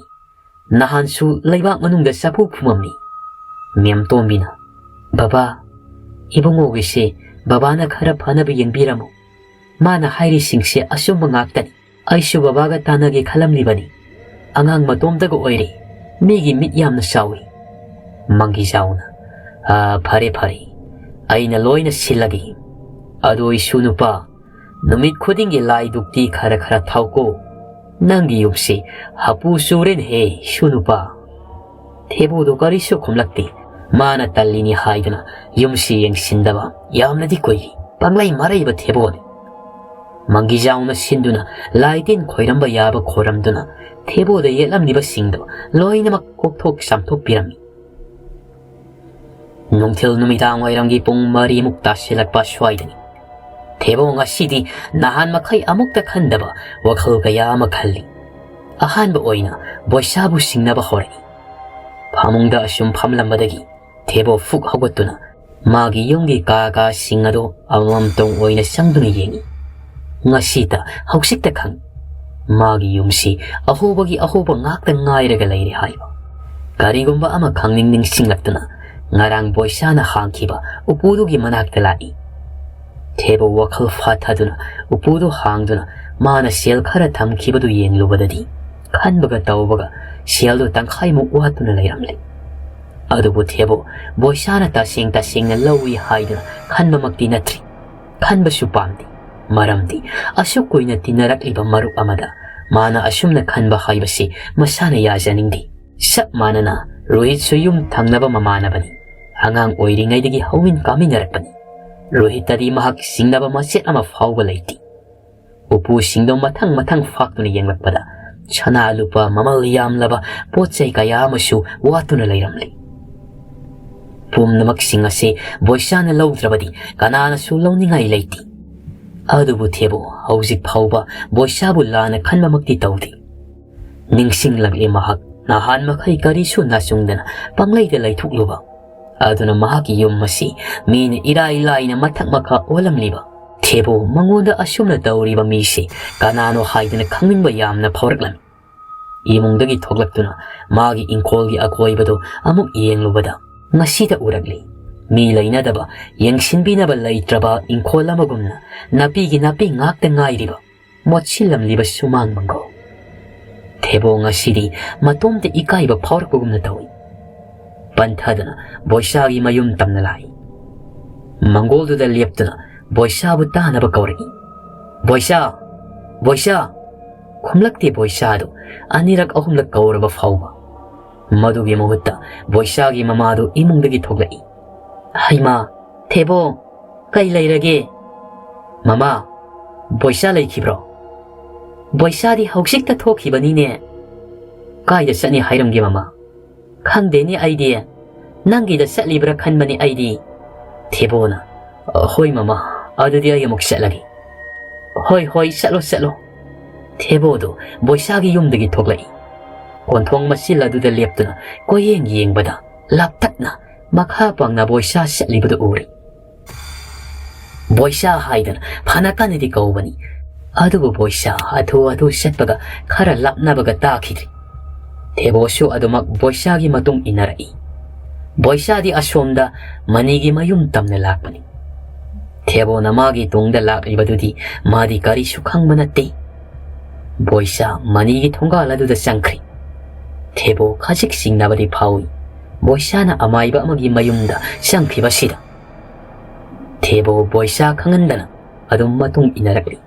ꯅꯍꯥꯟꯁꯨ ꯂꯩꯕꯥꯛ ꯃꯅꯨꯡꯗ ꯆꯐꯨ ꯐꯨꯝꯃꯝꯃꯤ꯫" ꯃꯦꯝꯇꯣꯝꯕꯤꯅ, "ꯕꯕꯥ, ꯏꯕꯨꯡꯉꯣꯒꯤꯁꯦ ꯕꯕꯥꯅ ꯈꯔ ꯐꯅꯕ ꯌꯦꯡꯕꯤꯔꯝꯃꯨ꯫ ꯃꯥꯅ ꯍꯥꯏꯔꯤꯁꯤꯡꯁꯦ ꯑꯆꯨꯝꯕ ꯉꯥꯛꯇꯅꯤ꯫ ꯑꯩꯁꯨ ꯕꯕꯥꯒ ꯇꯥꯟꯅꯒꯦ ꯈꯜꯂꯝꯂꯤꯕꯅꯤ꯫ ꯑꯉꯥꯡ ꯃꯇꯣꯝꯇꯒ ꯑꯣꯏꯔꯦ꯫ ꯃꯤꯒꯤ ꯃꯤꯠ ꯌꯥꯝꯅ ꯆꯥꯎꯏ꯫" ꯃꯪꯒꯤꯖꯥꯎꯅ, "ꯑ, ꯐꯔꯦ, ꯐꯔꯦ꯫ ꯑꯩꯅ ꯂꯣꯏꯅ ꯁꯤꯜꯂꯒꯦ꯫ ꯑꯗꯣ ꯏꯁꯨ ꯅꯨꯄꯥ, ꯅꯨꯃꯤꯠ ꯈꯨꯗꯤꯡꯒꯤ ꯂꯥꯏ ꯙꯨꯛꯇꯤ ꯈꯔ ꯈꯔ ꯊꯥꯎꯀꯣ꯫ ꯅꯪꯒꯤ ꯌꯨꯝꯁꯤ ꯍꯥꯄꯨ ꯆꯨꯔꯦꯅꯦꯍꯦ, ꯏꯁꯨ ꯅꯨꯄꯥ꯫" ꯊꯦꯕꯣꯗꯣ ꯀꯔꯤꯁꯨ ꯈꯨꯝꯂꯛꯇꯦ꯫ ꯃꯥꯅ ꯇꯜꯂꯤꯅꯤ ꯍꯥꯏꯗꯨꯅ ꯌꯨꯝꯁꯤ ꯌꯦꯡꯁꯤꯟꯗꯕ ꯌꯥꯝꯅꯗꯤ ꯀꯨꯏꯔꯤ꯫ ꯄꯪꯂꯩ ꯃꯔꯩꯕ ꯊꯦꯕꯣꯅꯤ꯫ ꯃꯪꯒꯤꯖꯥꯎꯅ ꯁꯤꯟꯗꯨꯅ ꯂꯥꯏ ꯇꯤꯟ ꯈꯣꯏꯔꯝꯕ ꯌꯥꯕ ꯈꯣꯏꯔꯝꯗꯨꯅ ꯊꯦꯕꯣꯗ ꯌꯦꯠꯂꯝꯂꯤꯕꯁꯤꯡꯗꯣ ꯂꯣꯏꯅꯃꯛ ꯀꯣꯛꯊꯣꯛ ꯆꯥꯝꯊꯣꯛꯄꯤꯔꯝꯃꯤ꯫ ꯅꯨꯡꯊꯤꯜ ꯅꯨꯃꯤꯗꯥꯡ ꯋꯥꯏꯔꯝꯒꯤ ꯄꯨꯡ ꯃꯔꯤꯃꯨꯛ ꯇꯥꯁꯤꯜꯂꯛꯄ ꯁ꯭ꯋꯥꯏꯗꯅꯤ꯫ ꯊꯦꯕꯣ ꯉꯁꯤꯗꯤ ꯅꯍꯥꯟ ꯃꯈꯩ ꯑꯃꯨꯛꯇ ꯈꯟꯗꯕ ꯋꯥꯈꯜ ꯀꯌꯥ ꯑꯃ ꯈꯜꯂꯤ꯫ ꯑꯍꯥꯟꯕ ꯑꯣꯏꯅ ꯕꯣꯏꯁꯥꯕꯨ ꯁꯤꯡꯅꯕ ꯍꯧꯔꯛꯏ꯫ ꯐꯃꯨꯡꯗ ꯑꯁꯨꯝ ꯐꯝꯂꯝꯕꯗꯒꯤ ꯊꯦꯕꯣ ꯐꯨꯛ ꯍꯧꯒꯠꯇꯨꯅ ꯃꯥꯒꯤ ꯌꯨꯝꯒꯤ ꯀꯥ ꯀꯥꯁꯤꯡ ꯑꯗꯨ ꯑꯃꯃꯝꯇꯣꯡ ꯑꯣꯏꯅ ꯆꯪꯗꯨꯅ ꯌꯦꯡꯏ꯫ ꯉꯁꯤꯇ, ꯍꯧꯖꯤꯛꯇ ꯈꯪꯏ꯫ ꯃꯥꯒꯤ ꯌꯨꯝꯁꯤ ꯑꯍꯣꯕꯒꯤ ꯑꯍꯣꯕ ꯉꯥꯛꯇ ꯉꯥꯏꯔꯒ ꯂꯩꯔꯦ ꯍꯥꯏꯕ꯫ ꯀꯔꯤꯒꯨꯝꯕ ꯑꯃ ꯈꯪꯅꯤꯡ ꯅꯤꯡꯁꯤꯡꯂꯛꯇꯨꯅ ꯉꯔꯥꯡ ꯕꯣꯏꯁꯥꯅ ꯍꯥꯡꯈꯤꯕ ꯎꯄꯨꯗꯨꯒꯤ ꯃꯅꯥꯛꯇ ꯂꯥꯛꯏ꯫ ꯊꯦꯕꯣ ꯋꯥꯈꯜ ꯐꯥꯊꯗꯨꯅ ꯎꯄꯨꯗꯨ ꯍꯥꯡꯗꯨꯅ ꯃꯥꯅ ꯁꯦꯜ ꯈꯔ ꯊꯝꯈꯤꯕꯗꯨ ꯌꯦꯡꯂꯨꯕꯗꯗꯤ ꯈꯟꯕꯒ ꯇꯧꯕꯒ ꯁꯦꯜꯗꯨ ꯇꯪꯈꯥꯏꯃꯨꯛ ꯋꯥꯠꯇꯨꯅ ꯂꯩꯔꯝꯂꯦ꯫ ꯑꯗꯨꯕꯨ ꯊꯦꯕꯣ ꯕꯣꯏꯁꯥꯅ ꯇꯁꯦꯡ ꯇꯁꯦꯡꯅ ꯂꯧꯏ ꯍꯥꯏꯗꯨꯅ ꯈꯟꯕꯃꯛꯇꯤ ꯅꯠꯇ꯭ꯔꯤ꯫ ꯈꯟꯕꯁꯨ ꯄꯥꯝꯗꯦ꯫ ꯃꯔꯝꯗꯤ ꯑꯁꯨꯛ ꯀꯨꯏꯅ ꯇꯤꯟꯅꯔꯛꯂꯤꯕ ꯃꯔꯨꯞ ꯑꯃꯗ ꯃꯥꯅ ꯑꯁꯨꯝꯅ ꯈꯟꯕ ꯍꯥꯏꯕꯁꯤ ꯃꯁꯥꯅ ꯌꯥꯖꯅꯤꯡꯗꯦ꯫ ꯆꯞ ꯃꯥꯟꯅꯅ ꯔꯣꯍꯤꯠꯁꯨ ꯌꯨꯝ ꯊꯪꯅꯕ ꯃꯃꯥꯟꯅꯕꯅꯤ꯫ ꯑꯉꯥꯡ ꯑꯣꯏꯔꯤꯉꯩꯗꯒꯤ ꯍꯧꯃꯤꯟ ꯀꯥꯃꯤꯟꯅꯔꯛꯄꯅꯤ꯫ ꯔꯣꯍꯤꯠꯇꯗꯤ ꯃꯍꯥꯛ ꯆꯤꯡꯅꯕ ꯃꯆꯦꯠ ꯑꯃ ꯐꯥꯎꯕ ꯂꯩꯇꯦ꯫ ꯎꯄꯨꯁꯤꯡꯗꯣ ꯃꯊꯪ ꯃꯊꯪ ꯐꯥꯛꯇꯨꯅ ꯌꯦꯡꯂꯛꯄꯗ ꯁꯅꯥ ꯂꯨꯄꯥ ꯃꯃꯜ ꯌꯥꯝꯂꯕ ꯄꯣꯠ ꯆꯩ ꯀꯌꯥ ꯑꯃꯁꯨ ꯋꯥꯠꯇꯨꯅ ꯂꯩꯔꯝꯂꯤ꯫ ꯄꯨꯝꯅꯃꯛꯁꯤꯡ ꯑꯁꯤ ꯕꯣꯏꯁꯥꯅ ꯂꯧꯗ꯭ꯔꯕꯗꯤ ꯀꯅꯥꯅꯁꯨ ꯂꯧꯅꯤꯡꯉꯥꯏ ꯂꯩꯇꯦ꯫ ꯑꯗꯨꯕꯨ ꯊꯦꯕꯣ ꯍꯧꯖꯤꯛ ꯐꯥꯎꯕ ꯕꯣꯏꯁꯥꯕꯨ ꯂꯥꯟꯅ ꯈꯟꯕꯃꯛꯇꯤ ꯇꯧꯗꯦ꯫ ꯅꯤꯡꯁꯤꯡꯂꯛꯂꯤ ꯃꯍꯥꯛ ꯅꯍꯥꯟ ꯃꯈꯩ ꯀꯔꯤꯁꯨ ꯅꯥꯆꯨꯡꯗꯅ ꯄꯪꯂꯩꯗ ꯂꯩꯊꯣꯛꯂꯨꯕ꯫ ꯑꯗꯨꯅ ꯃꯍꯥꯛꯀꯤ ꯌꯨꯝ ꯑꯁꯤ ꯃꯤꯅ ꯏꯔꯥꯏ ꯂꯥꯏꯅ ꯃꯊꯛ ꯃꯈꯥ ꯑꯣꯜꯂꯝꯂꯤꯕ꯫ ꯊꯦꯕꯣ ꯃꯉꯣꯟꯗ ꯑꯁꯨꯝꯅ ꯇꯧꯔꯤꯕ ꯃꯤꯁꯤ ꯀꯅꯥꯅꯣ ꯍꯥꯏꯗꯅ ꯈꯪꯅꯤꯡꯕ ꯌꯥꯝꯅ ꯐꯥꯎꯔꯛꯂꯝꯃꯤ꯫ ꯏꯃꯨꯡꯗꯒꯤ ꯊꯣꯛꯂꯛꯇꯨꯅ ꯃꯥꯒꯤ ꯏꯪꯈꯣꯜꯒꯤ ꯑꯀꯣꯏꯕꯗꯨ ꯑꯃꯨꯛ ꯌꯦꯡꯂꯨꯕꯗ ꯉꯁꯤꯗ ꯎꯔꯛꯂꯤ꯫ ꯃꯤ ꯂꯩꯅꯗꯕ, ꯌꯦꯡꯁꯤꯟꯕꯤꯅꯕ ꯂꯩꯇ꯭ꯔꯕ ꯏꯪꯈꯣꯜ ꯑꯃꯒꯨꯝꯅ ꯅꯥꯄꯤꯒꯤ ꯅꯥꯄꯤ ꯉꯥꯛꯇ ꯉꯥꯏꯔꯤꯕ ꯃꯣꯠꯁꯤꯜꯂꯝꯂꯤꯕ ꯁꯨꯃꯥꯡ ꯃꯪꯒꯣꯜ꯫ ꯊꯦꯕꯣ ꯉꯁꯤꯗꯤ ꯃꯇꯣꯝꯇ ꯏꯀꯥꯏꯕ ꯐꯥꯎꯔꯛꯄꯒꯨꯝꯅ ꯇꯧꯏ꯫ ꯄꯟꯊꯗꯅ ꯕꯣꯏꯁꯥꯒꯤ ꯃꯌꯨꯝ ꯇꯝꯅ ꯂꯥꯛꯏ꯫ ꯃꯪꯒꯣꯜꯗꯨꯗ ꯂꯦꯞꯇꯨꯅ ꯕꯣꯏꯁꯥꯕꯨ ꯇꯥꯅꯕ ꯀꯧꯔꯛꯏ꯫ "ꯕꯣꯏꯁꯥ! ꯕꯣꯏꯁꯥ!" ꯈꯨꯝꯂꯛꯇꯦ ꯕꯣꯏꯁꯥꯗꯨ꯫ ꯑꯅꯤꯔꯛ ꯑꯍꯨꯝꯂꯛ ꯀꯧꯔꯕ ꯐꯥꯎꯕ꯫ ꯃꯗꯨꯒꯤ ꯃꯍꯨꯠꯇ ꯕꯣꯏꯁꯥꯒꯤ ꯃꯃꯥꯗꯨ ꯏꯃꯨꯡꯗꯒꯤ ꯊꯣꯛꯂꯛꯏ꯫ "ꯍꯩꯃꯥ, ꯊꯦꯕꯣ, ꯀꯩ ꯂꯩꯔꯒꯦ?" "ꯃꯃꯥ, ꯕꯣꯏꯁꯥ ꯂꯩꯈꯤꯕ꯭ꯔꯣ?" "ꯕꯣꯏꯁꯥꯗꯤ ꯍꯧꯖꯤꯛꯇ ꯊꯣꯛꯈꯤꯕꯅꯤꯅꯦ꯫" "ꯀꯥꯏꯗ ꯆꯠꯅꯤ ꯍꯥꯏꯔꯝꯒꯦ ꯃꯃꯥ?" "ꯈꯪꯗꯦꯅꯦ ꯑꯩꯗꯤ꯫ ꯅꯪꯒꯤꯗ ꯆꯠꯂꯤꯕ꯭ꯔꯥ ꯈꯟꯕꯅꯤ ꯑꯩꯗꯤ꯫" ꯊꯦꯕꯣꯅ, "ꯍꯣꯏ ꯃꯃꯥ, ꯑꯗꯨꯗꯤ ꯑꯩ ꯑꯃꯨꯛ ꯆꯠꯂꯒꯦ꯫" "ꯍꯣꯏ, ꯍꯣꯏ, ꯆꯠꯂꯣ, ꯆꯠꯂꯣ꯫" ꯊꯦꯕꯣꯗꯨ ꯕꯣꯏꯁꯥꯒꯤ ꯌꯨꯝꯗꯒꯤ ꯊꯣꯛꯂꯛꯏ꯫ ꯀꯣꯟꯊꯣꯡ ꯃꯆꯤꯜ ꯑꯗꯨꯗ ꯂꯦꯞꯇꯨꯅ ꯀꯣꯏꯌꯦꯡ ꯌꯦꯡꯕꯗ ꯂꯥꯞꯇꯛꯅ ꯃꯈꯥ ꯄꯥꯡꯅ ꯕꯣꯏꯁꯥ ꯆꯠꯂꯤꯕꯗꯨ ꯎꯔꯤ꯫ ꯕꯣꯏꯁꯥ ꯍꯥꯏꯗꯅ ꯐꯅ ꯀꯟꯅꯗꯤ ꯀꯧꯕꯅꯤ꯫ ꯑꯗꯨꯕꯨ ꯕꯣꯏꯁꯥ ꯍꯥꯊꯨ ꯍꯥꯊꯨ ꯆꯠꯄꯒ ꯈꯔ ꯂꯥꯞꯅꯕꯒ ꯇꯥꯈꯤꯗ꯭ꯔꯤ꯫ ꯊꯦꯕꯣꯁꯨ ꯑꯗꯨꯃꯛ ꯕꯣꯏꯁꯥꯒꯤ ꯃꯇꯨꯡ ꯏꯟꯅꯔꯛꯏ꯫ ꯕꯣꯏꯁꯥꯗꯤ ꯑꯁꯣꯝꯗ ꯃꯅꯤꯒꯤ ꯃꯌꯨꯝ ꯇꯝꯅ ꯂꯥꯛꯄꯅꯤ꯫ ꯊꯦꯕꯣꯅ ꯃꯥꯒꯤ ꯇꯨꯡꯗ ꯂꯥꯛꯂꯤꯕꯗꯨꯗꯤ ꯃꯥꯗꯤ ꯀꯔꯤꯁꯨ ꯈꯪꯕ ꯅꯠꯇꯦ꯫ ꯕꯣꯏꯁꯥ ꯃꯅꯤꯒꯤ ꯊꯣꯡꯒꯥꯜ ꯑꯗꯨꯗ ꯆꯪꯈ꯭ꯔꯤ꯫ ꯊꯦꯕꯣ ꯈꯖꯤꯛ ꯆꯤꯡꯅꯕꯗꯤ ꯐꯥꯎꯏ꯫ ꯕꯣꯏꯁꯥꯅ ꯑꯃꯥꯏꯕ ꯑꯃꯒꯤ ꯃꯌꯨꯝꯗ ꯆꯪꯈꯤꯕꯁꯤꯗ꯫ ꯊꯦꯕꯣ ꯕꯣꯏꯁꯥ ꯈꯪꯍꯟꯗꯅ ꯑꯗꯨꯝ ꯃꯇꯨꯡ ꯏꯟꯅꯔꯛꯂꯤ꯫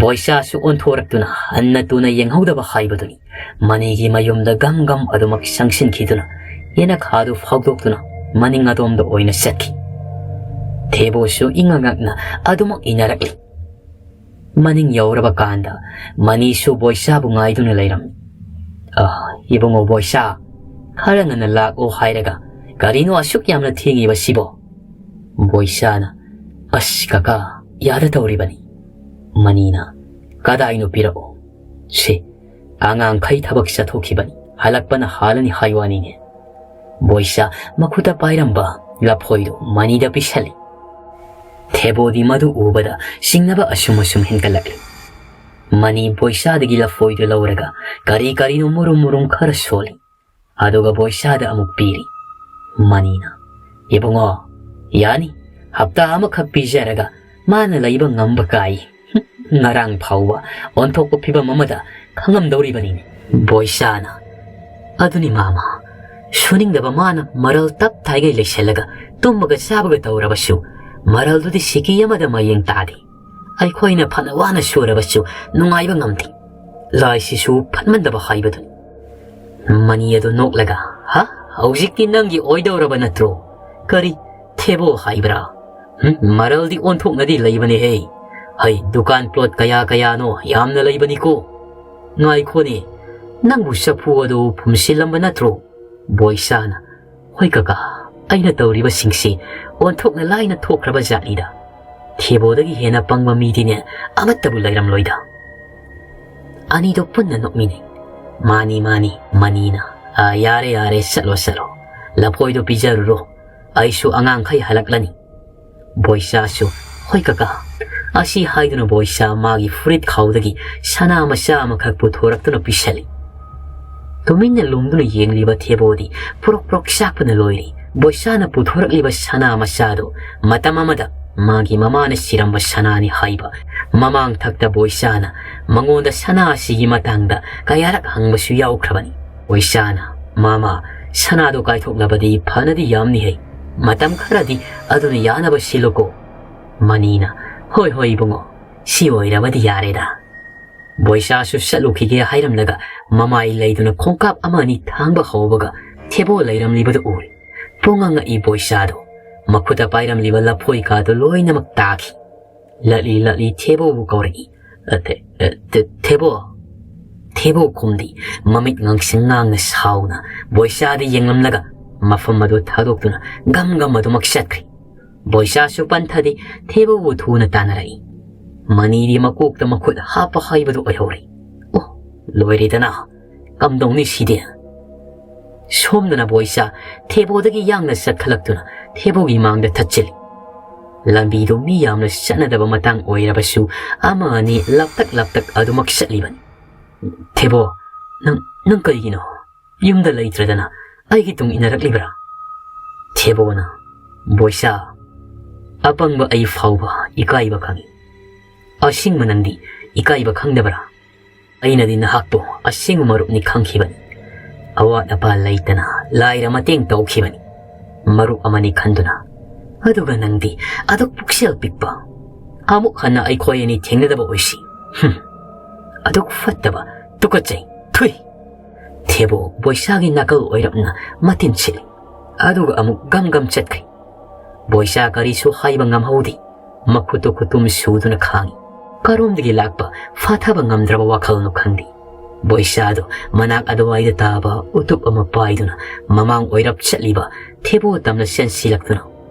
ꯕꯣꯏꯁꯥꯁꯨ ꯑꯣꯟꯊꯣꯔꯛꯇꯨꯅ ꯍꯟꯅ ꯇꯨꯅ ꯌꯦꯡꯍꯧꯗꯕ ꯍꯥꯏꯕꯗꯨꯅꯤ꯫ ꯃꯅꯤꯒꯤ ꯃꯌꯨꯝꯗ ꯒꯝ ꯒꯝ ꯑꯗꯨꯃꯛ ꯆꯪꯁꯤꯟꯈꯤꯗꯨꯅ ꯌꯦꯅꯈꯥꯗꯨ ꯐꯥꯎꯗꯣꯛꯇꯨꯅ ꯃꯅꯤꯡ ꯑꯗꯣꯝꯗ ꯑꯣꯏꯅ ꯆꯠꯈꯤ꯫ ꯊꯦꯕꯣꯁꯨ ꯏꯉꯛ ꯉꯛꯅ ꯑꯗꯨꯃꯛ ꯏꯟꯅꯔꯛꯂꯤ꯫ ꯃꯅꯤꯡ ꯌꯧꯔꯕ ꯀꯥꯟꯗ ꯃꯅꯤꯁꯨ ꯕꯣꯏꯁꯥꯕꯨ ꯉꯥꯏꯗꯨꯅ ꯂꯩꯔꯝꯃꯤ꯫ "ꯑ, ꯏꯕꯨꯡꯉꯣ ꯕꯣꯏꯁꯥ, ꯈꯔ ꯉꯟꯅ ꯂꯥꯛꯑꯣ ꯍꯥꯏꯔꯒ ꯀꯔꯤꯅꯣ ꯑꯁꯨꯛ ꯌꯥꯝꯅ ꯊꯦꯡꯉꯤꯕꯁꯤꯕꯣ?" ꯕꯣꯏꯁꯥꯅ, "ꯑꯁ ꯀꯀꯥ, ꯌꯥꯗ ꯇꯧꯔꯤꯕꯅꯤ꯫ ꯃꯅꯤꯅ, "ꯀꯗꯥꯏꯅꯣ ꯄꯤꯔꯛꯑꯣ꯫ ꯁꯤ, ꯑꯉꯥꯡꯈꯩ ꯊꯕꯛ ꯆꯠꯊꯣꯛꯈꯤꯕꯅꯤ, ꯍꯜꯂꯛꯄꯅ ꯍꯥꯜꯂꯅꯤ ꯍꯥꯏ ꯋꯥꯅꯤꯅꯦ꯫" ꯕꯣꯏꯁꯥ ꯃꯈꯨꯠꯇ ꯄꯥꯏꯔꯝꯕ ꯂꯐꯣꯏꯗꯨ ꯃꯅꯤꯗ ꯄꯤꯁꯜꯂꯤ꯫ ꯊꯦꯕꯣꯗꯤ ꯃꯗꯨ ꯎꯕꯗ ꯆꯤꯡꯅꯕ ꯑꯁꯨꯝ ꯑꯁꯨꯝ ꯍꯦꯟꯒꯠꯂꯛꯂꯤ꯫ ꯃꯅꯤ ꯕꯣꯏꯁꯥꯗꯒꯤ ꯂꯐꯣꯏꯗꯨ ꯂꯧꯔꯒ ꯀꯔꯤ ꯀꯔꯤꯅꯣ ꯃꯨꯔꯨꯝ ꯃꯨꯔꯨꯝ ꯈꯔ ꯁꯣꯜꯂꯤ꯫ ꯑꯗꯨꯒ ꯕꯣꯏꯁꯥꯗ ꯑꯃꯨꯛ ꯄꯤꯔꯤ꯫ ꯃꯅꯤꯅ, "ꯏꯕꯨꯡꯉꯣ, ꯌꯥꯅꯤ, ꯍꯞꯇꯥ ꯑꯃꯈꯛ ꯄꯤꯖꯔꯒ ꯃꯥꯅ ꯂꯩꯕ ꯉꯝꯕ ꯀꯥꯏ꯫ ꯉꯔꯥꯡ ꯐꯥꯎꯕ ꯑꯣꯟꯊꯣꯛꯄ ꯐꯤꯕꯝ ꯑꯃꯗ ꯈꯪꯉꯝꯗꯧꯔꯤꯕꯅꯤꯅꯦ꯫" ꯕꯣꯏꯁꯥꯅ, "ꯑꯗꯨꯅꯤ ꯃꯥꯃ, ꯁꯨꯅꯤꯡꯗꯕ ꯃꯥꯅ ꯃꯔꯜ ꯇꯞ ꯇꯥꯏꯒꯩ ꯂꯩꯁꯜꯂꯒ ꯇꯨꯝꯕꯒ ꯆꯥꯕꯒ ꯇꯧꯔꯕꯁꯨ ꯃꯔꯜꯗꯨꯗꯤ ꯁꯤꯀꯤ ꯑꯃꯗ ꯃꯌꯦꯡ ꯇꯥꯗꯦ꯫ ꯑꯩꯈꯣꯏꯅ ꯐꯅ ꯋꯥꯅ ꯁꯨꯔꯕꯁꯨ ꯅꯨꯡꯉꯥꯏꯕ ꯉꯝꯗꯦ꯫ ꯂꯥꯏꯁꯤꯁꯨ ꯐꯠꯃꯟꯗꯕ ꯍꯥꯏꯕꯗꯨꯅꯤ꯫" ꯃꯅꯤ ꯑꯗꯨ ꯅꯣꯛꯂꯒ, "ꯍꯥ? ꯍꯧꯖꯤꯛꯇꯤ ꯅꯪꯒꯤ ꯑꯣꯏꯗꯧꯔꯕ ꯅꯠꯇ꯭ꯔꯣ? ꯀꯔꯤ? ꯊꯦꯕꯣ ꯍꯥꯏꯕ꯭ꯔꯥ? ꯍꯨꯝ, ꯃꯔꯜꯗꯤ ꯑꯣꯟꯊꯣꯛꯅꯗꯤ ꯂꯩꯕꯅꯦꯍꯦ꯫ ꯍꯩ, ꯗꯨꯀꯥꯟ ꯄ꯭ꯂꯣꯠ ꯀꯌꯥ ꯀꯌꯥꯅꯣ ꯌꯥꯝꯅ ꯂꯩꯕꯅꯤꯀꯣ꯫ ꯉꯥꯏꯈꯣꯅꯦ, ꯅꯪꯕꯨ ꯆꯐꯨ ꯑꯗꯨ ꯐꯨꯝꯁꯤꯜꯂꯝꯕ ꯅꯠꯇ꯭ꯔꯣ?" ꯕꯣꯏꯁꯥꯅ, "ꯍꯣꯏ ꯀꯀꯥ, ꯑꯩꯅ ꯇꯧꯔꯤꯕꯁꯤꯡꯁꯤ ꯑꯣꯟꯊꯣꯛꯅ ꯂꯥꯏꯅ ꯊꯣꯛꯈ꯭ꯔꯕ ꯖꯥꯠꯅꯤꯗ꯫ ꯊꯦꯕꯣꯗꯒꯤ ꯍꯦꯟꯅ ꯄꯪꯕ ꯃꯤꯗꯤꯅꯦ ꯑꯃꯠꯇꯕꯨ ꯂꯩꯔꯝꯂꯣꯏꯗ꯫" ꯑꯅꯤꯗꯣ ꯄꯨꯟꯅ ꯅꯣꯛꯃꯤꯟꯅꯩ꯫ "ꯃꯥꯅꯤ, ꯃꯥꯅꯤ, ꯃꯅꯤꯅ꯫ ꯑꯥ, ꯌꯥꯔꯦ, ꯌꯥꯔꯦ, ꯆꯠꯂꯣ, ꯆꯠꯂꯣ꯫ ꯂꯐꯣꯏꯗꯣ ꯄꯤꯖꯔꯨꯔꯣ꯫ ꯑꯩꯁꯨ ꯑꯉꯥꯡꯈꯩ ꯍꯜꯂꯛꯂꯅꯤ꯫" ꯕꯣꯏꯁꯥꯁꯨ, "ꯍꯣꯏ ꯀꯀꯥ꯫" ꯑꯁꯤ ꯍꯥꯏꯗꯨꯅ ꯕꯣꯏꯁꯥ ꯃꯥꯒꯤ ꯐꯨꯔꯤꯠ ꯈꯥꯎꯗꯒꯤ ꯁꯅꯥ ꯃꯆꯥ ꯑꯃꯈꯛ ꯄꯨꯊꯣꯔꯛꯇꯨꯅ ꯄꯤꯁꯜꯂꯤ꯫ ꯇꯨꯃꯤꯟꯅ ꯂꯨꯝꯗꯨꯅ ꯌꯦꯡꯂꯤꯕ ꯊꯦꯕꯣꯗꯤ ꯄ꯭ꯔꯣꯛ ꯄ꯭ꯔꯣꯛ ꯆꯥꯛꯄꯅ ꯂꯣꯏꯔꯤ꯫ ꯕꯣꯏꯁꯥꯅ ꯄꯨꯊꯣꯔꯛꯂꯤꯕ ꯁꯅꯥ ꯃꯆꯥꯗꯨ ꯃꯇꯝ ꯑꯃꯗ ꯃꯥꯒꯤ ꯃꯃꯥꯅ ꯁꯤꯔꯝꯕ ꯁꯅꯥꯅꯤ ꯍꯥꯏꯕ꯫ ꯃꯃꯥꯡ ꯊꯛꯇ ꯕꯣꯏꯁꯥꯅ ꯃꯉꯣꯟꯗ ꯁꯅꯥ ꯑꯁꯤꯒꯤ ꯃꯇꯥꯡꯗ ꯀꯌꯥꯔꯛ ꯍꯪꯕꯁꯨ ꯌꯥꯎꯈ꯭ꯔꯕꯅꯤ꯫ ꯕꯣꯏꯁꯥꯅ, "ꯃꯃꯥ, ꯁꯅꯥꯗꯣ ꯀꯥꯏꯊꯣꯛꯂꯕꯗꯤ ꯐꯅꯗꯤ ꯌꯥꯝꯅꯤꯍꯩ꯫ ꯃꯇꯝ ꯈꯔꯗꯤ ꯑꯗꯨꯅ ꯌꯥꯅꯕ ꯁꯤꯜꯂꯨꯀꯣ꯫" ꯃꯅꯤꯅ, "ꯍꯣꯏ, ꯍꯣꯏ, ꯏꯕꯨꯡꯉꯣ, ꯁꯤ ꯑꯣꯏꯔꯕꯗꯤ ꯌꯥꯔꯦꯗ꯫" ꯕꯣꯏꯁꯥꯁꯨ ꯆꯠꯂꯨꯈꯤꯒꯦ ꯍꯥꯏꯔꯝꯂꯒ ꯃꯃꯥꯏ ꯂꯩꯗꯨꯅ ꯈꯣꯡꯀꯥꯞ ꯑꯃ ꯑꯅꯤ ꯊꯥꯡꯕ ꯍꯧꯕꯒ ꯊꯦꯕꯣ ꯂꯩꯔꯝꯂꯤꯕꯗꯨ ꯎꯔꯦ꯫ ꯄꯨꯡꯉꯛ ꯉꯛꯏ ꯕꯣꯏꯁꯥꯗꯣ꯫ ꯃꯈꯨꯠꯇ ꯄꯥꯏꯔꯝꯂꯤꯕ ꯂꯐꯣꯏ ꯀꯥꯗꯨ ꯂꯣꯏꯅꯃꯛ ꯇꯥꯈꯤ꯫ ꯂꯠꯂꯤ ꯂꯠꯂꯤ ꯊꯦꯕꯣꯕꯨ ꯀꯧꯔꯛꯏ꯫ "ꯑ, ꯊꯦ-, ꯑ, ꯊꯦ-, ꯊꯦꯕꯣ?" ꯊꯦꯕꯣ ꯈꯨꯝꯗꯦ꯫ ꯃꯃꯤꯠ ꯉꯥꯡꯁꯪ ꯉꯥꯡꯅ ꯁꯥꯎꯅ ꯕꯣꯏꯁꯥꯗ ꯌꯦꯡꯂꯝꯂꯒ ꯃꯐꯝ ꯑꯗꯨ ꯊꯥꯗꯣꯛꯇꯨꯅ ꯒꯝ ꯒꯝ ꯑꯗꯨꯃꯛ ꯆꯠꯈ꯭ꯔꯦ꯫ ꯕꯣꯏꯁꯥꯁꯨ ꯄꯟꯊꯗꯦ, ꯊꯦꯕꯣꯕꯨ ꯊꯨꯅ ꯇꯥꯟꯅꯔꯛꯏ꯫ ꯃꯅꯤꯗꯤ ꯃꯀꯣꯛꯇ ꯃꯈꯨꯠ ꯍꯥꯞꯄ ꯍꯥꯏꯕꯗꯨ ꯑꯣꯏꯍꯧꯔꯦ꯫ ꯑꯣ, ꯂꯣꯏꯔꯦꯗꯅ꯫ ꯀꯝꯗꯧꯅꯤ ꯁꯤꯗꯤ? ꯁꯣꯝꯗꯅ ꯕꯣꯏꯁꯥ ꯊꯦꯕꯣꯗꯒꯤ ꯌꯥꯡꯅ ꯆꯠꯈꯠꯂꯛꯇꯨꯅ ꯊꯦꯕꯣꯒꯤ ꯃꯥꯡꯗ ꯊꯠꯆꯤꯜꯂꯤ꯫ ꯂꯝꯕꯤꯗꯨ ꯃꯤ ꯌꯥꯝꯅ ꯆꯠꯅꯗꯕ ꯃꯇꯥꯡ ꯑꯣꯏꯔꯕꯁꯨ ꯑꯃ ꯑꯅꯤ ꯂꯞꯇꯛ ꯂꯞꯇꯛ ꯑꯗꯨꯃꯛ ꯆꯠꯂꯤꯕꯅꯤ꯫ "ꯊꯦꯕꯣ, ꯅꯪ, ꯅꯪ ꯀꯔꯤꯒꯤꯅꯣ ꯌꯨꯝꯗ ꯂꯩꯇ꯭ꯔꯗꯅ ꯑꯩꯒꯤ ꯇꯨꯡ ꯏꯟꯅꯔꯛꯂꯤꯕ꯭ꯔꯥ?" ꯊꯦꯕꯣꯅ, "ꯕꯣꯏꯁꯥ, ꯑꯄꯪꯕ ꯑꯩ ꯐꯥꯎꯕ ꯏꯀꯥꯏꯕ ꯈꯪꯏ꯫ ꯑꯁꯤꯡꯕ ꯅꯪꯗꯤ ꯏꯀꯥꯏꯕ ꯈꯪꯗꯕ꯭ꯔꯥ? ꯑꯩꯅꯗꯤ ꯅꯍꯥꯛꯄꯨ ꯑꯁꯦꯡꯕ ꯃꯔꯨꯞꯅꯤ ꯈꯪꯈꯤꯕꯅꯤ꯫ ꯑꯋꯥꯠ ꯑꯄꯥ ꯂꯩꯇꯅ ꯂꯥꯏꯔ ꯃꯇꯦꯡ ꯇꯧꯈꯤꯕꯅꯤ꯫ ꯃꯔꯨꯞ ꯑꯃꯅꯤ ꯈꯟꯗꯨꯅ꯫ ꯑꯗꯨꯒ ꯅꯪꯗꯤ ꯑꯗꯨꯛ ꯄꯨꯛꯆꯦꯜ ꯄꯤꯛꯄ꯫ ꯑꯃꯨꯛ ꯍꯟꯅ ꯑꯩꯈꯣꯏ ꯑꯅꯤ ꯊꯦꯡꯅꯗꯕ ꯑꯣꯏꯁꯤ꯫ ꯍꯨꯝ꯫ ꯑꯗꯨꯛ ꯐꯠꯇꯕ, ꯇꯨꯀꯠꯆꯩ, ꯊꯨꯏ!" ꯊꯦꯕꯣ ꯕꯣꯏꯁꯥꯒꯤ ꯅꯥꯀꯜ ꯑꯣꯏꯔꯞꯅ ꯃꯇꯤꯟ ꯁꯤꯠꯂꯤ꯫ ꯑꯗꯨꯒ ꯑꯃꯨꯛ ꯒꯝ ꯒꯝ ꯆꯠꯈ꯭ꯔꯦ꯫ ꯕꯣꯏꯁꯥ ꯀꯔꯤꯁꯨ ꯍꯥꯏꯕ ꯉꯝꯍꯧꯗꯦ꯫ ꯃꯈꯨꯠꯇꯨ ꯈꯨꯇꯨꯝ ꯁꯨꯗꯨꯅ ꯈꯥꯡꯏ꯫ ꯀꯔꯣꯝꯗꯒꯤ ꯂꯥꯛꯄ ꯐꯥꯊꯕ ꯉꯝꯗ꯭ꯔꯕ ꯋꯥꯈꯜꯅꯣ ꯈꯪꯗꯦ꯫ ꯕꯣꯏꯁꯥꯗꯨ ꯃꯅꯥꯛ ꯑꯗꯨꯋꯥꯏꯗ ꯇꯥꯕ ꯎꯇꯨꯞ ꯑꯃ ꯄꯥꯏꯗꯨꯅ ꯃꯃꯥꯡ ꯑꯣꯏꯔꯞ ꯆꯠꯂꯤꯕ ꯊꯦꯕꯣ ꯇꯝꯅ ꯆꯦꯟꯁꯤꯜꯂꯛꯇꯨꯅ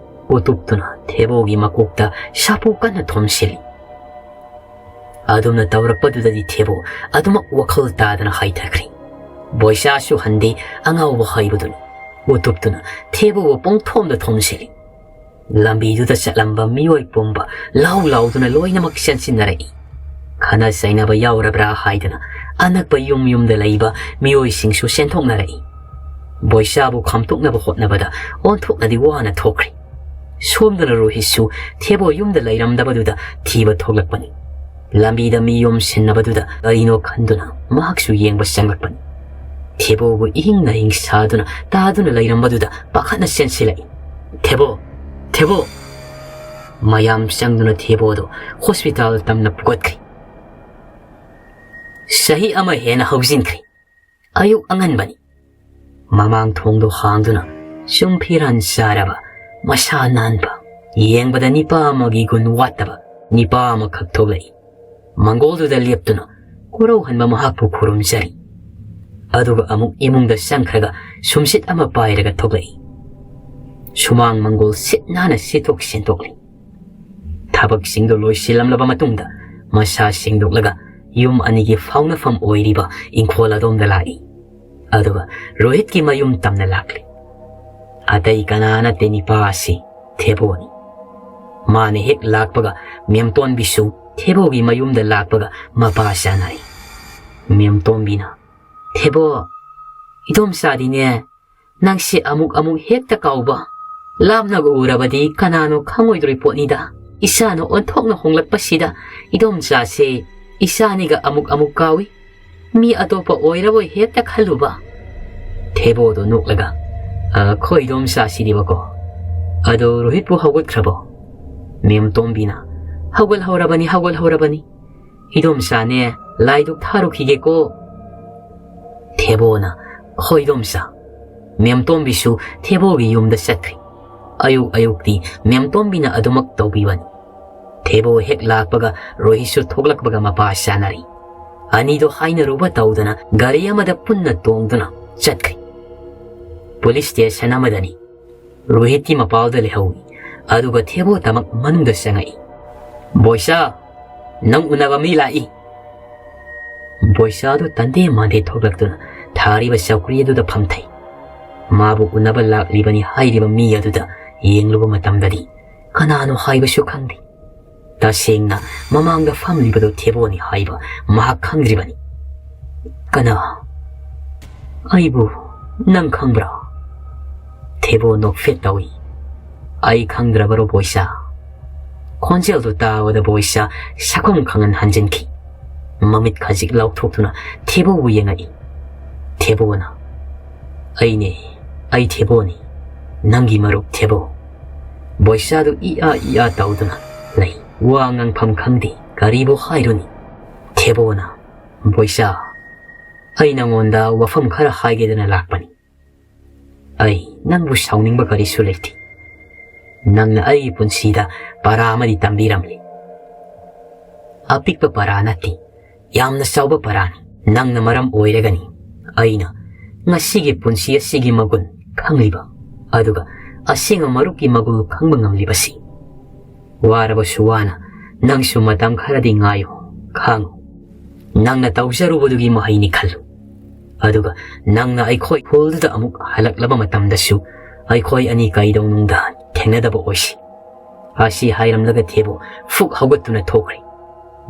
ꯎꯇꯨꯞꯇꯨꯅ ꯊꯦꯕꯣꯒꯤ ꯃꯀꯣꯛꯇ ꯁꯥꯐꯨ ꯀꯟꯅ ꯊꯣꯝꯁꯤꯜꯂꯤ꯫ ꯑꯗꯨꯝꯅ ꯇꯧꯔꯛꯄꯗꯨꯗꯗꯤ ꯊꯦꯕꯣ ꯑꯗꯨꯃꯛ ꯋꯥꯈꯜ ꯇꯥꯗꯅ ꯍꯥꯏꯊꯈ꯭ꯔꯦ꯫ ꯕꯣꯏꯁꯥꯁꯨ ꯍꯟꯗꯦ, ꯑꯉꯥꯎꯕ ꯍꯥꯏꯕꯗꯨꯅꯤ꯫ ꯎꯇꯨꯞꯇꯨꯅ ꯊꯦꯕꯣꯕꯨ ꯄꯣꯡꯊꯣꯝꯗ ꯊꯣꯝꯁꯤꯜꯂꯤ꯫ ꯂꯝꯕꯤꯗꯨꯗ ꯆꯠꯂꯝꯕ ꯃꯤꯑꯣꯏ ꯄꯨꯝꯕ ꯂꯥꯎ ꯂꯥꯎꯗꯨꯅ ꯂꯣꯏꯅꯃꯛ ꯆꯦꯟꯁꯤꯟꯅꯔꯛꯏ꯫ ꯈꯠꯅ ꯆꯩꯅꯕ ꯌꯥꯎꯔꯕ꯭ꯔꯥ ꯍꯥꯏꯗꯅ ꯑꯅꯛꯄ ꯌꯨꯝ ꯌꯨꯝꯗ ꯂꯩꯕ ꯃꯤꯑꯣꯏꯁꯤꯡꯁꯨ ꯆꯦꯟꯊꯣꯛꯅꯔꯛꯏ꯫ ꯕꯣꯏꯁꯥꯕꯨ ꯈꯥꯝꯇꯣꯛꯅꯕ ꯍꯣꯠꯅꯕꯗ ꯑꯣꯟꯊꯣꯛꯅꯗꯤ ꯋꯥꯅ ꯊꯣꯛꯈ꯭ꯔꯦ꯫ ꯁꯣꯝꯗꯅ ꯔꯣꯍꯤꯠꯁꯨ ꯊꯦꯕꯣ ꯌꯨꯝꯗ ꯂꯩꯔꯝꯗꯕꯗꯨꯗ ꯊꯤꯕ ꯊꯣꯛꯂꯛꯄꯅꯤ꯫ ꯂꯝꯕꯤꯗ ꯃꯤ ꯌꯣꯝꯁꯤꯟꯅꯕꯗꯨꯗ ꯀꯔꯤꯅꯣ ꯈꯟꯗꯨꯅ ꯃꯍꯥꯛꯁꯨ ꯌꯦꯡꯕ ꯆꯪꯂꯛꯄꯅꯤ꯫ ꯊꯦꯕꯣꯕꯨ ꯏꯍꯤꯡ ꯅꯥꯍꯤꯡ ꯁꯥꯗꯨꯅ ꯇꯥꯗꯨꯅ ꯂꯩꯔꯝꯕꯗꯨꯗ ꯄꯥꯈꯠꯅ ꯆꯦꯟꯁꯤꯜꯂꯛꯏ꯫ "ꯊꯦꯕꯣ! ꯊꯦꯕꯣ!" ꯃꯌꯥꯝ ꯆꯪꯗꯨꯅ ꯊꯦꯕꯣꯗꯨ ꯍꯣꯁꯄꯤꯇꯥꯜ ꯇꯝꯅ ꯄꯨꯈꯠꯈ꯭ꯔꯦ꯫ ꯆꯍꯤ ꯑꯃ ꯍꯦꯟꯅ ꯍꯧꯖꯤꯟꯈ꯭ꯔꯦ꯫ ꯑꯌꯨꯛ ꯑꯉꯟꯕꯅꯤ꯫ ꯃꯃꯥꯡ ꯊꯣꯡꯗꯨ ꯍꯥꯡꯗꯨꯅ ꯁꯨꯝ ꯐꯤꯔꯥꯟ ꯆꯥꯔꯕ, ꯃꯁꯥ ꯅꯥꯟꯕ, ꯌꯦꯡꯕꯗ ꯅꯤꯄꯥ ꯑꯃꯒꯤ ꯒꯨꯟ ꯋꯥꯠꯇꯕ ꯅꯤꯄꯥ ꯑꯃꯈꯛ ꯊꯣꯛꯂꯛꯏ꯫ ꯃꯪꯒꯣꯜꯗꯨꯗ ꯂꯦꯞꯇꯨꯅ ꯀꯣꯔꯧꯍꯟꯕ ꯃꯍꯥꯛꯄꯨ ꯈꯨꯔꯨꯝꯖꯔꯤ꯫ ꯑꯗꯨꯒ ꯑꯃꯨꯛ ꯏꯃꯨꯡꯗ ꯆꯪꯈ꯭ꯔꯒ ꯁꯨꯝꯁꯤꯠ ꯑꯃ ꯄꯥꯏꯔꯒ ꯊꯣꯛꯂꯛꯏ꯫ ꯁꯨꯃꯥꯡ ꯃꯪꯒꯣꯜ ꯁꯤꯠ ꯅꯥꯟꯅ ꯁꯤꯠꯇꯣꯛ ꯁꯦꯡꯗꯣꯛꯂꯤ꯫ ꯊꯕꯛꯁꯤꯡꯗꯨ ꯂꯣꯏꯁꯤꯜꯂꯝꯂꯕ ꯃꯇꯨꯡꯗ ꯃꯁꯥ ꯁꯦꯡꯗꯣꯛꯂꯒ ꯌꯨꯝ ꯑꯅꯤꯒꯤ ꯐꯥꯎꯅꯐꯝ ꯑꯣꯏꯔꯤꯕ ꯏꯪꯈꯣꯜ ꯑꯗꯣꯝꯗ ꯂꯥꯛꯏ꯫ ꯑꯗꯨꯒ ꯔꯣꯍꯤꯠꯀꯤ ꯃꯌꯨꯝ ꯇꯝꯅ ꯂꯥꯛꯂꯤ꯫ ꯑꯇꯩ ꯀꯅꯥ ꯅꯠꯇꯦ ꯅꯤꯄꯥ ꯑꯁꯤ ꯊꯦꯕꯣꯅꯤ꯫ ꯃꯥꯅ ꯍꯦꯛ ꯂꯥꯛꯄꯒ ꯃꯦꯝꯇꯣꯟꯕꯤꯁꯨ ꯊꯦꯕꯣꯒꯤ ꯃꯌꯨꯝꯗ ꯂꯥꯛꯄꯒ ꯃꯄꯥ ꯆꯥꯅꯔꯤ꯫ ꯃꯦꯝꯇꯣꯟꯕꯤꯅ, "ꯊꯦꯕꯣ, ꯏꯗꯣꯝꯆꯥꯗꯤꯅꯦ, ꯅꯪꯁꯦ ꯑꯃꯨꯛ ꯑꯃꯨꯛ ꯍꯦꯛꯇ ꯀꯥꯎꯕ꯫ ꯂꯥꯞꯅꯒ ꯎꯔꯕꯗꯤ ꯀꯅꯥꯅꯣ ꯈꯪꯉꯣꯏꯗꯣꯔꯤ ꯄꯣꯠꯅꯤꯗ꯫ ꯏꯆꯥꯅ ꯑꯣꯟꯊꯣꯛꯅ ꯍꯣꯡꯂꯛꯄꯁꯤꯗ ꯏꯗꯣꯝꯆꯥꯁꯦ ꯏꯆꯥꯅꯤꯒ ꯑꯃꯨꯛ ꯑꯃꯨꯛ ꯀꯥꯎꯏ꯫ ꯃꯤ ꯑꯇꯣꯞꯄ ꯑꯣꯏꯔꯕꯣꯏ ꯍꯦꯛꯇ ꯈꯜꯂꯨꯕ꯫" ꯊꯦꯕꯣꯗꯣ ꯅꯣꯛꯂꯒ, "ꯑ, ꯈꯣꯏ ꯏꯗꯣꯝꯆꯥꯁꯤꯗꯤꯕꯀꯣ꯫ ꯑꯗꯣ ꯔꯣꯍꯤꯠꯄꯨ ꯍꯧꯒꯠꯈ꯭ꯔꯕꯣ?" ꯃꯦꯝꯇꯣꯝꯕꯤꯅ, "ꯍꯧꯒꯠꯍꯧꯔꯕꯅꯤ, ꯍꯧꯒꯠꯍꯧꯔꯕꯅꯤ꯫ ꯏꯗꯣꯝꯆꯥꯅꯦ, ꯂꯥꯏꯗꯨꯛ ꯊꯥꯔꯨꯈꯤꯒꯦꯀꯣ꯫" ꯊꯦꯕꯣꯅ, "ꯍꯣꯏ ꯏꯗꯣꯝꯆꯥ꯫" ꯃꯦꯝꯇꯣꯝꯕꯤꯁꯨ ꯊꯦꯕꯣꯒꯤ ꯌꯨꯝꯗ ꯆꯠꯈ꯭ꯔꯤ꯫ ꯑꯌꯨꯛ ꯑꯌꯨꯛꯇꯤ ꯃꯦꯝꯇꯣꯝꯕꯤꯅ ꯑꯗꯨꯃꯛ ꯇꯧꯕꯤꯕꯅꯤ꯫ ꯊꯦꯕꯣ ꯍꯦꯛ ꯂꯥꯛꯄꯒ ꯔꯣꯍꯤꯠꯁꯨ ꯊꯣꯛꯂꯛꯄꯒ ꯃꯄꯥ ꯆꯥꯅꯔꯤ꯫ ꯑꯅꯤꯗꯣ ꯍꯥꯏꯅꯔꯨꯕ ꯇꯧꯗꯅ ꯒꯥꯔꯤ ꯑꯃꯗ ꯄꯨꯟꯅ ꯇꯣꯡꯗꯨꯅ ꯆꯠꯈ꯭ꯔꯤ꯫ Police station ꯑꯃꯗꯅꯤ ꯔꯣꯍꯤꯠꯀꯤ ꯃꯄꯥꯜꯗ ꯂꯩꯍꯧꯏ꯫ ꯑꯗꯨꯒ ꯊꯦꯕꯣ ꯇꯃꯛ ꯃꯅꯨꯡꯗ ꯆꯪꯉꯛꯏ꯫ "ꯕꯣꯏꯁꯥ, ꯅꯪ ꯎꯅꯕ ꯃꯤ ꯂꯥꯛꯏ꯫" ꯕꯣꯏꯁꯥꯗꯨ ꯇꯟꯗꯦ ꯃꯥꯟꯗꯦ ꯊꯣꯛꯂꯛꯇꯨꯅ ꯊꯥꯔꯤꯕ ꯆꯧꯀ꯭ꯔꯤ ꯑꯗꯨꯗ ꯐꯝꯊꯩ꯫ ꯃꯥꯕꯨ ꯎꯅꯕ ꯂꯥꯛꯂꯤꯕꯅꯤ ꯍꯥꯏꯔꯤꯕ ꯃꯤ ꯑꯗꯨꯗ ꯌꯦꯡꯂꯨꯕ ꯃꯇꯝꯗꯗꯤ ꯀꯅꯥꯅꯣ ꯍꯥꯏꯕꯁꯨ ꯈꯪꯗꯦ꯫ ꯇꯁꯦꯡꯅ ꯃꯃꯥꯡꯗ ꯐꯝꯂꯤꯕꯗꯨ ꯊꯦꯕꯣꯅꯤ ꯍꯥꯏꯕ ꯃꯍꯥꯛ ꯈꯪꯗ꯭ꯔꯤꯕꯅꯤ꯫ "ꯀꯅꯥ? ꯑꯩꯕꯨ ꯅꯪ ꯈꯪꯕ꯭ꯔꯥ?" ꯊꯦꯕꯣ ꯅꯣꯛꯐꯦꯠ ꯇꯧꯏ꯫ "ꯑꯩ ꯈꯪꯗ꯭ꯔꯕꯔꯣ ꯕꯣꯏꯁꯥ?" ꯈꯣꯟꯖꯦꯜꯗꯨ ꯇꯥꯕꯗ ꯕꯣꯏꯁꯥ ꯁꯛꯐꯝ ꯈꯪꯍꯟ ꯍꯟꯖꯤꯟꯈꯤ꯫ ꯃꯃꯤꯠ ꯈꯖꯤꯛ ꯂꯥꯎꯊꯣꯛꯇꯨꯅ ꯊꯦꯕꯣꯕꯨ ꯌꯦꯡꯉꯛꯏ꯫ ꯊꯦꯕꯣꯅ, "ꯑꯩꯅꯦ, ꯑꯩ ꯊꯦꯕꯣꯅꯤ, ꯅꯪꯒꯤ ꯃꯔꯨꯞ ꯊꯦꯕꯣ꯫" ꯕꯣꯏꯁꯥꯗꯨ ꯏ ꯑꯥ ꯏ ꯑꯥ ꯇꯧꯗꯨꯅ ꯂꯩ꯫ ꯋꯥ ꯉꯥꯡꯐꯝ ꯈꯪꯗꯦ, ꯀꯔꯤꯕꯨ ꯍꯥꯏꯔꯨꯅꯤ꯫ ꯊꯦꯕꯣꯅ, "ꯕꯣꯏꯁꯥ, ꯑꯩ ꯅꯉꯣꯟꯗ ꯋꯥꯐꯝ ꯈꯔ ꯍꯥꯏꯒꯦꯗꯅ ꯂꯥꯛꯄꯅꯤ꯫ ꯑꯩ ꯅꯪꯕꯨ ꯁꯥꯎꯅꯤꯡꯕ ꯀꯔꯤꯁꯨ ꯂꯩꯇꯦ꯫ ꯅꯪꯅ ꯑꯩꯒꯤ ꯄꯨꯟꯁꯤꯗ ꯄꯔꯥ ꯑꯃꯗꯤ ꯇꯝꯕꯤꯔꯝꯂꯦ꯫ ꯑꯄꯤꯛꯄ ꯄꯔꯥ ꯅꯠꯇꯦ, ꯌꯥꯝꯅ ꯆꯥꯎꯕ ꯄꯔꯥꯅꯤ꯫ ꯅꯪꯅ ꯃꯔꯝ ꯑꯣꯏꯔꯒꯅꯤ ꯑꯩꯅ ꯉꯁꯤꯒꯤ ꯄꯨꯟꯁꯤ ꯑꯁꯤꯒꯤ ꯃꯒꯨꯟ ꯈꯪꯂꯤꯕ, ꯑꯗꯨꯒ ꯑꯁꯦꯡꯕ ꯃꯔꯨꯞꯀꯤ ꯃꯒꯨꯜ ꯈꯪꯕ ꯉꯝꯂꯤꯕꯁꯤ꯫ ꯋꯥꯔꯕꯁꯨ ꯋꯥꯅ ꯅꯪꯁꯨ ꯃꯇꯝ ꯈꯔꯗꯤ ꯉꯥꯏꯌꯨ, ꯈꯥꯡꯉꯨ꯫ ꯅꯪꯅ ꯇꯧꯖꯔꯨꯕꯗꯨꯒꯤ ꯃꯍꯩꯅꯤ ꯈꯜꯂꯨ꯫ ꯑꯗꯨꯒ ꯅꯪꯅ ꯑꯩꯈꯣꯏ ꯈꯨꯜꯗꯨꯗ ꯑꯃꯨꯛ ꯍꯜꯂꯛꯂꯕ ꯃꯇꯝꯗꯁꯨ ꯑꯩꯈꯣꯏ ꯑꯅꯤ ꯀꯩꯗꯧꯅꯨꯡꯗ ꯊꯦꯡꯅꯗꯕ ꯑꯣꯏꯁꯤ꯫ ꯑꯁꯤ ꯍꯥꯏꯔꯝꯂꯒ ꯊꯦꯕꯣ ꯐꯨꯛ ꯍꯧꯒꯠꯇꯨꯅ ꯊꯣꯛꯈ꯭ꯔꯦ꯫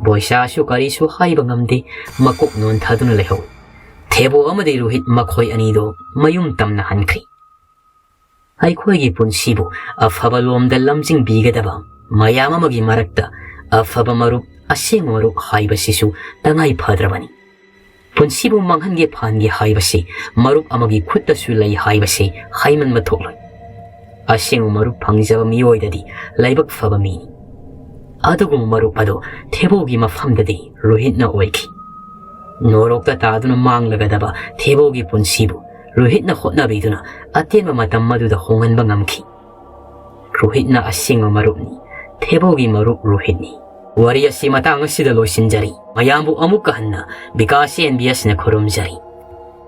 ꯕꯣꯏꯁꯥꯁꯨ ꯀꯔꯤꯁꯨ ꯍꯥꯏꯕ ꯉꯝꯗꯦ, ꯃꯀꯣꯛ ꯅꯣꯟꯊꯗꯨꯅ ꯂꯩꯍꯧꯏ꯫ ꯊꯦꯕꯣ ꯑꯃꯗꯤ ꯔꯣꯍꯤꯠ ꯃꯈꯣꯏ ꯑꯅꯤꯗꯣ ꯃꯌꯨꯝ ꯇꯝꯅ ꯍꯟꯈ꯭ꯔꯦ꯫ ꯑꯩꯈꯣꯏꯒꯤ ꯄꯨꯟꯁꯤꯕꯨ ꯑꯐꯕ ꯂꯣꯝꯗ ꯂꯝꯖꯤꯡꯕꯤꯒꯗꯕ ꯃꯌꯥꯝ ꯑꯃꯒꯤ ꯃꯔꯛꯇ ꯑꯐꯕ ꯃꯔꯨꯞ, ꯑꯁꯦꯡꯕ ꯃꯔꯨꯞ ꯍꯥꯏꯕꯁꯤꯁꯨ ꯇꯉꯥꯏ ꯐꯗ꯭ꯔꯕꯅꯤ꯫ ꯄꯨꯟꯁꯤꯕꯨ ꯃꯥꯡꯍꯟꯒꯦ ꯐꯍꯟꯒꯦ ꯍꯥꯏꯕꯁꯤ ꯃꯔꯨꯞ ꯑꯃꯒꯤ ꯈꯨꯠꯇꯁꯨ ꯂꯩ ꯍꯥꯏꯕꯁꯤ ꯍꯥꯏꯃꯟꯕ ꯊꯣꯛꯂꯣꯏ꯫ ꯑꯁꯦꯡꯕ ꯃꯔꯨꯞ ꯐꯪꯖꯕ ꯃꯤꯑꯣꯏꯗꯗꯤ ꯂꯥꯏꯕꯛ ꯐꯕ ꯃꯤꯅꯤ꯫ ꯑꯗꯨꯒꯨꯝꯕ ꯃꯔꯨꯞ ꯑꯗꯣ ꯊꯦꯕꯣꯒꯤ ꯃꯐꯝꯗꯗꯤ ꯔꯣꯍꯤꯠꯅ ꯑꯣꯏꯈꯤ꯫ ꯅꯣꯔꯣꯛꯇ ꯇꯥꯗꯨꯅ ꯃꯥꯡꯂꯒꯗꯕ ꯊꯦꯕꯣꯒꯤ ꯄꯨꯟꯁꯤꯕꯨ ꯔꯣꯍꯤꯠꯅ ꯍꯣꯠꯅꯕꯤꯗꯨꯅ ꯑꯇꯦꯟꯕ ꯃꯇꯝ ꯑꯗꯨꯗ ꯍꯣꯡꯍꯟꯕ ꯉꯝꯈꯤ꯫ ꯔꯣꯍꯤꯠꯅ ꯑꯁꯦꯡꯕ ꯃꯔꯨꯞꯅꯤ꯫ ꯊꯦꯕꯣꯒꯤ ꯃꯔꯨꯞ ꯔꯣꯍꯤꯠꯅꯤ꯫ ꯋꯥꯔꯤ ꯑꯁꯤ ꯃꯇꯥꯡ ꯑꯁꯤꯗ ꯂꯣꯏꯁꯤꯟꯖꯔꯤ꯫ ꯃꯌꯥꯝꯕꯨ ꯑꯃꯨꯛꯀ ꯍꯟꯅ ꯕꯤꯀꯥꯁ ꯑꯦꯟ ꯕꯤ ꯑꯦꯁꯅ ꯈꯨꯔꯨꯝꯖꯔꯤ꯫